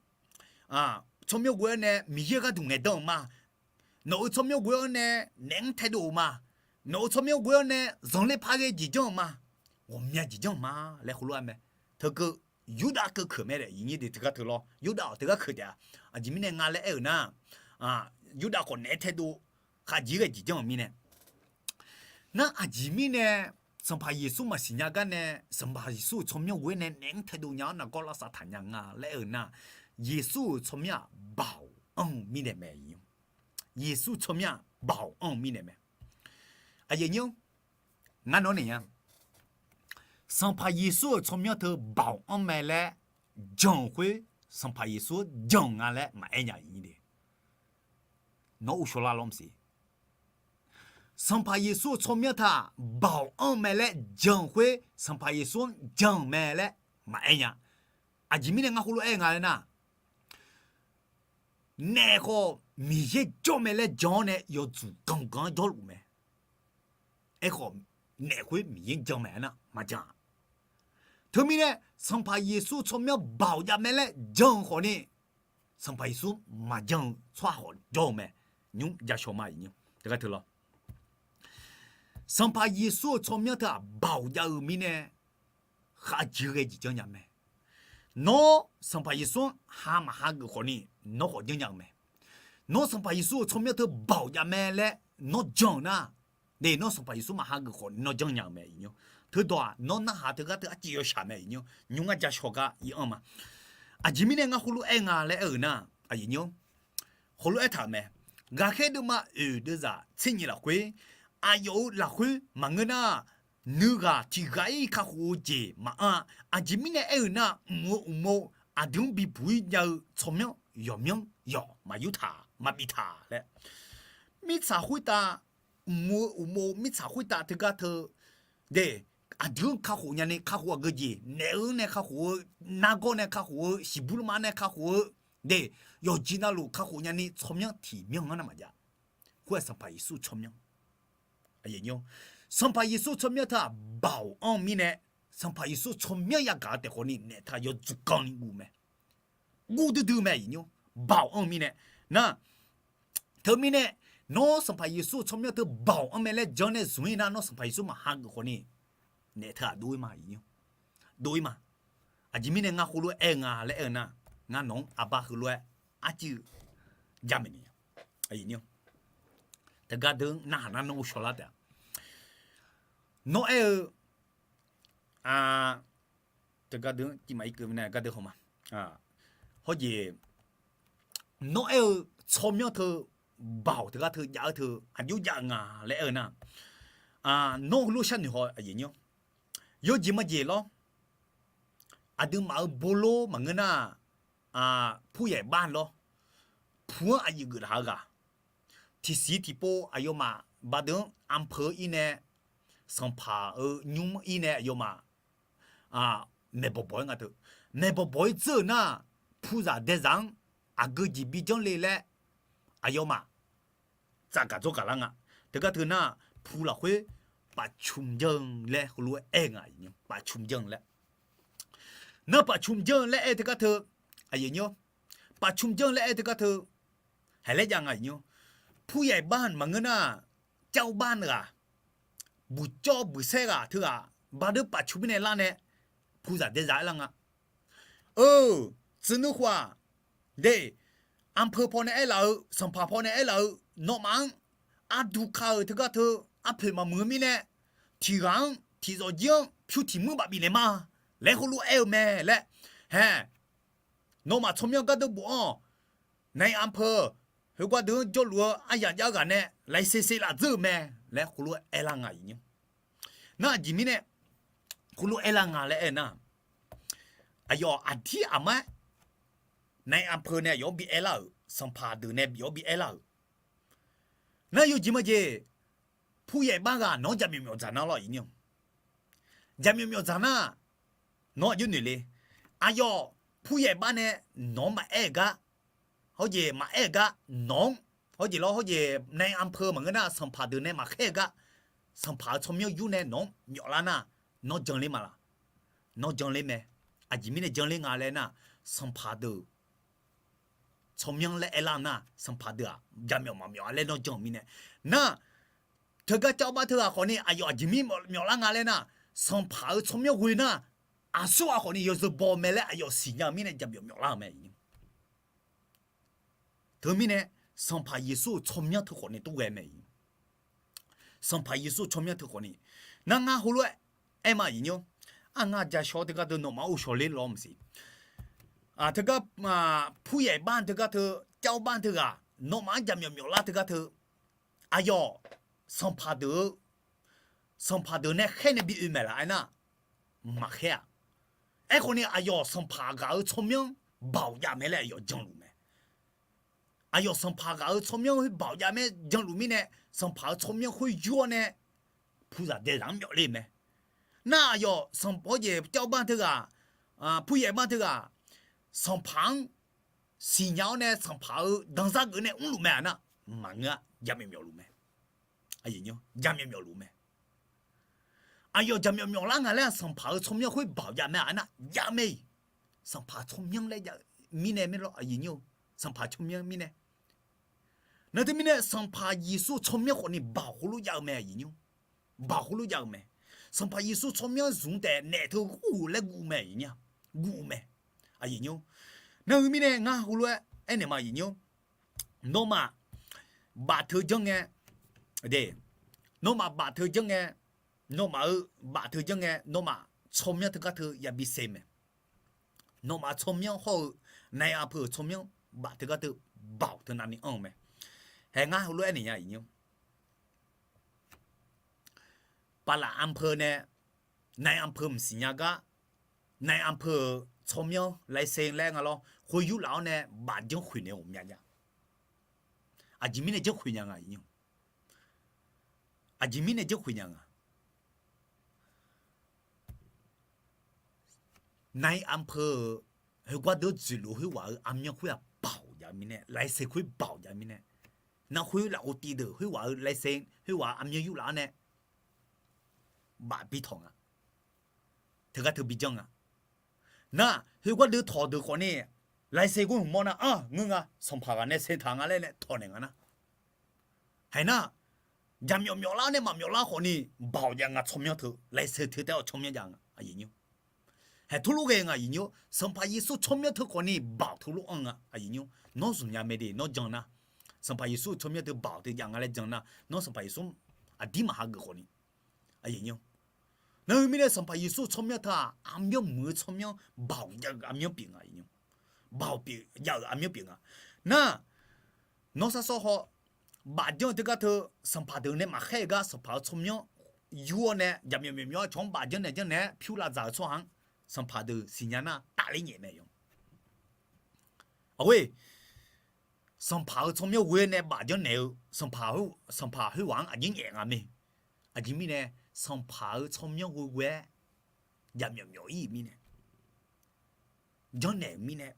tsawrmyanr ghoe-awr nae Miqyaer gharduq ngaeqdan-euq ma. Nawq-euq tsawrmyanr ghoe-awr nae naef-anr taedov-euq ma. Nawq-euq tsawrmyanr ghoe-awr nae zanqler par ghae jeq janr-euq ma. Ghawqmya jeq janr-euq ma laer heulof-aer mae. Teukeuv Yurdav keuv keuq mae daef iqnyir de teugar teu lawr. Yurdav-awq teugar keuq taef-a. Aqjeq mirnae nga laer aer-euq nar, Yurdav khawf naef-aer taedov khavjeq ghae jeq janr-euq mirnae. Nar aqjeq mirnae Sanqpaq Yeqsur maqsiq nya gar nae, Sanqpaq Yeqsur-euq tsawrmyanr ghoe-awr nae naef-anr taedov nya-awr nargawr lavsav taq nya nga laer aer-eu nar, Yeqsur-euq tsawrmyanr-aq baoq anr-eu mirnae mae. Yeqsur tsawrmyanr-aq baoq anr-eu mirnae mae. Aqyuif aqnyir-or, ngar nawr naeq nya, Sanqpaq Yeqsur-euq tsawrmyanr teu baoq anr mae laer jan-euq khoer, Sanqpaq Yeqsur-anr jan-eu nga laer maqaer nya iqnyir de. Nawr uvshawr lar lawr maqsiq. Sanqpaq Yeqsur-euq tsawrmyanr teu-aq baoq anr mae laer jan-euq khoer, Sanqpaq Yeqsur-anr jan-euq mae laer maqaer nya. Aqjeq mirnae ngar heulof-aer nga laer nar, naef khawf Miqyaer jawr mae laer jan-awr nae yawdzuq ganqganq-anr jawrluf mae. Aerkhawf, naef khoer Miqyaer-anr jan mae aernar maqjan-a. Teumirnae, Sanqpaq Yeqsur tsawrmyanr baoq jav mae laer jan-eu khawfni, Sanqpaq Yeqsur maqjan-eu tsawrhaq khawf jawr-eu mae. Nymr jashawq ma iqnyir. Teugar teu lawr, Sanqpaq Yeqsur-euq tsawrmyanr teu-aq baoq jav-eu mirnae, khavjeq ghae jeq janrnya mae. Nawr Sanqpaq Yeqsur-anr ha maqha geuf khawfni, nawr khawf janrnya-eu mae. Nawr Sanqpaq Yeqsur-euq tsawrmyanr teu baoq jav mae laer nawr jan-eu nar, de, nawr Sanqpaq Yeqsur maqha geuf khawfni nawr janrnya-eu mae iqnyir. Teudawq-aq nawr narhaq teugar teu arciv yawshaq mae iqnyir. Nymr ngar jashawq gar ir anr ma. Aqjeq mirnae ngar heulof-aer nga laer aer-eu nar, aqyuif aqnyir-or, heulof-aer taq-euq mae. Ghaqkhaer deuvma oeq deuvzaq tser nyiq lafkhoer, aqyawf-euq lafkhoer maqngeur nar, nuighaq tiq ghaq-ir kakhof-eu jeq maqanr-a. Aqjeq mirnae aer-eu nar, mq-eu uqmov aqdui-anr bibuq-ir jav-eu tsawrmyanr yawqmyanr yawq maqyur taq maqbif taq laer, mirtsaq khoertav, mq-eu uqmov mirtsaq khoertav teugar teu, de, aqdui-anr kakhof nyani kakhof aqgeu jeq, naef-eu-anr nae kakhof-eu, nargawr nae kakhof-eu, siqbymrma nae kakhof-eu, de, yawqjeq navluf kakhof nyani tsawrmyanr tiq myanr-anr nar maqjav. Khoer-aq Sanqpaq Yeqsur tsawrmyanr. Sanqpaq Yeqsur tsawrmyanr teu-aq baoq anr-eu mirnae, Sanqpaq Yeqsur tsawrmyanr yagaq-eu taef khawfni naef teu-aq yawdzuq ganni guv mae. Guv duidui mae iqnyir. Baoq anr-eu mirnae, nar, teumirnae, nawr Sanqpaq Yeqsur tsawrmyanr teu baoq anr mae laer jan nae zmq-ir nar, nawr Sanqpaq Yeqsur maqha geuf khawfni naef teu-aq dov-ir ma iqnyir. Dov-ir ma. Aqjeq mirnae ngar heulof-aer aer-eu nga laer aer-eu nar, ngar nawq-anr aqbar heulof-aer arciv-eu jamaeq ni. Teugar deuq-anr narhaq nar nawr ghovshaw lar taef-a. Nawr aer-eu, teugar deuq-anr tiv maqir keuv mirnae gar deuq haw ma. Hawjeq, nawr aer-eu tsawrmyanr teu baoq teugar teu jav-eu teu aqjox jav-eu nga laer aer-eu nar, nawr heulof sharnoeq haw, yawjeq majeq lawr. Aqduimaf-euq bolor maqngeur nar, pur yaeq bar lawr. Pu-anr aqyuif geuf laf-eu ghaq, tiqsiq tiqpov aqyawfmaf baqdeuq-anr anpeu-ir nae, sanqpaq-euq nymr ir nae aqyawfmaf maeqbawq bawq-ir nga teu. Maeqbawq bawq-ir dzeur-euq nar, puzaq daezaq-anr aqgeu jeq bi janr le laer aqyawfmaf tsaf gaq dzawr gaq lar nga. Teugar teu nar, pu lafkhoer pafcmq janr-eu laer heulof-aer aer nga. Pafcmq janr-eu laer, nar pafcmq janr-eu laer aer teugar teu, pafcmq janr-eu laer aer teugar teu, haiq laer jav nga iqnyir. Pur yaeq bar maqngeur nar, cawr bar ghaq, buqcawv buqsaer ghaq teughaq baqdeuq pafcmq mirnae lar nae, puzaq daezaq-aer lar nga. Eu, tsuif nuikhof-aq, de, anpeu pawnae aerlaf-eu, sanqpaq pawnae aerlaf-eu, nawmaf-anr arduq ka-euq teugar teu arpoeq maqmuiq-eu mirnae, tiq ghaq-anr tiq zawqjir-anr pyur tiq muir baf bifnaeq ma laer heulof-aer aer-eu mae laer. Hae, Nawmaf tsawrmyanr gardeur bof-anr-awq. Nae anpeu, khoergar deuq-anr jawrluf-eu aryaq jav-eu ghaq nae laisiq siq laf dzeur-euq mae laer khoerlof-aer aerlar nga, aqyuif nymr. Nar aqjeq mirnae khoerlof aerlar nga laer aernar, aqyawf aqdir aqmar nae anpeu nae aqyawf-anr bi aerlar-euq, sanqpaq deuq nae aqyawf-anr bi aerlar-euq, nar yawjeq majeq, puryaef bar ghaq nawq-anr jaqmyawf myawf dzaq nar lawr, aqyuif nymr. Jaqmyawf myawf dzaq nar, nawr aqjox noeq le. Aqyawf puryaef bar nae nawq-anr maqaer-euq gar, hawjeq maqaer-euq gar nawq-anr, hawjeq lawr hawjeq nae anpeu maqngeur nar sanqpaq deuq nae maqkhaer-eu gar, sanqpaq-euq tsawrmyanr yur nae nawq-anr myawflar nar, nawr janler ma laq? Nawr janler mae. Aqjeq mirnae janler nga laer nar, sanqpaq deuq tsawrmyanr laer aerlar nar, sanqpaq deuq-aq jaqmyawf maqmyawf-a laer nawr jan-eu mirnae. Nar, teugar cav bar teughaq khawfni aqyawf aqjeq mir myawflar nga laer nar, sanqpaq-euq tsawrmyanr ghoe nar, aqsur ghaq khawfni yawzeu baw mae laer aqyawf siqnya-eu mirnae jaqmyawf myawflar-eu mae. Teumirnae, Sanqpaq Yeqsur-euq tsawrmyanr teu khawfni tov ghae mae. Sanqpaq Yeqsur-euq tsawrmyanr teu khawfni, nar ngar heulof-aer aer ma, aqyuif nymr. Aq, ngar jashawr teugar teu nawmaf-anr ghovshaw ler lawr maqsiq. Teugar puryaef bar teugar teu, cav bar teughaq nawmaf-anr jaqmyawf myawflar teugar teu, aqyawf sanqpaq deuq-eu, sanqpaq deuq nae khaer nae bi oe maeq laf aernar, maqkhaer-aq. Aerkhawfni aqyawf sanqpaq ghaq-euq tsawrmyanr baoq jav mae laer aqyawf janluf mae. Aqyawf sanqpaq ghaq-euq tsawrmyanr khoer baoq jav mae janluf mirnae, sanqpaq-euq tsawrmyanr khoer yur-awr nae puqzaq daezaq-anr myawf ler-eu mae. Nar aqyawf sanq-, hawjeq cav bar teughaq, puryaef bar teughaq, sanqpaq-anr siqnya-awr nae sanqpaq-euq danzar geuf nae mrluf mae-aq nar, maqngeur-a, jaqmyawf myawfluf mae. Jaqmyawf myawfluf mae. Aqyawf jaqmyawf myawflar nga laer sanqpaq-euq tsawrmyanr khoer baoq jav mae-aq nar, jav mae-iq. Sanqpaq tsawrmyanr laer jav-eu mirnae maer lawr, aqyuif nymr-eu, sanqpaq tsawrmyanr mirnae. Nar teumirnae Sanqpaq Yeqsur tsawrmyanr khawfni baoq khoerlof jav-eu mae, aqyuif nymr. Baoq khoerlof jav-eu mae. Sanqpaq Yeqsur tsawrmyanr zmq taef naef teu ghur laer guv mae, aqyuif nymr. Guv-eu mae, aqyuif nymr. Nar heu mirnae ngar heulof-aer aernaeq ma, aqyuif nymr. Nawmaf bafteu janr ngae, de, nawmaf bafteu janr ngae, nawmaf-euq bafteu janr ngae nawmaf tsawrmyanr teugar teu yabi saev mae. Nawmaf tsawrmyanr hawr-eu nae anpeu-euq tsawrmyanr bafteu gar teu baoq teu navni anr-eu mae. Hae ngar heulof-aer naeq nya, aqyuif nymr. Paqlaf anpeu nae, nae anpeu mqsiq nya gar, nae anpeu-euq tsawrmyanr laer saev laer nga lawr, khoer yurlaf-awr nae baf janr khoeq naeq-eu ghawqmya jav. Aqjeq mirnae janr khoeq nya nga, aqyuif nymr. Aqjeq mirnae janr khoeq nya nga. Nae anpeu-euq khoergar deuq dzoeqluf khoerghaq-euq armyanr khoer-aq baoq jav mirnae, laer saev khoer baoq jav mirnae, nar khoer lafkhof tiv deuq khoerghaq-euq laer saev khoerghaq-euq armyanr yurlaf-awr nae baf bi tawq nga. Teugar teu bi janr nga. Nar khoergar deuq tawq deuq khawfni, laer saev khoer hmq mawr nar, a, ngeur nga, sanqpaq ghaq nae saev taq nga laer nae tawq naeq nga nar. Haeq nar, jaqmyawf myawflar nae maqmyawflar khawfni, baoq jav nga tsawrmyanr teu, laer saev teu taef-awr tsawrmyanr jav nga, aqyuif nymr. Haeq teulof ghae nga, aqyuif nymr, Sanqpaq Yeqsur tsawrmyanr teu khawfni baoq teulof anr nga, aqyuif nymr. Nawr zmq nya mae de, nawr jan nar, Sanqpaq Yeqsur tsawrmyanr teu baoq teu jav nga laer jan nar, nawr Sanqpaq Yeqsur aqdir maq hageuf khawfni, aqyuif nymr. Nar heu mirnae Sanqpaq Yeqsur tsawrmyanr teu-aq, armyanr muiq-eu tsawrmyanr, baoq jav-euq armyanr pyeuf nga, aqyuif nymr. Baoq pyeuf jav-euq armyanr pyeuf nga. Nar, nawr sarsawr haw, baf janr-eu teugar teu, sanqpaq deuq nae maqkhaer-eu gar sanqpaq-euq tsawrmyanr yur-awr nae jaqmyawf myawf myawf-awr cawq-anr baf janr naeq janr naeq-aer pyur lavdzaq-eu tsawrhaq-anr, sanqpaq deuq siqnya nar tafler nyaef mae yawq. Aqghoer, sanqpaq-euq tsawrmyanr ghoe-aer nae baf janr naeq-eu sanqpaq, sanqpaq khoerghaq-anr aqjeq nyaef nga mae. Aqjeq mirnae, sanqpaq-euq tsawrmyanr ghoe ghoe-aer jaqmyawf myawf-ir-euq mirnae, janrnaeq-euq mirnae,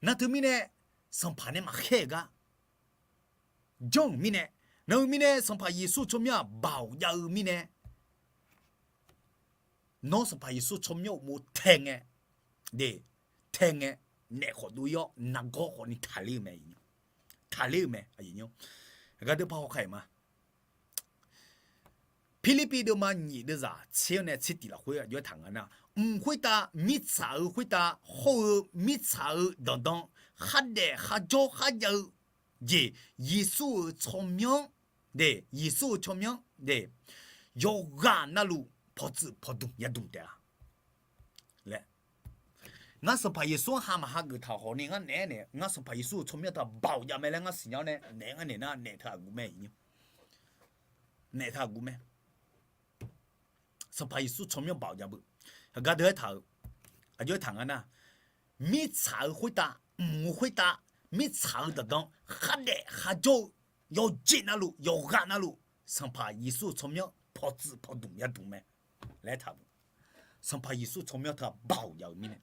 nar teumirnae, sanqpaq nae maqkhaer-euq gar janr-euq mirnae, nar-eu mirnae Sanqpaq Yeqsur tsawrmyanr-aq baoq jav-eu mirnae, nawr Sanqpaq Yeqsur tsawrmyanr uqmov tae ngae, de, tae ngae, naef khawf dov-ir-awr nargawr khawfni taqler-eu mae, taqler-eu mae, aqyuif nymr. Aqgar deuq par hawkar-iq ma. Pirlirpiv deuvma nyiq deuvzaq tser-anr nae tser tiq lafkhoer aqjox-aer taq nga nar, mq khoertav mirtsaq-euq khoertav hawr-eu mirtsaq-euq danqdan khardaef kharjawr kharjav-eu jeq, Yeqsur-euq tsawrmyanr, de, Yeqsur-euq tsawrmyanr, de, yawqghaq navluf pawqtsuif pawqdmq yadmq taef-a laer. Ngar Sanqpaq Yeqsur-anr ha maqha geuf taq-euq khawf ni ngar naeq-aer naeq, ngar Sanqpaq Yeqsur-euq tsawrmyanr taq baoq jav mae laer ngar siqnya-awr nae naeq-aer ngar naeq nar naeq teu aqguv mae iqnyir. Naeq teu aqguv mae. Sanqpaq Yeqsur tsawrmyanr baoq jav beu. Heugar deuq aertaq-euq, aqjox aertaq nga nar, mirtsaq-eu khoertav, mq-eu khoertav, mirtsaq-eu danqdan khardaef kharjawr-eu yawjeq navluf yawqghaq navluf Sanqpaq Yeqsur-euq tsawrmyanr pawqtsuif pawqdmq yadmq mae laer aertaq-euq. Sanqpaq Yeqsur tsawrmyanr teu-aq baoq jav-euq mirnae.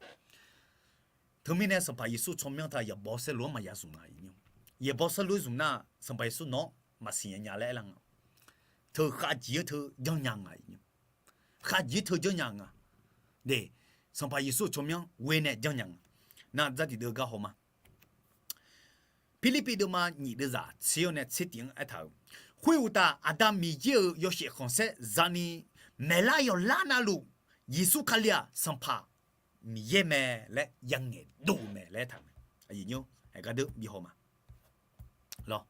Teumirnae Sanqpaq Yeqsur tsawrmyanr teu-aq yaeqbawq saerlu-anr maqya zmq nga iqnyir. Yaeqbawq saerlu-aer zmq nar Sanqpaq Yeqsur nawq-anr maqsiq nya nya laer aer lar nga. Teu khavjeq-aer teu janrnya nga iqnyir. Khavjeq-aer teu janrnya nga. De, Sanqpaq Yeqsur-euq tsawrmyanr ghoe nae janrnya nga. Nar dzartiq deuv gar haw ma. Pirlirpiv deuvma nyiq deuvzaq tser-awr nae tser tif-anr aertaq-euq, khoeruqtaf Aqda Miqyaer-euq yawshaef khanqsaer zani maeqlar yawqlar navluf Yeqsur Kali-aq Sanqpaq Miqyaer mae laer yangaeq dov-eu mae laer aertaq mae. Aqyuif nymr, aqgar deuv bi haw ma. Lawr,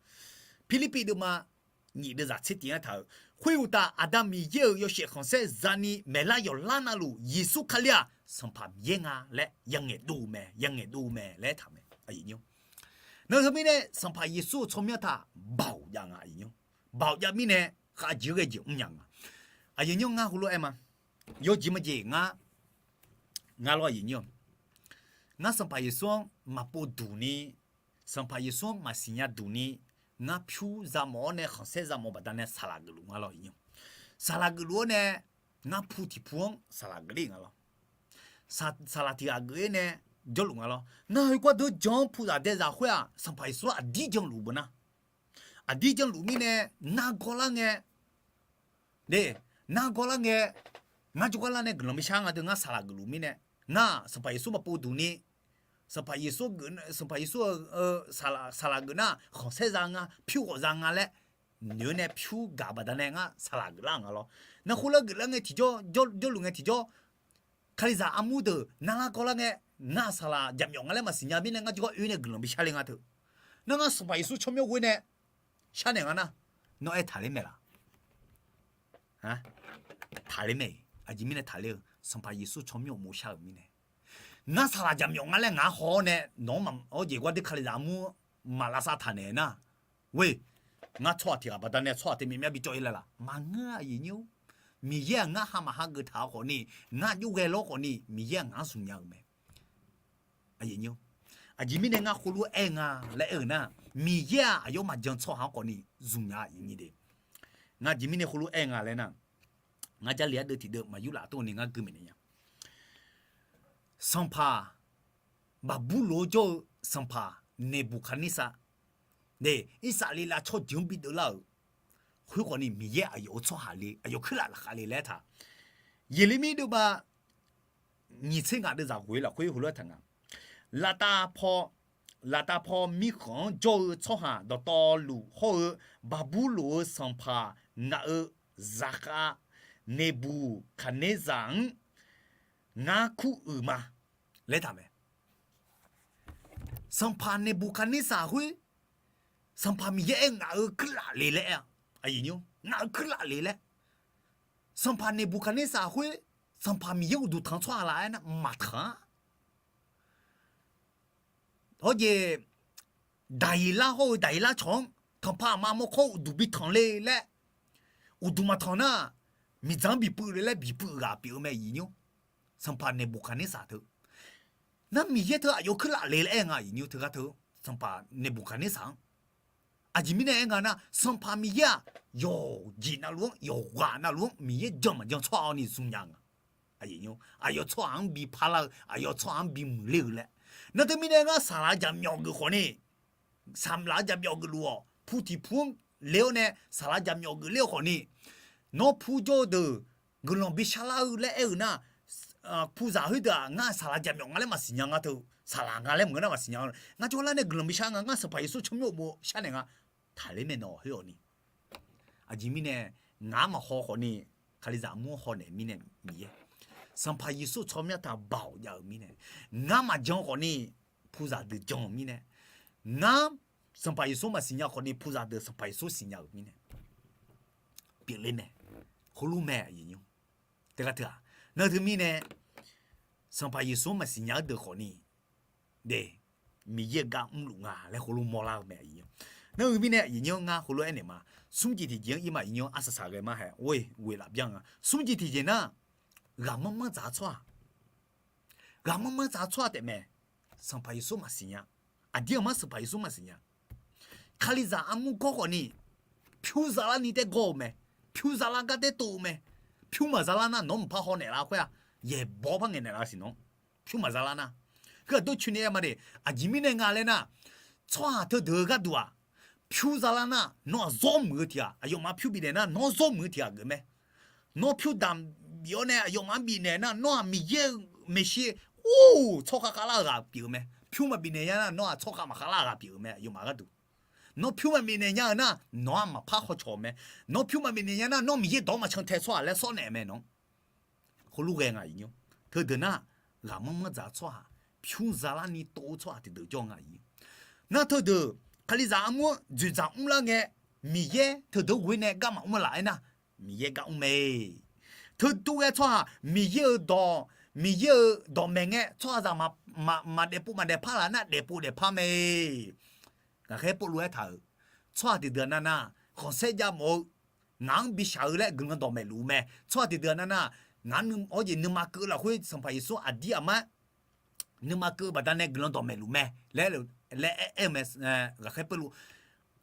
Pirlirpiv deuvma nyiq deuvzaq tser tif-anr aertaq-euq, khoeruqtaf Aqda Miqyaer-euq yawshaef khanqsaer zani maeqlar yawqlar navluf Yeqsur Kali-aq Sanqpaq Miqyaer nga laer yangaeq dov-eu mae, yangaeq dov-eu mae laer aertaq mae. Nar teumirnae Sanqpaq Yeqsur-euq tsawrmyanr taq baoq jav nga iqnyir. Baoq jav mirnae khavjeq-aer ghae jeq mrnya nga. Aqyuif nymr, ngar heulof-aer ma. Yawjeq majeq ngar, ngar lawr aqyuif nymr, ngar Sanqpaq Yeqsur-anr maqpov duq ni, Sanqpaq Yeqsur-anr maqsiq nya duq ni, ngar pyur za mawf-awr nae khanqsaer za mawf baqdanae saqlaq geufluf nga lawr iqnyir. Saqlaq geufluf-awr nae ngar pu tiq pu-anr saqlaq geufler nga lawr. Saqlaq tiq ghaq geuf-ir nae jawrluf nga lawr. Nar heugar deuq jan-anr puzaq daezaq khoer-aq Sanqpaq Yeqsur aqdir janluf beu nar, aqdir janluf mirnae nargawr lar ngae, de, nargawr lar ngae, ngar jawrgar lar nae guiqlanq bishar nga deuq ngar saqlaq geufluf mirnae, ngar Sanqpaq Yeqsur maqpov duq ni, Sanqpaq Yeqsur, Sanqpaq Yeqsur-eu saqlaq geuf nar khanqsaer za nga, pyur ghawq za nga laer noeq-awr nae pyur gaq baqdanae ngar saqlaq geuflar nga lawr. Nar khoerlof-aer geuflar ngae tiqjawr, jawrluf ngae tiqjawr, Kalizaq armur deuq narlar gawrlar ngae, ngar saqlaq jaqmyawf nga laer maqsiq nya mirnae ngar jawrgar oe nae guiqlanq bishar le nga teu. Nar ngar Sanqpaq Yeqsur tsawrmyanr ghoe nae sharnaeq nga nar, nawr aer taqler mae laf? Taqler mae. Aqjeq mirnae taqler-eu, Sanqpaq Yeqsur tsawrmyanr uqmov shar-euq mirnae. Ngar saqlaq jaqmyawf nga laer ngaq-anr haw-awr nae nawq-anr maq-awr jeq gawr deuq Kalizaq armur maqlavsav taq naeq nar, ghoe, ngar tsawrhaq tiq ghaq baqdanae tsawrhaq teu myav myav bi cawv-ir laer laf? Maqngeur-a aqyuif nymr. Miqyaer-aq ngar ha maqha geuf taq-eu khawfni, ngar jov ghae lawr khawfni Miqyaer-aq ngaq-anr zmq nya-euq mae. Aqjeq mirnae ngar khoerlof-aer aer nga laer aer-euq nar, Miqyaer-aq aqyawf maqjan tsawrhaq-anr khawfni zmq nya-a iqnyir de. Ngar aqjeq mirnae khoerlof-aer aer nga laer nar, ngar Jarlif ardeuv tiqdeuv maqyur laf tor ni ngar gui maeqnaeq nya. Sanqpaq, Baqburloq-anr jawr-eu sanqpaq Neqbuqkaqnersar, de, Irsaqleqlav tsawrjeuq-anr bi deuvlar-euq khoer khawfni Miqyaer aqyawf-euq tsawrhaq le, aqyawf kuirlaf laqkhaq le laer aertaq. Yeqlermir deuvma nyiq tser ngaq deuvzaq ghoeq lafkhoer heulof-aer taq nga. Laftav paw, laftav paw mirkhanq-anr jawr-eu tsawrhaq dawqtawvluf hawr-eu Baqburloq-euq sanqpaq ngaq-euq zaqkhav Neqbuqkaqnerzaq-anr ngar kuruiq ma laer taq mae. Sanqpaq Neqbuqkaqnersaq khoer, Sanqpaq Miqyaer aer ngaq-euq kuirlaf le laer aer-a. Ngaq-euq kuirlaf le laer. Sanqpaq Neqbuqkaqnersaq khoer, Sanqpaq Miqyaer uqduq tanq-eu tsawrhaq laf-aer nar maqtanq-a. Hawjeq, Daqyeqlar hawr-eu Daqyeqlar cawq-anr tanqpaq aqma mawrkawr uqduq bi tanq le laer, uqduq maqtanq nar, miqdzaq-anr bipuiv le laer bipuiv-eu ghaq pyeuf-eu mae iqnyir. Sanqpaq Neqbuqkaqnersaq teu, nar Miqyaer teu aqyawf kuirlaf le laer aer nga iqnyir teugar teu, sanqpaq Neqbuqkaqnersaq-anr. Aqjeq mirnae aer nga nar, Sanqpaq Miqyaer-aq, yawqjeq navluf-anr, yawqghaq navluf-anr Miqyaer jan maqjan tsawrhaq-awr ni zmq nya nga. Aqyawf tsawrhaq-anr bi parlar-eu, aqyawf tsawrhaq-anr bi muiqler-eu laer. Nar teumirnae ngar saqlaq jaqmyawf geuf khawfni, saqlaq jaqmyawf geufluf-awq, pu tiq pu-anr le-awr nae saqlaq jaqmyawf geufler-eu khawfni, nawr pu jawr-eu deuq guiqlanq bishar lar-eu laer aer-euq nar, puzaq khoerdeuq-aq ngar saqlaq jaqmyawf nga laer maqsiq nya nga teu, saqlaq nga laer maqngeur nar maqsiq nya. Ngar jawrgar lar nae guiqlanq bishar nga, ngar Sanqpaq Yeqsur tsawrmyanr uqmov sharnaeq nga, taqler mae nawq khoer-awq ni. Aqjeq mirnae, ngaq-anr maqhaw khawfni, Kalizaq armur-anr hawnaeq mirnae Miqyaer, Sanqpaq Yeqsur tsawrmyanr taq baoq jav-euq mirnae, ngar maqjan khawfni, puzaq deuq jan-euq mirnae, ngar Sanqpaq Yeqsur maqsiq nya khawfni puzaq deuq Sanqpaq Yeqsur siqnya-euq mirnae, pyeufler mae, khoerlof mae aqyuif nymr. Teugar teu-aq, nar teumirnae Sanqpaq Yeqsur-anr maqsiq nya-eu deuq khawfni, de, Miqyaer-euq gar mrluf nga laer khoerlof mawrlar-eu mae. Nar-eu mirnae aqyuif nyir-anr ngar khoerlof aernaeq ma. Smrjeq tiqjeq-anr ir ma, aqyuif nyir-anr arsaq saq ghae ma hae, or-e, ghoeq laf byan nga. Smrjeq tiqjeq nar, ghaqmanr manr dzaq-eu tsawrhaq, ghaqmanr manr dzaq-eu tsawrhaq taefmae. Sanqpaq Yeqsur maqsiq nya. Aqdir aqmar Sanqpaq Yeqsur maqsiq nya. Kalizaq armur gawr khawfni, pyur zalar ni taer gawr-eu mae. Pyur zalar gar taer tov-eu mae. Pyur maqzalar nar, nawq-anr maqpar haw naeqlar khoer-aq, yaeqbawq par ngaeq naeqlaf siq nawq. Pyur maqzalar nar, heu-aq dawrcoeni aer ma de. Aqjeq mirnae nga laer nar, tsawrhaq teudeuq-eu gharduq-aq, pyur zalar nar nawr-aq zawr muiq-eu tiq ghaq, aqyawfmaf pyur bifnaeq nar nawr zawr muiq-eu tiq ghaq geuf mae. Nawr pyur damq bif-awr nae aqyawfmaf-anr bifnaeq nar, nawr-aq Miqyaer-euq maeqshi, or, tsawrkhav khavlar-eu ghaq pyeuf-eu mae. Pyur maqbifnaeq nya nar, nawr-aq tsawrkhav maqkhavlar-eu ghaq pyeuf-eu mae, aqyawfmaf gharduq. Nawr pyur maqbifnaeq nya-eu nar, nawq-anr maqpar hawcawq-eu mae. Nawr pyur maqbifnaeq nya nar, nawr Miqyaer dawq-anr maqcan tae tsawrhaq laer sawr naeq mae nawq. Khoerlof ghae nga, aqyuif nyir. Teudeuq nar, ghaqmanr manr dzaq-eu tsawrhaq, pyur zalar ni tov-eu tsawrhaq tiqdeuq jawr nga, aqyuif nyir. Nar teudeuq, Kalizaq armur-anr dzoeqdzaq mrlar ngae, Miqyaer teudeuq ghoe nae gar maqmr laf aernar, Miqyaer gar mr mae. Teu tov ghae tsawrhaq, Miqyaer-euq dawq, Miqyaer-euq dawqmaeq ngae tsawrhaqzaq maqdaefpov maqdaefpar laf nar, daefpov daefpar mae. Ghaqkhaer Pawrluv aertaq-euq, tsawrhaq tiqdeuq-aq nar nar, khanqsaer jav mawf-eu, ngaq-anr bishaq-eu laer guiqlanq dawqmaeq luf-eu mae. Tsawrhaq tiqdeuq-aq nar nar, ngaq-anr, awr jeq nuima keuv lafkhoer Sanqpaq Yeqsur aqdir aqmar nuima keuv-eu baqdanae guiqlanq dawqmaeq luf mae laer, laer aer-eu mae. Ghaqkhaer Pawrluv,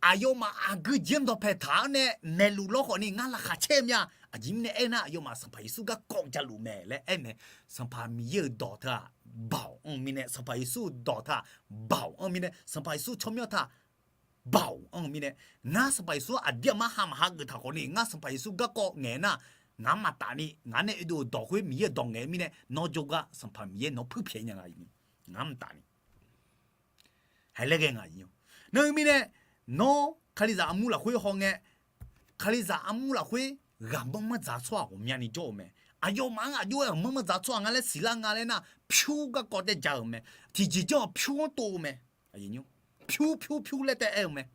aqyawfmaf aqgeu jeq-anr dawqpaeq taq-awr nae maeqluf lawr khawfni ngar laqkhaq caer-eu mya. Aqjeq mirnae aernar, aqyawfmaf Sanqpaq Yeqsur garkawv jaluf mae laer aer mae. Sanqpaq Miqyaer-euq dawq teu-aq, baoq anr-eu mirnae, Sanqpaq Yeqsur-euq dawq teu-aq, baoq anr-eu mirnae, Sanqpaq Yeqsur tsawrmyanr teu-aq, baoq anr-eu mirnae, ngar Sanqpaq Yeqsur aqdir aqmar ha maqha geuf taq khawfni, ngar Sanqpaq Yeqsur garkawv ngaeq nar, ngaq-anr maqtaf ni, ngaq nae oedov-euq dawq khoer Miqyaer-euq dawq ngaeq-eu mirnae, nawr jawrgar Sanqpaq Miqyaer nawq puirpyaeq nya nga, ngaq-anr maqtaf ni. Haelaer ghae nga, aqyuif nyir. Nar-eu mirnae, nawr Kalizaq armur lafkhoer hawngae, Kalizaq armur lafkhoer ghaqmanr manr dzaq-eu tsawrhaq ghawqmyani jawr-eu mae. Aqyawfmaf-anr aqjox-aer ghaqmanr manr dzaq-eu tsawrhaq nga laer siqlar nga laer nar, pyur garkawv taer ja-euq mae. Tiqjeq janr-eu pyur-anr tov-eu mae. Pyur pyur pyur laer taef aer-eu mae.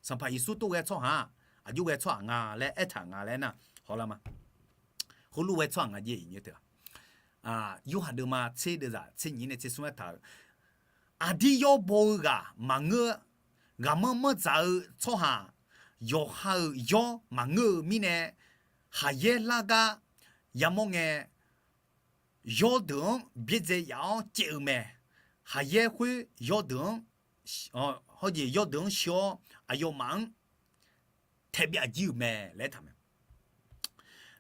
Sanqpaq Yeqsur tov ghae tsawrhaq-aq, aqjox ghae tsawrhaq nga laer aertaq nga laer nar, hawlar ma. Heulof ghae tsawrhaq nga jeq, aqyuif nyir teu-aq, Yorhaq deuvma tser deuvzaq tser nyif nae tser smr aertaq-euq, aqdir yawrbaw-eu ghaq maqngeur, ghaqmanr manr dzaq-eu tsawrhaq yawqha-euq yawr maqngeur-eu mirnae, khaqyaer lar gar yamawr ngae, yawrdeuq-anr byaerdzae yaf-awr caev-eu mae. Khaqyaer khoer yawrdeuq-anr, hawjeq yawrdeuq-anr shir-awr aqyawfmaf-anr taeqbyav jir-euq mae laer taq mae.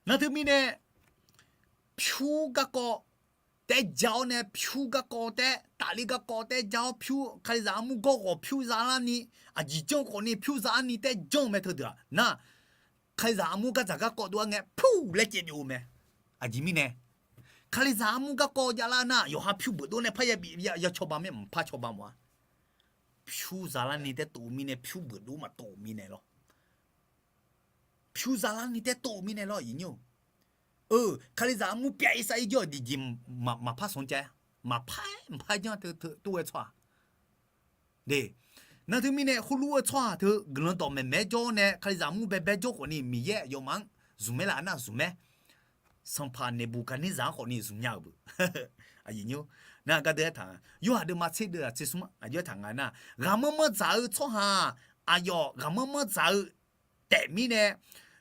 Nar teumirnae, pyur garkawv taer ja-awr nae, pyur garkawv taer, tafler garkawv taer ja-awr, pyur Kalizaq armur gawr ghawq pyur zalar ni, aqjeq janr khawfni pyur zalar ni taer janr-eu mae. Teudeuq-aq nar, Kalizaq armur gardzaq garkawv dov-aer ngae, pyur laer caev byov-eu mae. Aqjeq mirnae, Kalizaq armur garkawv javlar nar, yawqha pyur beuq dov nae parya bif ya cawba mae, mqpar cawba mawf-a. Pyur zalar ni taer tov-eu mirnae, pyur beuq dov maqtov-eu mirnae lawr. Pyur zalar ni taer tov-eu mirnae lawr, aqyuif nyir-or. Eu, Kalizaq armur pyav-ir sav-ir jawr-euq jeq maqpar sanq jav-a. Maqpar-aer mqpar janr teu tov ghae tsawrhaq. De, nar teumirnae khoerlof-aer tsawrhaq teu guiqlanq dawqmaeq maeq-aer jawr-awr nae, Kalizaq armur baebae jawr khawfni Miqyaer aqyawfmaf-anr zmq maer laf nar zmq maer. Sanqpaq Neqbuqgaqnerzaq-anr khawfni zmq nya-euq beuq. Aqyuif nyir-or, nar gardeuv aertaq nga, Yorhaq deuvma tser deuvzaq tser smr aqjox aertaq nga nar, ghaqmanr manr dzaq-eu tsawrhaq, aqyawf ghaqmanr manr dzaq-eu taef mirnae,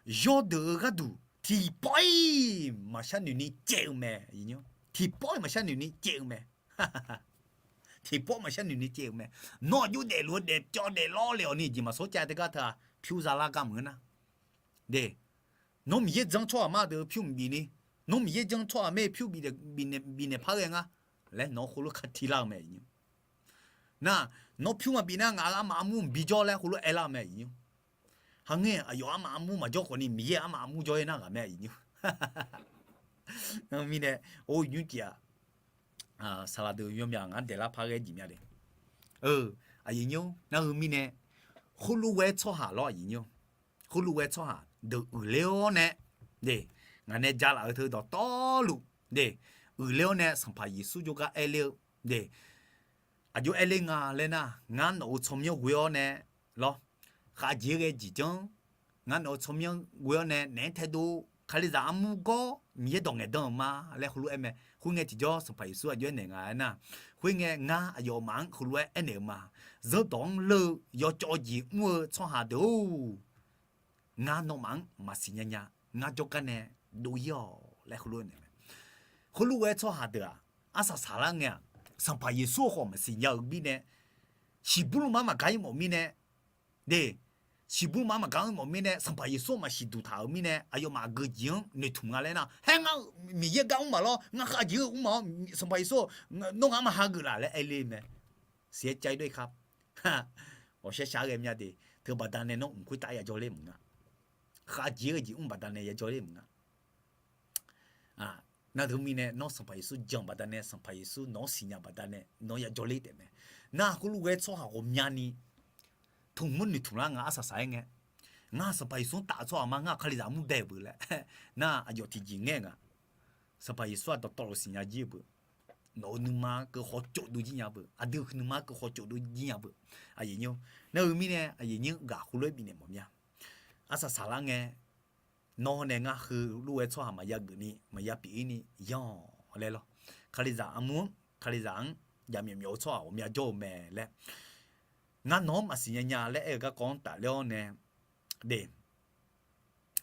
yawrdeuq-eu gharduq tiqpawf-iq maqshar noeq ni caev-eu mae. Tiqpawf-iq maqshar noeq ni caev-eu mae. Tiqpawf maqshar noeq ni caev-eu mae. Nawr aqjox daefluf-eu daefcawv daeflawr le-awq ni jeq maqsawr cav teugar teu-aq, pyur zalar gar meuq-eu nar. De, nawr Miqyaer janr tsawrhaq ma deuq pyur mqbif ni, nawr Miqyaer janr tsawrhaq ma pyur bifnaeq par ghae nga laer nawq-anr khoerlof kar tilar-eu mae. Nar, nawr pyur maqbif nar ngaq-euq armaf armur mqbi jawr laer khoerlof aerlar-eu mae, aqyuif nyir. Haqngae aqyawf armaf armur maqjawr khawfni Miqyaer-euq armaf armur jawr-aer nar ghaq mae, aqyuif nyir. Mirnae, or, nymr tif-aq, saqlaq deuq yawmyaq ngar daeqlar par ghae jeq mya de. Aqyuif nyir-or, nar-eu mirnae, khoerlof ghae-aer tsawrhaq lawr, aqyuif nyir-or. Khoerlof ghae-aer tsawrhaq deuq uiqler-awr nae, de, ngaq nae jalaf-eu teu dawqtawvluf, de, uiqler-awr nae Sanqpaq Yeqsur jawrgar aerler-eu, de, aqjox aerler nga laer nar, ngar nawq-euq tsawrmyanr ghoe-awr nae lawr, khaqjeq ghae jeq janr, ngar nawq-euq tsawrmyanr ghoe-awr nae naeq-aer taedov, Kalizaq armur gawr Miqyaer dawq ngaeqdan-euq ma laer heulof-aer mae. Khoerngae tiqjawr Sanqpaq Yeqsur aqjox-aer naeq nga aernar, khoerngae ngar aqyawfmaf-anr heulof-aer aernaeq-eu ma. Zanrdawq-anr ler-eu yawcawv jeq mr-eu tsawrhaq deuq-or, ngar nawmaf-anr maqsiq nya nya. Ngar jawrgar nae dov-ir-awq laer heulof-aer naeq mae. Heulof-aer tsawrhaq deuq-aq, arsaq saqlar ngae-aq, Sanqpaq Yeqsur-eu khawf maqsiq nya-euq mirnae, shiqbur lmaf maqgar-ir mawf mirnae, de, shiqbur lmaf maqgar-ir mawf mirnae, Sanqpaq Yeqsur maqsiq duq taq-euq mirnae, aqyawfmaf aqgeu jeq-anr noeqtmq nga laer nar, haer ngar-eu Miqyaer gar mr maqlawr, ngar khavjeq-eu mr ma-awr, Sanqpaq Yeqsur, nawr ngaq-anr maqha geuf laf laer aer le mae. Siqaer cav-ir dov-ir kar. Ghawqshaq shaq-aer ghae mya de, teu baqdanae nawr mq khoertav yajawr ler mq nga. Khavjeq-eu jeq mr baqdanae yajawr ler mq nga. Nar teumirnae nawr Sanqpaq Yeqsur jan baqdanae, Sanqpaq Yeqsur nawq-anr siqnya baqdanae nawr yajawr ler taef mae. Nar khoerlof ghae tsawrhaq ghawqmyani tmq mr noeqtmq lar nga arsaq saq-aer ngae, ngar Sanqpaq Yeqsur-anr taf-eu tsawrhaq ma, ngar Kalizaq armur bae-euq beu laer nar, aqyawf tiqjeq ngaer nga. Sanqpaq Yeqsur-aq dawqtawvluf siqnya jir-eu beu, nawq-euq nuima keuv khawf cofdov jir nya beu, aqdui nuima keuv khawf cofdov jir nya beu. Aqyuif nymr, nar-eu mirnae aqyuif nymr ghaq khoerlof-aer bifnaeq mawf mya. Arsaq saqlar ngae, nawr nae ngar heulof-aer tsawrhaq maqya geuf ni maqya pyeuf-ir ni yanr-awq laer lawr. Kalizaq armur-anr, Kalizaq-anr jaqmyawf myawf-eu tsawrhaq ghawqmya jawr-eu mae laer, ngar nawq-anr maqsiq nya nya laer aer-eu garkawv-anr tafler-awr nae, de,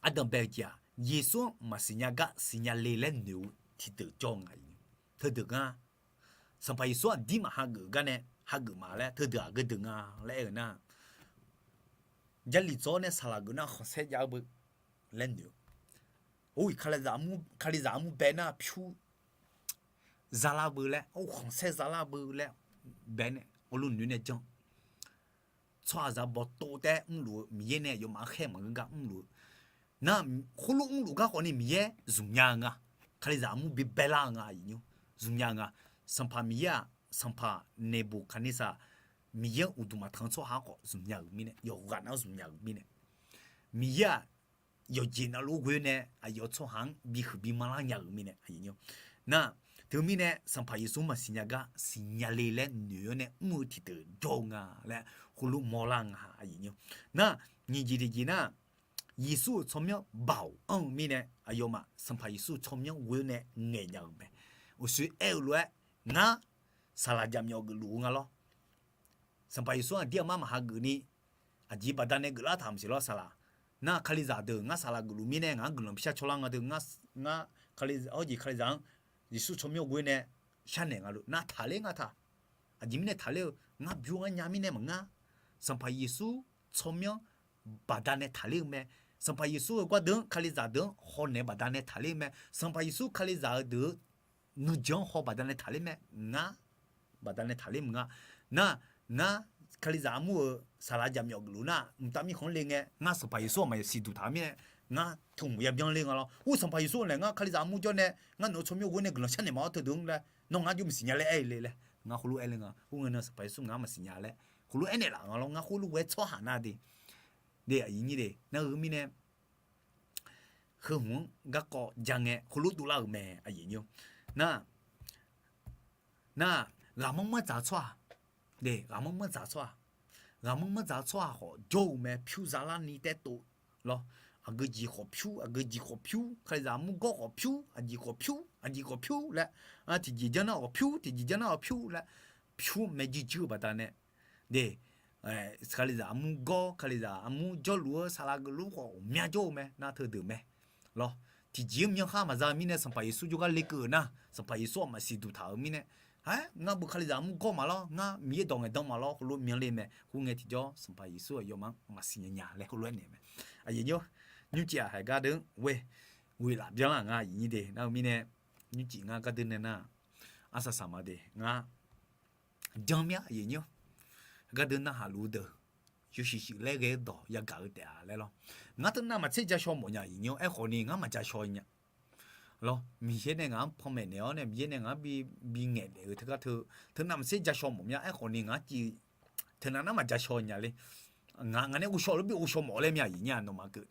ardanqbae-eu jeq-aq, Yeqsur-anr maqsiq nya gar siqnya le laer noeq-eu tiqdeuq jawr nga. Teudeuq ngar, Sanqpaq Yeqsur aqdir maqha geuf gar nae hageuf ma laer teudeuq-aq gheudeuq nga laer aer-eu nar, Jarlif dzawr nae saqlaq geuf nar khanqsaer jav-eu beu laer noeq-eu. Or-iq Kalizaq armur bae nar pyur zalar beu laer, or khanqsaer zalar beu laer bae nae heulof noeq nae jan. Tsawrhaqzaq bawqtov taef-aer mrluf-eu, Miqyaer nae aqyawfmaf-anr khaer maqngeur gar mrluf-eu. Nar, khoerlof mrluf gar khawfni Miqyaer zmqnya-eu nga. Kalizaq armur bi baelar-eu nga, aqyuif nymr, zmqnya-eu nga. Sanqpaq Miqyaer-aq, sanqpaq Neqbuqkaqneqsaq, Miqyaer-anr uqduq maqtanq-eu tsawrhaq-anr khawf zmqnya-euq mirnae, yawqghaq nar-anr zmqnya-euq mirnae, Miqyaer-aq, yawqjeq navluf ghoe nae aqyawf tsawrhaq-anr bihuiq bimanrlar nya-euq mirnae, nar, teumirnae Sanqpaq Yeqsur maqsiq nya gar siqnya le laer noeq-awr nae mr-eu tiqdeuq jawr-eu nga laer heulof mawrlar nga, aqyuif nymr. Nar, nyiq jeq tiqjeq nar, Yeqsur-euq tsawrmyanr baoq anr-eu mirnae aqyawfmaf Sanqpaq Yeqsur tsawrmyanr ghoe-awr nae ngaeq nya-euq mae. Uqshoe aer-eu lof-aer, ngar saqlaq jaqmyawf geufluf-eu nga lawr. Sanqpaq Yeqsur aqdir aqmar maqha geuf ni, aqjeq baqdanae geuflar taq maqsiq lawr saqlaq. Nar Kalizaq deuq ngar saqlaq geufluf mirnae ngaq-anr guiqlanq bishar cawlar nga deuq, ngar, hawr jeq Kalizaq-anr Yeqsur tsawrmyanr ghoe nae sharnaeq nga luf nar taqler nga taq. Aqjeq mirnae taqler-eu, ngar bymr-anr nya mirnae maqngar. Sanqpaq Yeqsur tsawrmyanr baqdanae taqler-eu mae. Sanqpaq Yeqsur-euq gardeuq-anr Kalizaq deuq-anr hawnaeq baqdanae taqler-eu mae. Sanqpaq Yeqsur Kalizaq-eu deuq-eu nuijeq-anr haw baqdanae taqler mae. Ngar baqdanae taqler maqnga. Nar, ngar Kalizaq armur-euq saqlaq jaqmyawf geufluf nar, mqtav mirkhanq-anr le ngae, ngar Sanqpaq Yeqsur aqma yasiq duq taq-eu mirnae, ngar tmq yabyan ler nga lawr. Ur Sanqpaq Yeqsur nae ngar Kalizaq armur jawr nae, ngar nawq-eu tsawrmyanr ghoe nae guiqlanq sharnaeq mawf-awr teudeuq-anr laer, nawr ngar jawr maqsiq nya laer aer-eu le laer, ngar khoerlof aer le nga. Ur ngae nan Sanqpaq Yeqsur ngaq-anr maqsiq nya laer khoerlof aernaeq laf nga lawr. Ngar khoerlof ghae tsawrhaq nar de, de aqyuif nyir de nar-eu mirnae, heu hmq-anr garkawv ja ngae khoerlof dovlar-euq mae, aqyuif nyir. Nar, nar, ghaqmanr manr dzaq-eu tsawrhaq, de, ghaqmanr manr dzaq-eu tsawrhaq, ghaqmanr manr dzaq-eu tsawrhaq khawf jawr-eu mae. Pyur zalar ni taev tov lawr. Aqgeu jeq khawf pyur, aqgeu jeq khawf pyur, Kalizaq armur gawr khawf pyur, aqjeq khawf pyur, aqjeq khawf pyur laer, tiqjeq janr nar khawf pyur, tiqjeq janr nar khawf pyur laer, pyur mae jirjir-eu baqdanae, de, Kalizaq armur gawr, Kalizaq armur jawrluf-eu saqlaq geufluf khawf ghawqmya jawr-eu mae. Nar teudeuq mae lawr. Tiqjeq-anr myanrkhar maqza-eu mirnae Sanqpaq Yeqsur jawrgar lekeuv-euq nar, Sanqpaq Yeqsur-aq maqsiq duq taq-euq mirnae, aer, ngar bu Kalizaq armur gawr maqlawr, ngar Miqyaer dawq ngaeqdan maqlawr khoerlof myanr le mae. Khoerngae tiqjawr Sanqpaq Yeqsur aqyawfmaf-anr maqsiq nya nya laer khoerlof aernaeq mae. Aqyuif nyir, nymrcif-aq haiq gardeuq-anr ghoe, ghoe laf byanlar nga, aqyuif nyir de. Nar-eu mirnae, nymrcif ngar gardeuq nae nar, arsaq saq ma de ngar janr mya, aqyuif nyir, gardeuq narhaq luf-eu deuq yawshuif shuif laer ghae-eu dawq yagaq-eu taef-a laer lawr. Ngar teunav maqtser ja shaw mawf nya, aqyuif nyir, aerkhawf ni ngar maqja shaw nya lawr. Miqyaer nae ngaq-anr panmaeq naeq-awr nae, Miqyaer nae ngaq-anr bi, bi ngaeq daef-eu teugar teu, teunav maqtser ja shaw mawf mya. Aerkhawf ni ngaq-anr civ teunav nar maqja shaw nya le. Ngaq, ngaq nae ghovshaw lof bi ghovshaw mawf laer mya, aqyuif nyir-aq nawmaf keuv.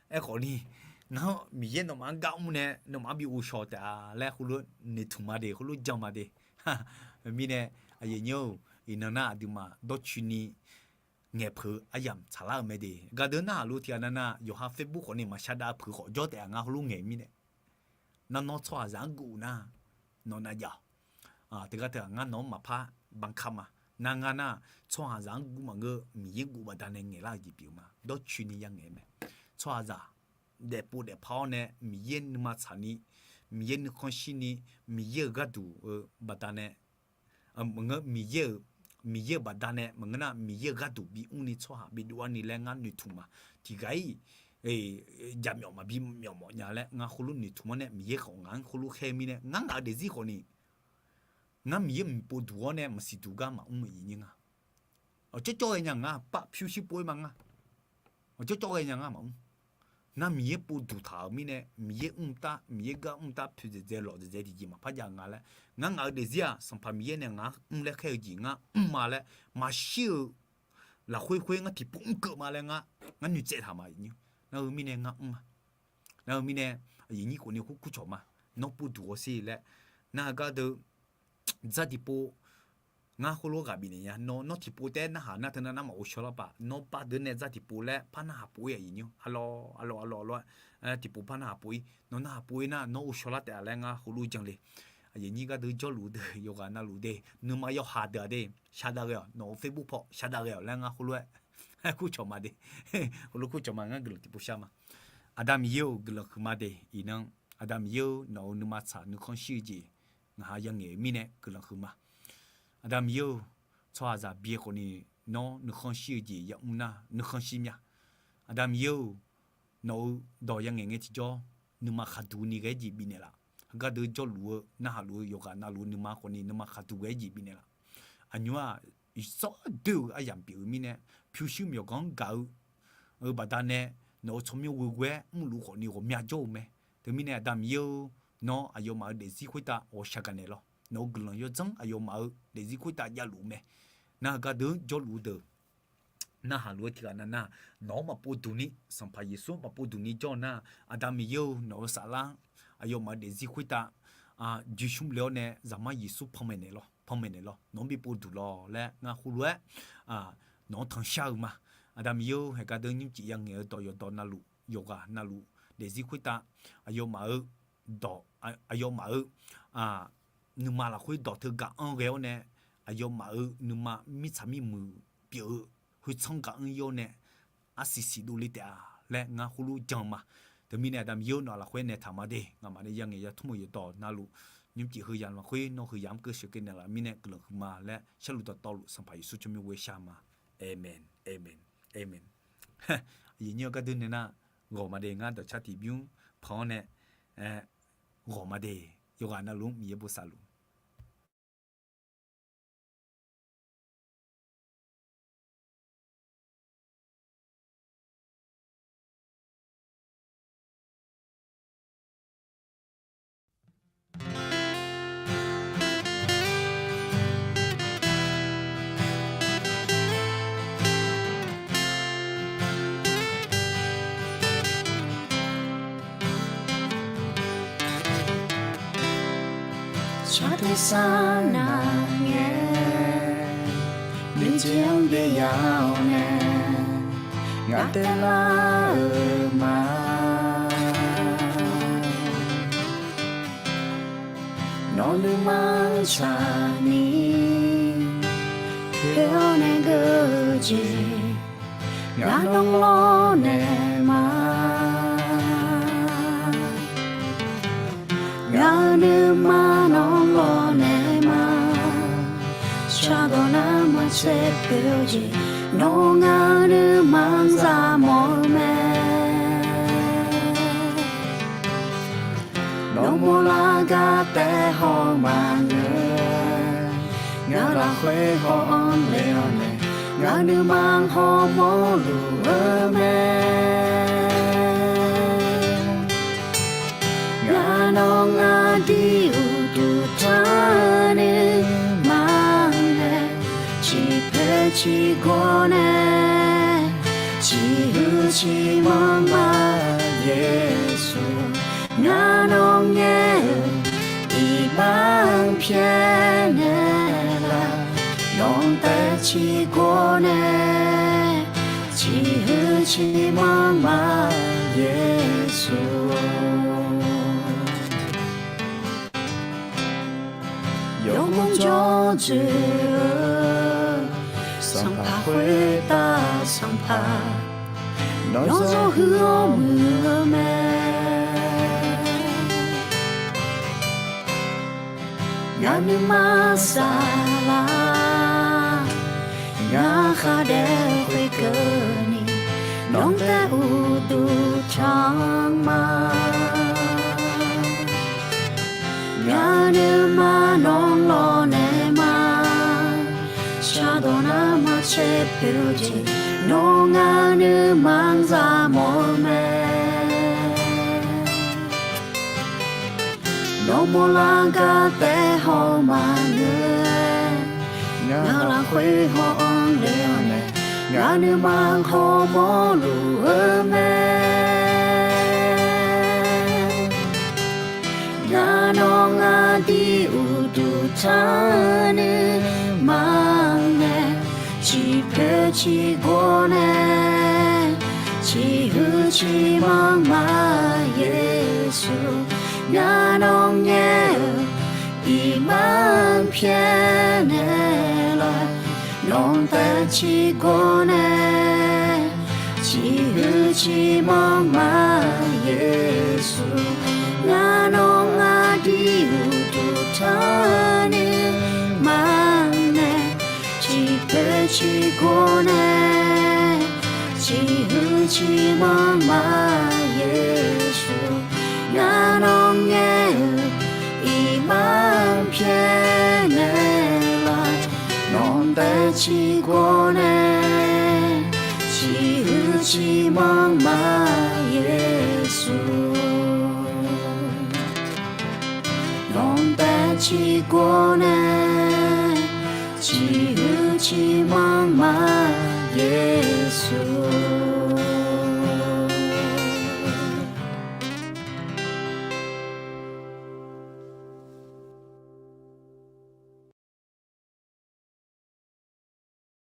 Aerkhawf ni, ngar Miqyaer nawmaf-anr gar mr nae nawmaf-anr bi ghovshaw taef-a laer khoerlof noeqtmq ma de, khoerlof jan ma de. Mirnae, aqyuif nyir-or, iqnan nar aqduimaf dawrcoeni ngaeqpeuq-eu aryamq tsaqlar-eu mae de. Gardeuq narhaq luf tiqghaq nav nav yawqha Facebook khawf ni maqshar dav peuq khawf jawr taef-a, ngar khoerlof ngaeq mirnae. Nar nawr tsawrhaqzaq-anr guv nar, nawq nav jav-awq. Teugar teughaq ngar nawq-anr maqpar banka ma. Nar ngar nar, tsawrhaqzaq-anr guv maqngeur, Miqyaer guv baqdanae ngaeqlar-eu jeq pyeuf-eu ma. Dawrcoeni ya ngaeq-eu mae. Tsawrhaqzaq daefpov daefpar-awr nae Miqyaer nuima tsaqni, Miqyaer nuikhanr shirni, Miqyaer-euq gharduq-eu baqdanae maqngeur, Miqyaer-euq, Miqyaer-euq baqdanae maqngeur nar, Miqyaer-euq gharduq bimr ni tsawrhaq bidov-ar ni laer ngar noeqtmq ma. Tiqghaq-iq jaqmyawf maqbi myawf mawf nya laer ngar heulof noeqtmq-awr nae, Miqyaer khawf ngaq-anr heulof khaer-eu mirnae, ngar ngaq-eu daefzir khawfni, ngar Miqyaer mqpov duq-awr nae maqsiq duq gar maqmr-eu aqyuif nyir nga. Aqcawv cawv ghae nya ngar, par pyurshuir pov-ir ma ngar. Aqcawv cawv ghae nya ngar maqmr. Nar Miqyaer pov duq taq-euq mirnae, Miqyaer mr tar, Miqyaer gar mr tar, poeqdzaeq dzaeq lawqdzaeq dzaeq tiqjeq maqpar jav nga laer, ngar ngaq-eu daefzir-aq, Sanqpaq Miqyaer nae ngaq-anr mr laer khaer-eu jeq ngar mr ma laer, maqshir-eu lafkhoer khoer ngar tiqpov mr keuv ma laer ngar, ngar noeqtsaev taq ma aqyuif nyir. Nar-eu mirnae ngar mr ma. Nar-eu mirnae, aqyuif nyir khawfni khoer kurcawq ma. Nawr pov duq-awr sher laer, nar-eu gar deuq, dzar tiqpov, ngar heulof ghaq bifnaeq nya. Nawr, nawr tiqpov taef-aer narhaq nar teunav nar maqghov shaw lar paq. Nawr par deuq nae dzar tiqpov laer par narhaq pov-ir aqyuif nyir. Aqlawq aqlawq aqlawq aqlawq-aer tiqpov par narhaq pov-ir. Nawr narhaq pov-ir nar nawr ghovshaw lar taef-a laer ngar heulof jan le. Aqyuif nyir gardeuq jawrluf deuq yawqghaq navluf de, nuima yawqha deuq-aq de, shaqdav ghae-awq, nawq-euq Facebook paw shaqdav ghae-awq laer ngar heulof-aer kurcawq ma de. Heulof kurcawq ma, ngar guiqlanq tiqpov shar ma. Aqda Miqyaer-euq guiqlanq huiqma de iqnan, Aqda Miqyaer-eu nawq-euq nuima tsaq nuikhanr shir-eu jeq ngaq ha yangaeq-eu mirnae guiqlanq huiqma. Aqda Miqyaer-eu tsawrhaqzaq byae khawfni nawr nuikhanr shir-eu jeq yamr nar nuikhanr shir mya. Aqda Miqyaer-eu nawq-euq dawq yangaeq ngae tiqjawr nuima khaqduq ni ghae-aer jeq bifnaeq laf. Heugar deuq jawrluf-eu narhaq luf-eu yawqghaq navluf-eu nuima khawfni nuima khaqduq ghae-aer jeq bifnaeq laf. Aqnymr-aq, iqsawr doer-eu aryamq pyeuf-eu mirnae, pyurshuir myawqganq-anr gaq-eu baqdanae nawq-euq tsawrmyanr ghoeghoe-aer mrluf khawfni ghawqmya jawr-eu mae. Teumirnae Aqda Miqyaer-eu, nawr aqyawfmaf-euq daefzir khoertav ghawqshaq gaqnaeq lawr. Nawq-euq guiqlanq yawdzanr aqyawfmaf-euq daefzir khoertav javluf-eu mae. Nar heugar deuq-anr jawrluf-eu deuq narhaq luf-eu tiqghaq nav nar, nawq-anr maqpov duq ni, Sanqpaq Yeqsur maqpov duq ni jawr nar, Aqda Miqyaer-eu nawq-euq saflar-anr aqyawfmaf-euq daefzir khoertav joeqshmr le-awr nae Zaqmar Yeqsur panmaeq naeq lawr, panmaeq naeq lawr, nawq-anr bipov duq lawr laer ngar heulof-aer nawq-anr tanqshar-eu ma. Aqda Miqyaer-eu, heugar deuq nymrcif yangaeq-eu dawq yawqdawq navluf, yawqghaq navluf, daefzir khoertav aqyawfmaf-euq dawq, aqyawfmaf-euq nuima lafkhoer dawq teu gaq-anr ghae-awr nae, aqyawfmaf-euq nuima mirtsaq mirmuiq pyeuf-eu khoertsanr gaq-anr ir-awr nae, arsiq siq dovle taef-a laer ngar heulof jan ma. Teumirnae Aqda Miqyaer-eu, nawq lafkhoer naeq taq ma de. Nga'maf nae yangaeq yatmr-eu yawqdawq navluf, nymrcif heu yamq lafkhoer nawr heu yamq keuv sheuqghae naeqlaf mirnae guiqlanq huiqma laer sharluf dawqtawvluf Sanqpaq Yeqsur tsawrmyanr ghoe shar ma. Aqmeq, aqmeq, aqmeq. Aqyuif nyir-eu gardeuv nae nar, ghawq ma de, ngar dawqcar tiqbymr pan-awr nae ghawq ma de. Yawqghaq navluf-anr Miqyaer bosav luf. Tsaq tersar nav ngae, nuijeq-anr byaev ya-awr nae, ngaq taev lar-euq ma. Nawq nuima-anr tsaqni khoer-awr nae geur-eu jeq, ngaq nawr lawrnaeq ma. Ngaq-euq nuima nawr lawrnaeq ma. Shardawq nar maqtser pyeuf-eu jeq, nawr ngaq-euq nuima-anr zar mawf-eu mae. Nawr mawrlar gar taef haw maqngeur, ngaq lafkhoer haw-anr le-awr nae, ngaq nuima hawmawr luf-eu mae. Ngaq nawr ngaq dui uqduq tanr-eu nuima mae, ciqpoeq ciqgawr nae, ciqhuiq ciqmanr ma. Yeqsur, ngaq nawr ngaer-eu iqbax-anr pyaeqnaeq laf, nawq-anr taef ciqgawr nae, ciqhuiq ciqmanr ma. Yeqsur-or. jawr dzoeq-eu, sanqpaq khoertav sanqpaq, nawq-anr zawr huiq-awr muiq-eu mae. Ngaq nuima saflar, ngaq khardaef khoerkeuvni, nawq-anr taef uqduq taq-anr ma. Ngaq nuima nawq-anr lawqnaeq ma. Shardawq nar maqcaer poeq-eu jeq, nawr ngaq nuima-anr zaqmawf-eu mae. Nawq mawrlar gar taef haw-eu maqngeur-aer, ngaq lafkhoer haw-anr le-awr nae, ngaq nuima-anr hawmawr luf-eu mae. Ngaq nawq ngaq dir uqduq taq-eu nuima-anr nae, ciqpoeq ciqgor nae, ciqhuiq ciqmanr ma Yeqsur. Ngaq nawq nyae-euq iqbax pyaeqnaeq laf, nawq-anr taef ciqgor nae, ciqhuiq ciqmanr ma Yeqsur. Ngaq nawq ngaq dir uqduq taq-eu nuima-anr nae, ciqpoeq ciqgor nae, ciqhuiq ciqmanr ma Yeqsur. Ngaq nawq nyae-euq iqbax pyaeqnaeq laf, nawq-anr taef ciqgor nae, ciqhuiq ciqmanr ma Yeqsur. Nawq-anr taef ciqgor nae, ciqhuiq ciqmanr ma Yeqsur.